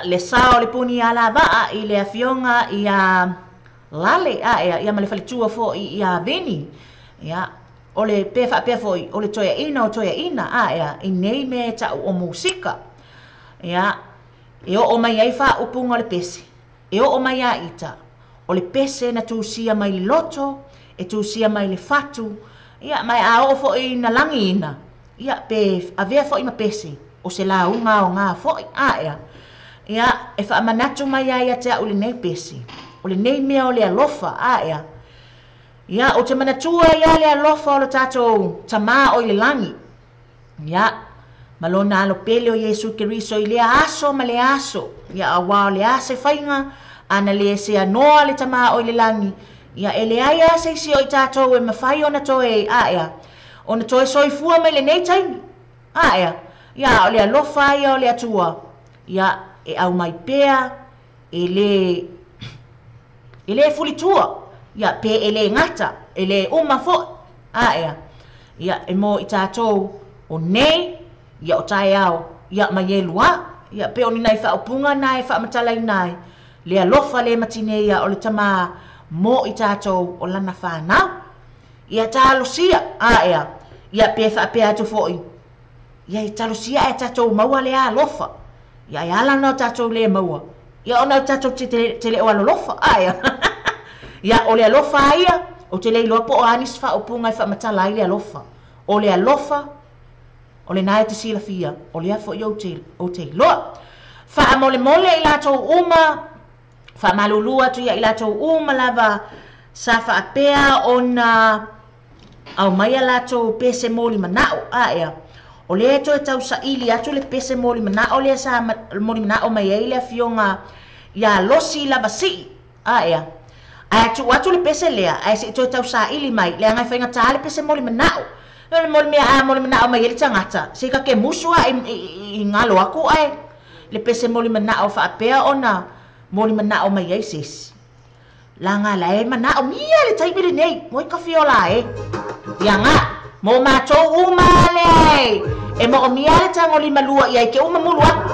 Ia, le sao o le puni alavaa i le afioga ia Lale, ae ia ma le faletua foi ia Veni. Ia, o le pe faapea foi o le toeaina o toeaina, ae i nei mea e tau o musika. Ia, e oo mai ai faaupuga o le pese, e oo mai ia ita, o le pese na tusia mai le loto, e tusia mai le fatu, ia, ma a oo foi ina lagiina, ia, pe avea foi ma pese, o se lauga aoga foi, ae ia, e faamanatu mai ai ia te au lenei pese, o lenei mea o le alofa, ae ia, ou te manatua ia le alofa o lo tatou Tamā o i le lagi, ia, ma lona alo pele o Iesu Keriso i lea aso ma lea aso, ia, auā o le a se faiga, ana le seanoa le Tamā o i le lagi, ia, e leai lava se isi o i tatou e mafai ona toe, ae ona toe soifua mai lenei taimi, ae ia, a o le alofa ia o le Atua, ia, e aumai pea, e le, e le fulitua, ia, pe e le gata, e le uma foi, ae ia, e mo i tatou o nei, ia, o taeao, ia, ma ielua, ia, pe o ni nai faaupuga na e faamatalaina ai le alofa le matinei ia o le Tamā mo i tatou o lana fanau. Ia talosia, ae ia, pe faapea atu foi, ia, e talosia ae tatou maua lea alofa, ia, e ala ona o tatou le maua, ia, ona o tatou te le o alolofa, ae ia, o le alofa lava ia, ou te le iloa po o a nisi faaupuga e faamatala ai le alofa. O le alofa, o lena e te silafia, o lea foi ou te, ou te iloa. Faamolemole i latou uma, faamalulu atu ia i latou uma lava sa faapea ona aumai a latou pese moli manao, ae o lea e toe tausaili atu le pese moli manao lea sa moli manao mai ai le afioga ia Losi Lavasii, ae ae tuu atu le pese lea ae se i toe tausaili mai, leaga e faigata le pese moli manao. O le moli mea a moli manao mai ai le tagata, se i kake musu a i galo aku ae le pese moli manao faapea ona moli manao mai ai se isi. Laga la e manaomia le taimi lenei, mo i ka fiola e. Ia ga, mo matou uma lea e, e moomia le tagolimalua ia i ke uma mulu aku.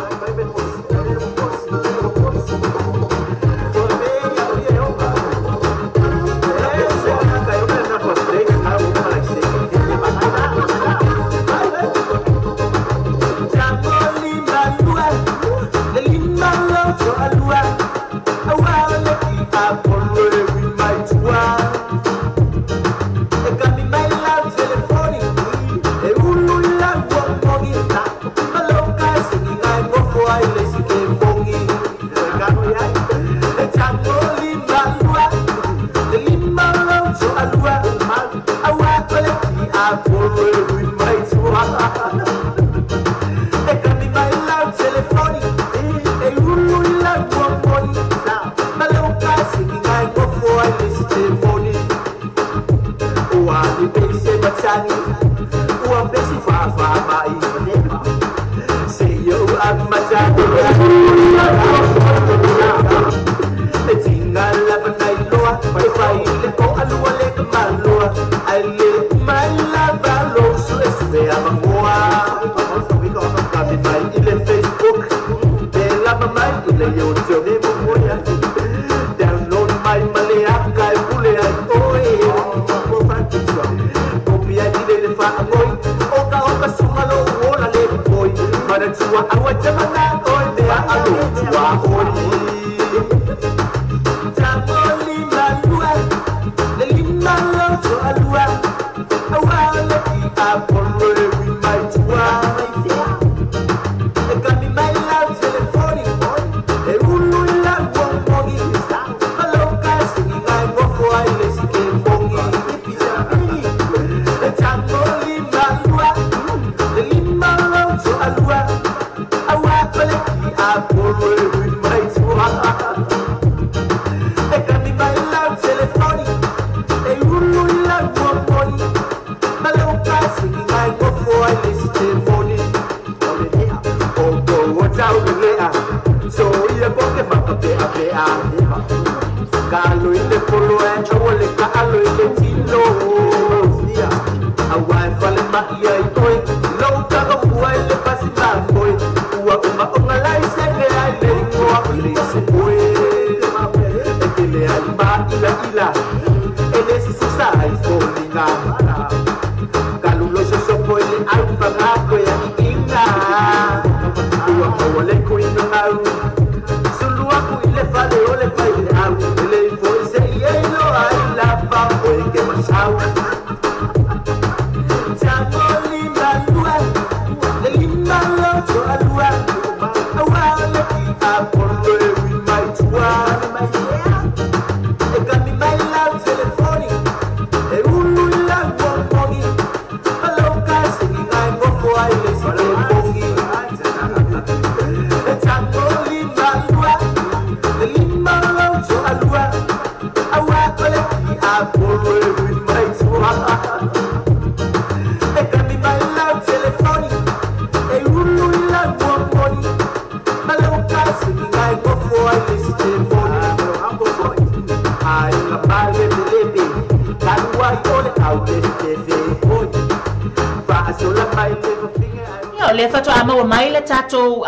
Ia, o lea faatoa maua mai le tatou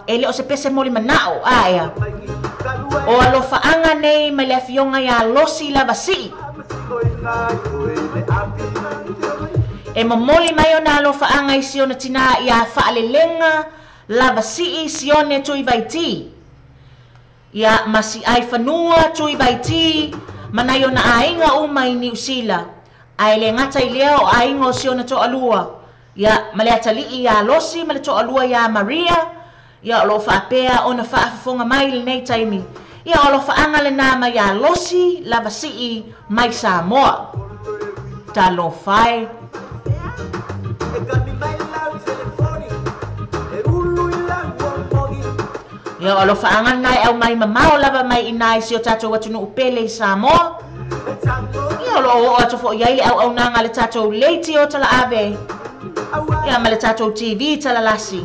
e le o se pese mo le manao aea. O alofaaga nei mai le afioga iā Losi Lavasii. E momoli mai ona alofaaga i si ona tinā iā Faalelega Lavasii Sione Tuivaiti. Ia ma si ai fanua Tuivaiti ma nai ona aiga uma i Niu Sila. Ae le gata i lea o aiga o si ona toalua. Ia ma le atalii iā Losi ma le toalua iā Maria. Ia o loo faapea ona faafofoga mai lenei taimi. Ia o alofaaga lenā mai iā Losi Lavasii mai Samoa. Talofa e. Ia o alofaaga lenā e aumai mamao lava mai inā i si o tatou atunuu pele i Samoa. Ia o loo oo atu foʻi ai le auaunaga le tatou leiti o talaave. Ia ma le tatou TV talalasi.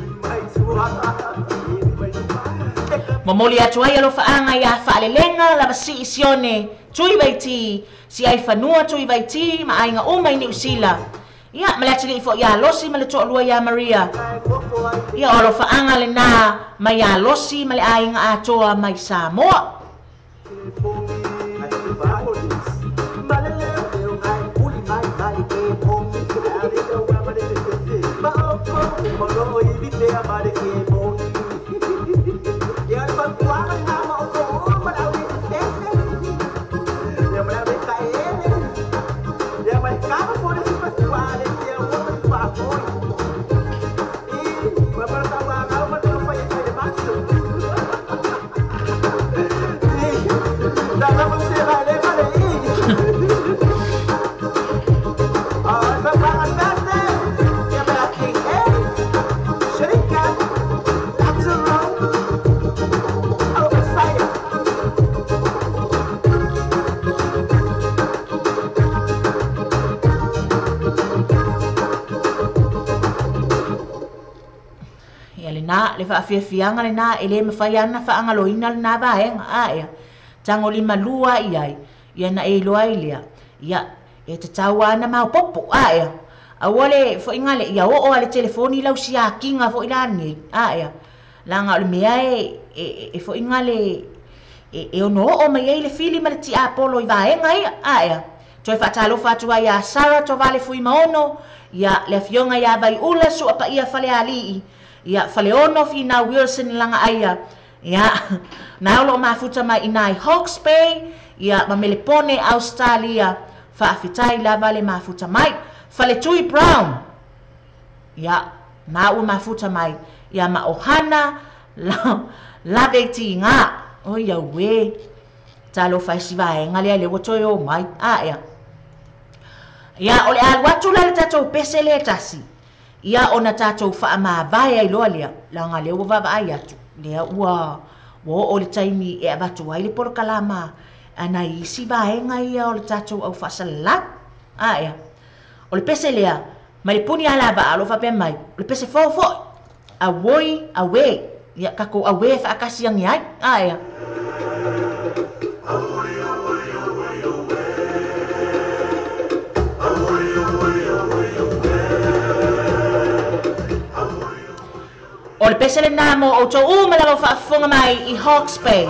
Momoli atu ai alofaaga iā Faalelega Lavasii Sione Tuivaiti, si ai fanua Tuivaiti ma aiga uma i Niu Sila. Ia ma le atalii foʻi iā Losi ma le toalua iā Maria. Ia o alofaaga lenā mai iā Losi ma le aiga atoa mai Samoa. Le faafiafiaga lenā e lē mafai ana faagaloina lenā vaega aea. Tago limalua i ai, ia na e iloa ai lea. Ia, e tatau ana maopopo aea. Aua le foʻiga le ia oo a le telefoni lau siakiga foʻi lanei aea. Laga o le mea e foʻiga le e ono oo mai ai le fili ma le tiapolo i vaega ia aea. Toe faatalofa atu ai iā Sara Tovale Fuimaono, ia le afioga iā Vaiula Suapaia Falealii. Ia Faleono Finau Wilson langa aia. Ia na o loo mafuta mai inā i Hawke's Bay, ia ma Melepone Australia. Faafetai lava le mafuta mai. Faletui Brown. Ia na ua mafuta mai. Ia ma ohana lavetiga. O ia ue. Talofa e si vaega lea le ua toe o mai aea. Ia o le alu atu la le tatou pese le tasi. Ia ona tatou faamavae ai loa lea. Laga lea ua vaavaai atu. Lea ua oo le taimi e avatu ai le polokalama ana isi vaega ia o le tatou au faasalalau aea. O le pese lea mai le puni alavaa o loo faapea mai. O le pese fou foʻi. Auoi aue. Ia takou aue faakasi agi ai aea. O le pese lenā mo outou uma lava faafofoga mai i Hawke's Bay.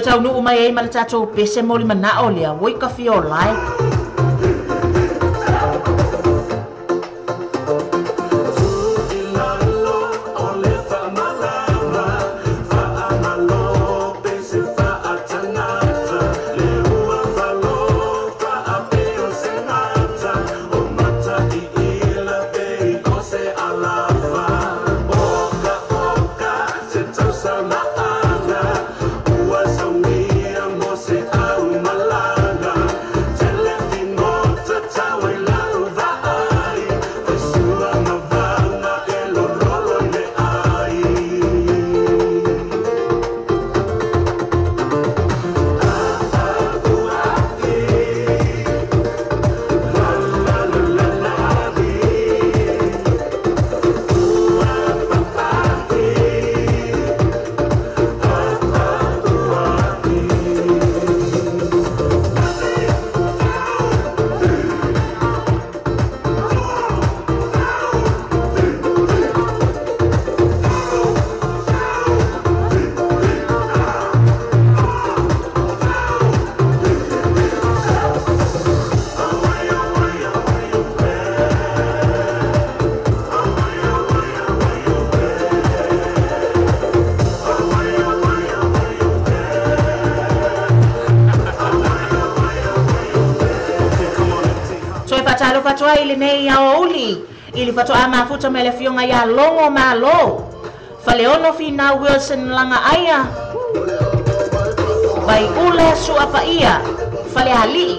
taunuu mai ai ma le tatou pese molimanao lea ua i ka fia ola e. Faatoa i lenei aoauli i le faatoa mafuta mai le afioga ia Logo Malo Faleono Finau Wilson Laga Aia Vaiula Suapaia Falealii.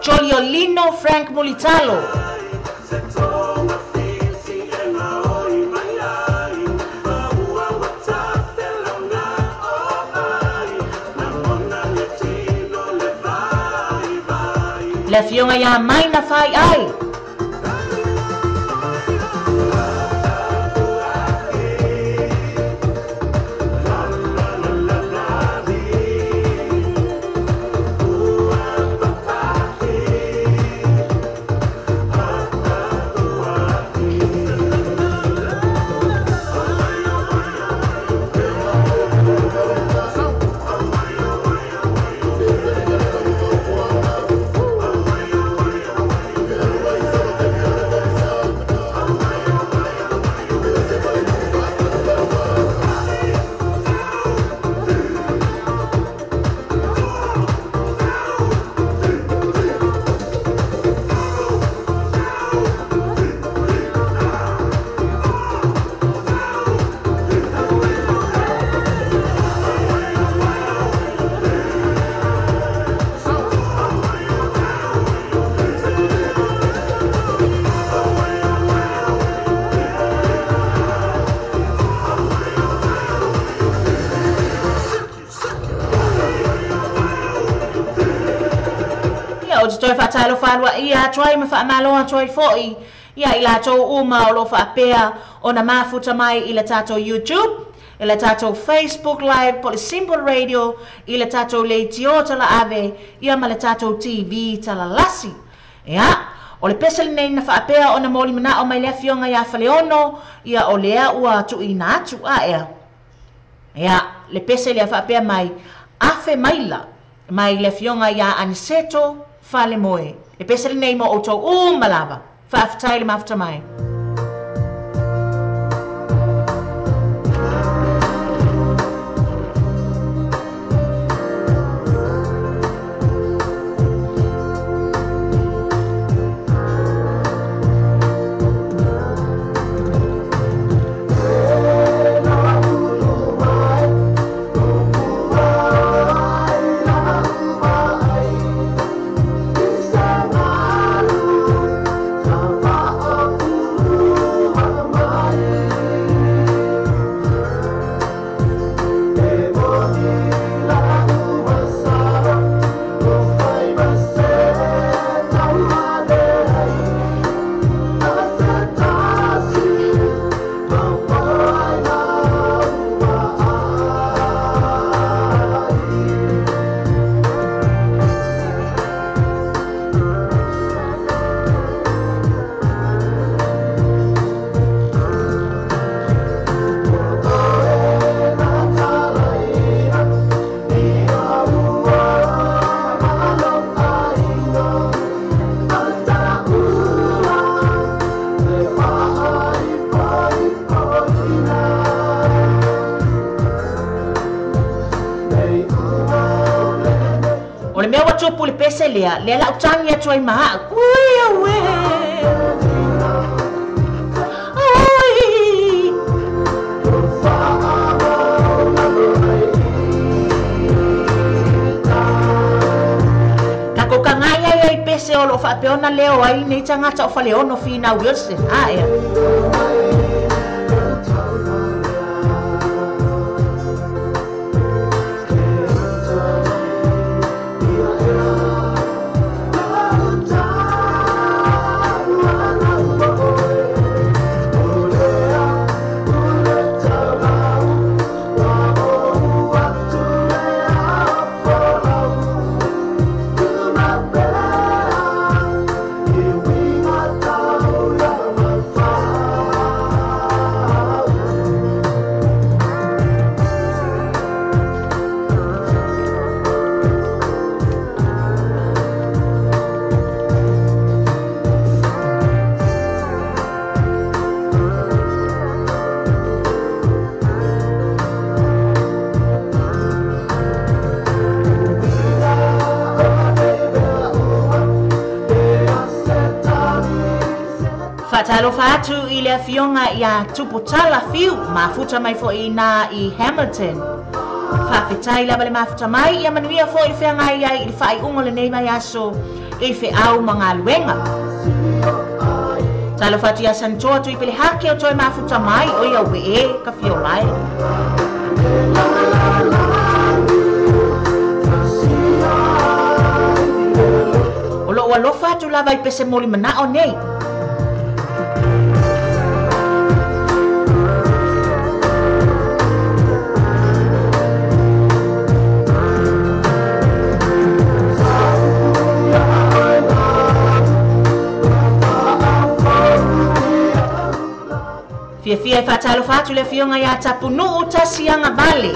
Joliolino Frank Mulitalo. Le afioga ia Maina Fai Ai. Toe whaatalo whalua ia atuai ma whaamalo atuai foi ia i latou uma o lo whaapea o na mafuta mai i le tatou YouTube, i le tatou Facebook Live po le Simple Radio, i le tatou leitio tala ave ia ma le tatou TV tala lasi. Ia, o le pese lenei na whaapea o na moli mana o mai le afioga ia Faleono ia o lea ua tuuina atu aea. Ia, le pese lea whaapea mai afe maila mai le afioga ia Aniseto Falemoe. E pese lenei mo outou uma lava. Faafetai le mafuta mai. Oh. lea, lea lau tangi atu ai maa. Ui, aue. Ui. Kako ka ngai ai ai pese o lo whaapeona leo ai nei tangata o whaleono Whina Wilson. Ah, ea. Talofa atu i le afioga ia Tuputala Fiu, mafuta mai foi na i Hamilton. Faafetai lava le mafuta mai, ia manuia foi le feagai ai i le faaiuga o lenei mai aso i feau ma galuega. Talofa atu ia Santoa tui pele hake o toe mafuta mai, o ia ue e ka fiolai. O loo alofa atu lava i pese moli manao nei. Fia fia e whātalo whātu le fionga ia tapunuu tasianga vale.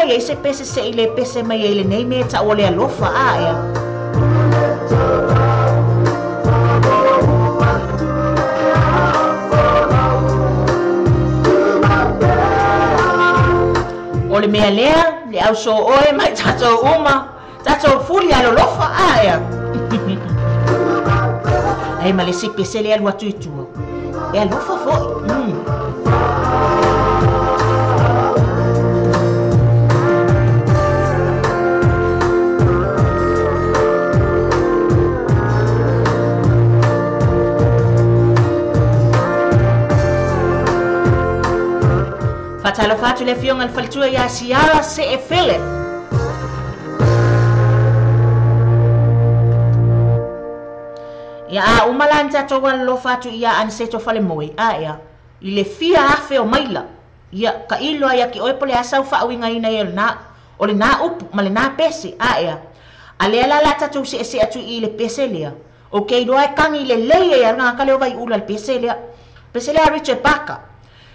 Ia se pese se ile pese mai ele nei me ta ole alofa a ea. Ole mea lea, le au so oe mai tatou uma, tatou fuli alolofa a ea. Ai ma le si pese le alu atu i tua. E alofa foi. Fatalofa atu le fionga le faletua ia Siara Se e Philip. Ia a umala ni tatou alolofa atu ia Aniseto Falemoe. A ea, i le fia afe o maila. Ia ka ilo ia ki oe pole asau faauiga ina ia o le nā upu ma le nā pese. A ea, a lea la la tatou se se atu i le pese lea. O ke iloa e kangi le lei e ngā kale o vai ula le pese lea. Pese lea Richard Barker.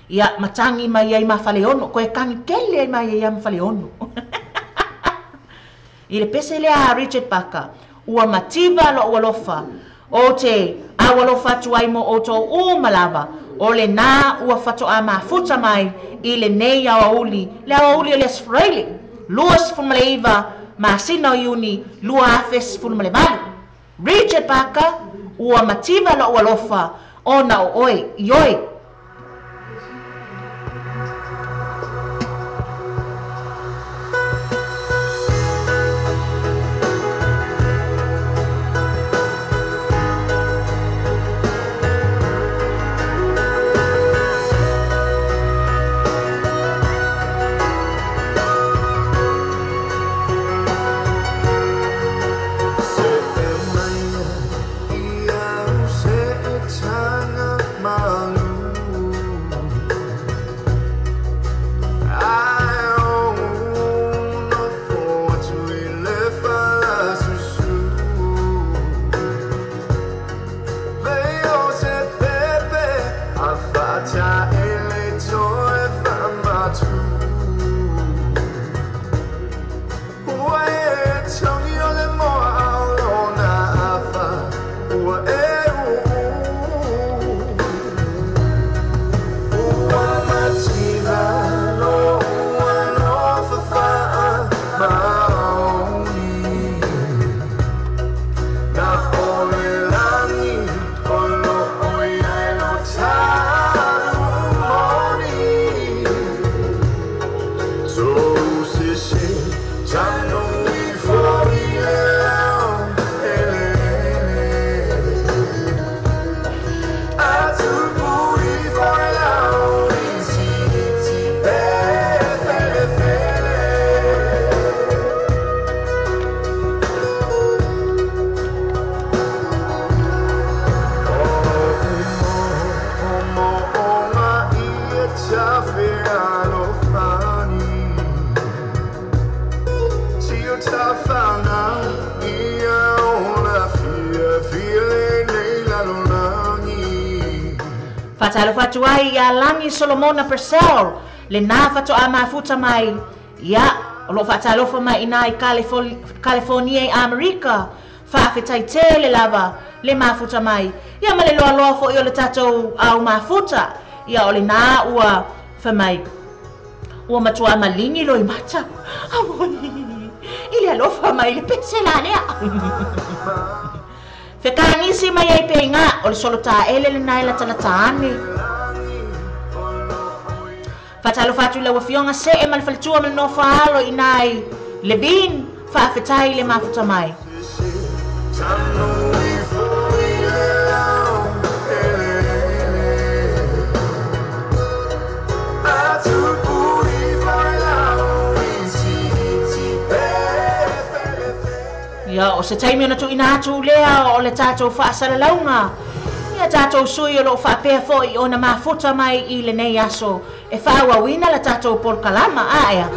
Ia matangi mai ai mawhaleono, koe kangi kele ai mai ai mawhaleono. I le pese lea Richard Barker, ua mativa lo ualofa, o te awalofa atu ai mo o tō umalava, o le nā ua whatoa mafuta mai i le nei awauli, le awauli o le Australia, 29 masina o Iuni, 2018. Richard Barker, ua mativa lo ualofa, ona o oe, i oe. Se e mai Faatalofa atu ai iā Lagi Solomona Purcell lenā faatoā mafuta mai ia o loo faatalofa mai iinā i California i Amerika. Faafetai tele lava le mafuta mai ia ma le loaloa foʻi o le tatou au mafuta ia o lenā ua fai mai ua matuā maligi loimata i le alofa mai le pese la lea fekagisi mai ai peiga o le solotaele lenā e latalata ane. Faatalofa atu i lau afioga see ma le faletua ma le nofoaalo iinā i Levine. Faafetai le mafuta mai. Ia o se taimi ona tuuina atu lea o le tatou faasalalauga ia tatou sui o loo faapea foʻi ona mafuta mai i lenei aso e faaauauina la tatou polokalama aea.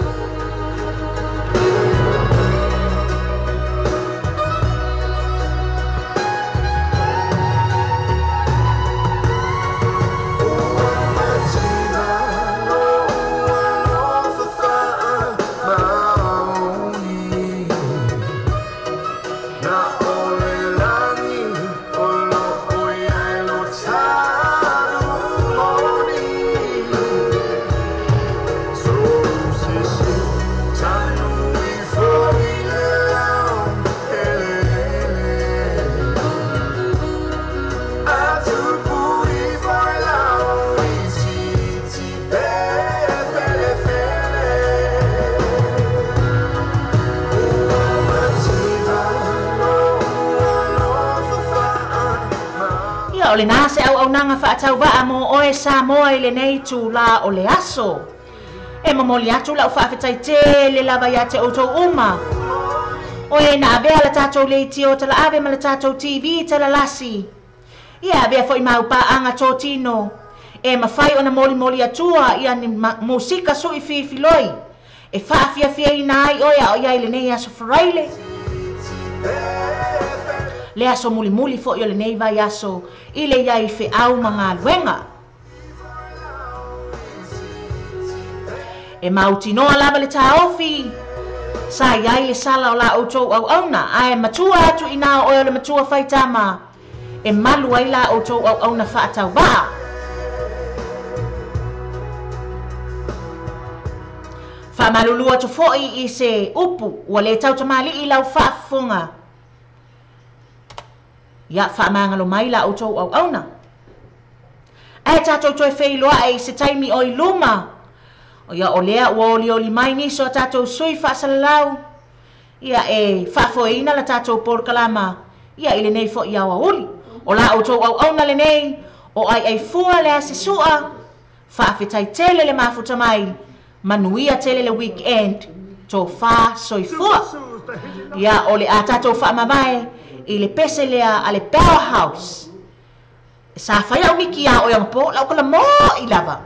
O lenā se auaunaga faatauvaa mo oe Samoa i lenei tulā o le aso. E momoli atu lau faafetai tele lava iā te outou uma. O e na avea la tatou leitio talaave ma le tatou TV talalasi. Ia avea foʻi maupaaga totino. E mafai ona molimoli atua ia ni musika sui fifiloi. E faafiafiaina ai oe a o iai lenei aso Faraile. Le aso mulimuli foʻi o lenei vaiaso i le iai feʻau ma galuega. E mautinoa lava le taofi sa iai le sala o la outou auauna ae matua atu inā o oe o le matua faitama e malu ai la outou auauna faatauvaa. Faamalulu atu foʻi i se upu ua lē tautamaliʻi lau faafofoga. Ia faamagalo mai la outou auauna. Ae tatou toe feiloaʻe i se taimi o i luma. O ia o lea ua olioli mai nisi o tatou sui faasalalau. Ia e faafoeina la tatou polokalama ia i lenei foʻi aoauli. O la outou auauna lenei o aiaifua le asi sua. Faafetai tele le mafuta mai. Manuia tele le weekend. Tofā soifua. Ia o le a tatou faamavae i le pese lea a le Powerhouse. Sa fai au miki a oe po lau kala mo i lava.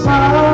I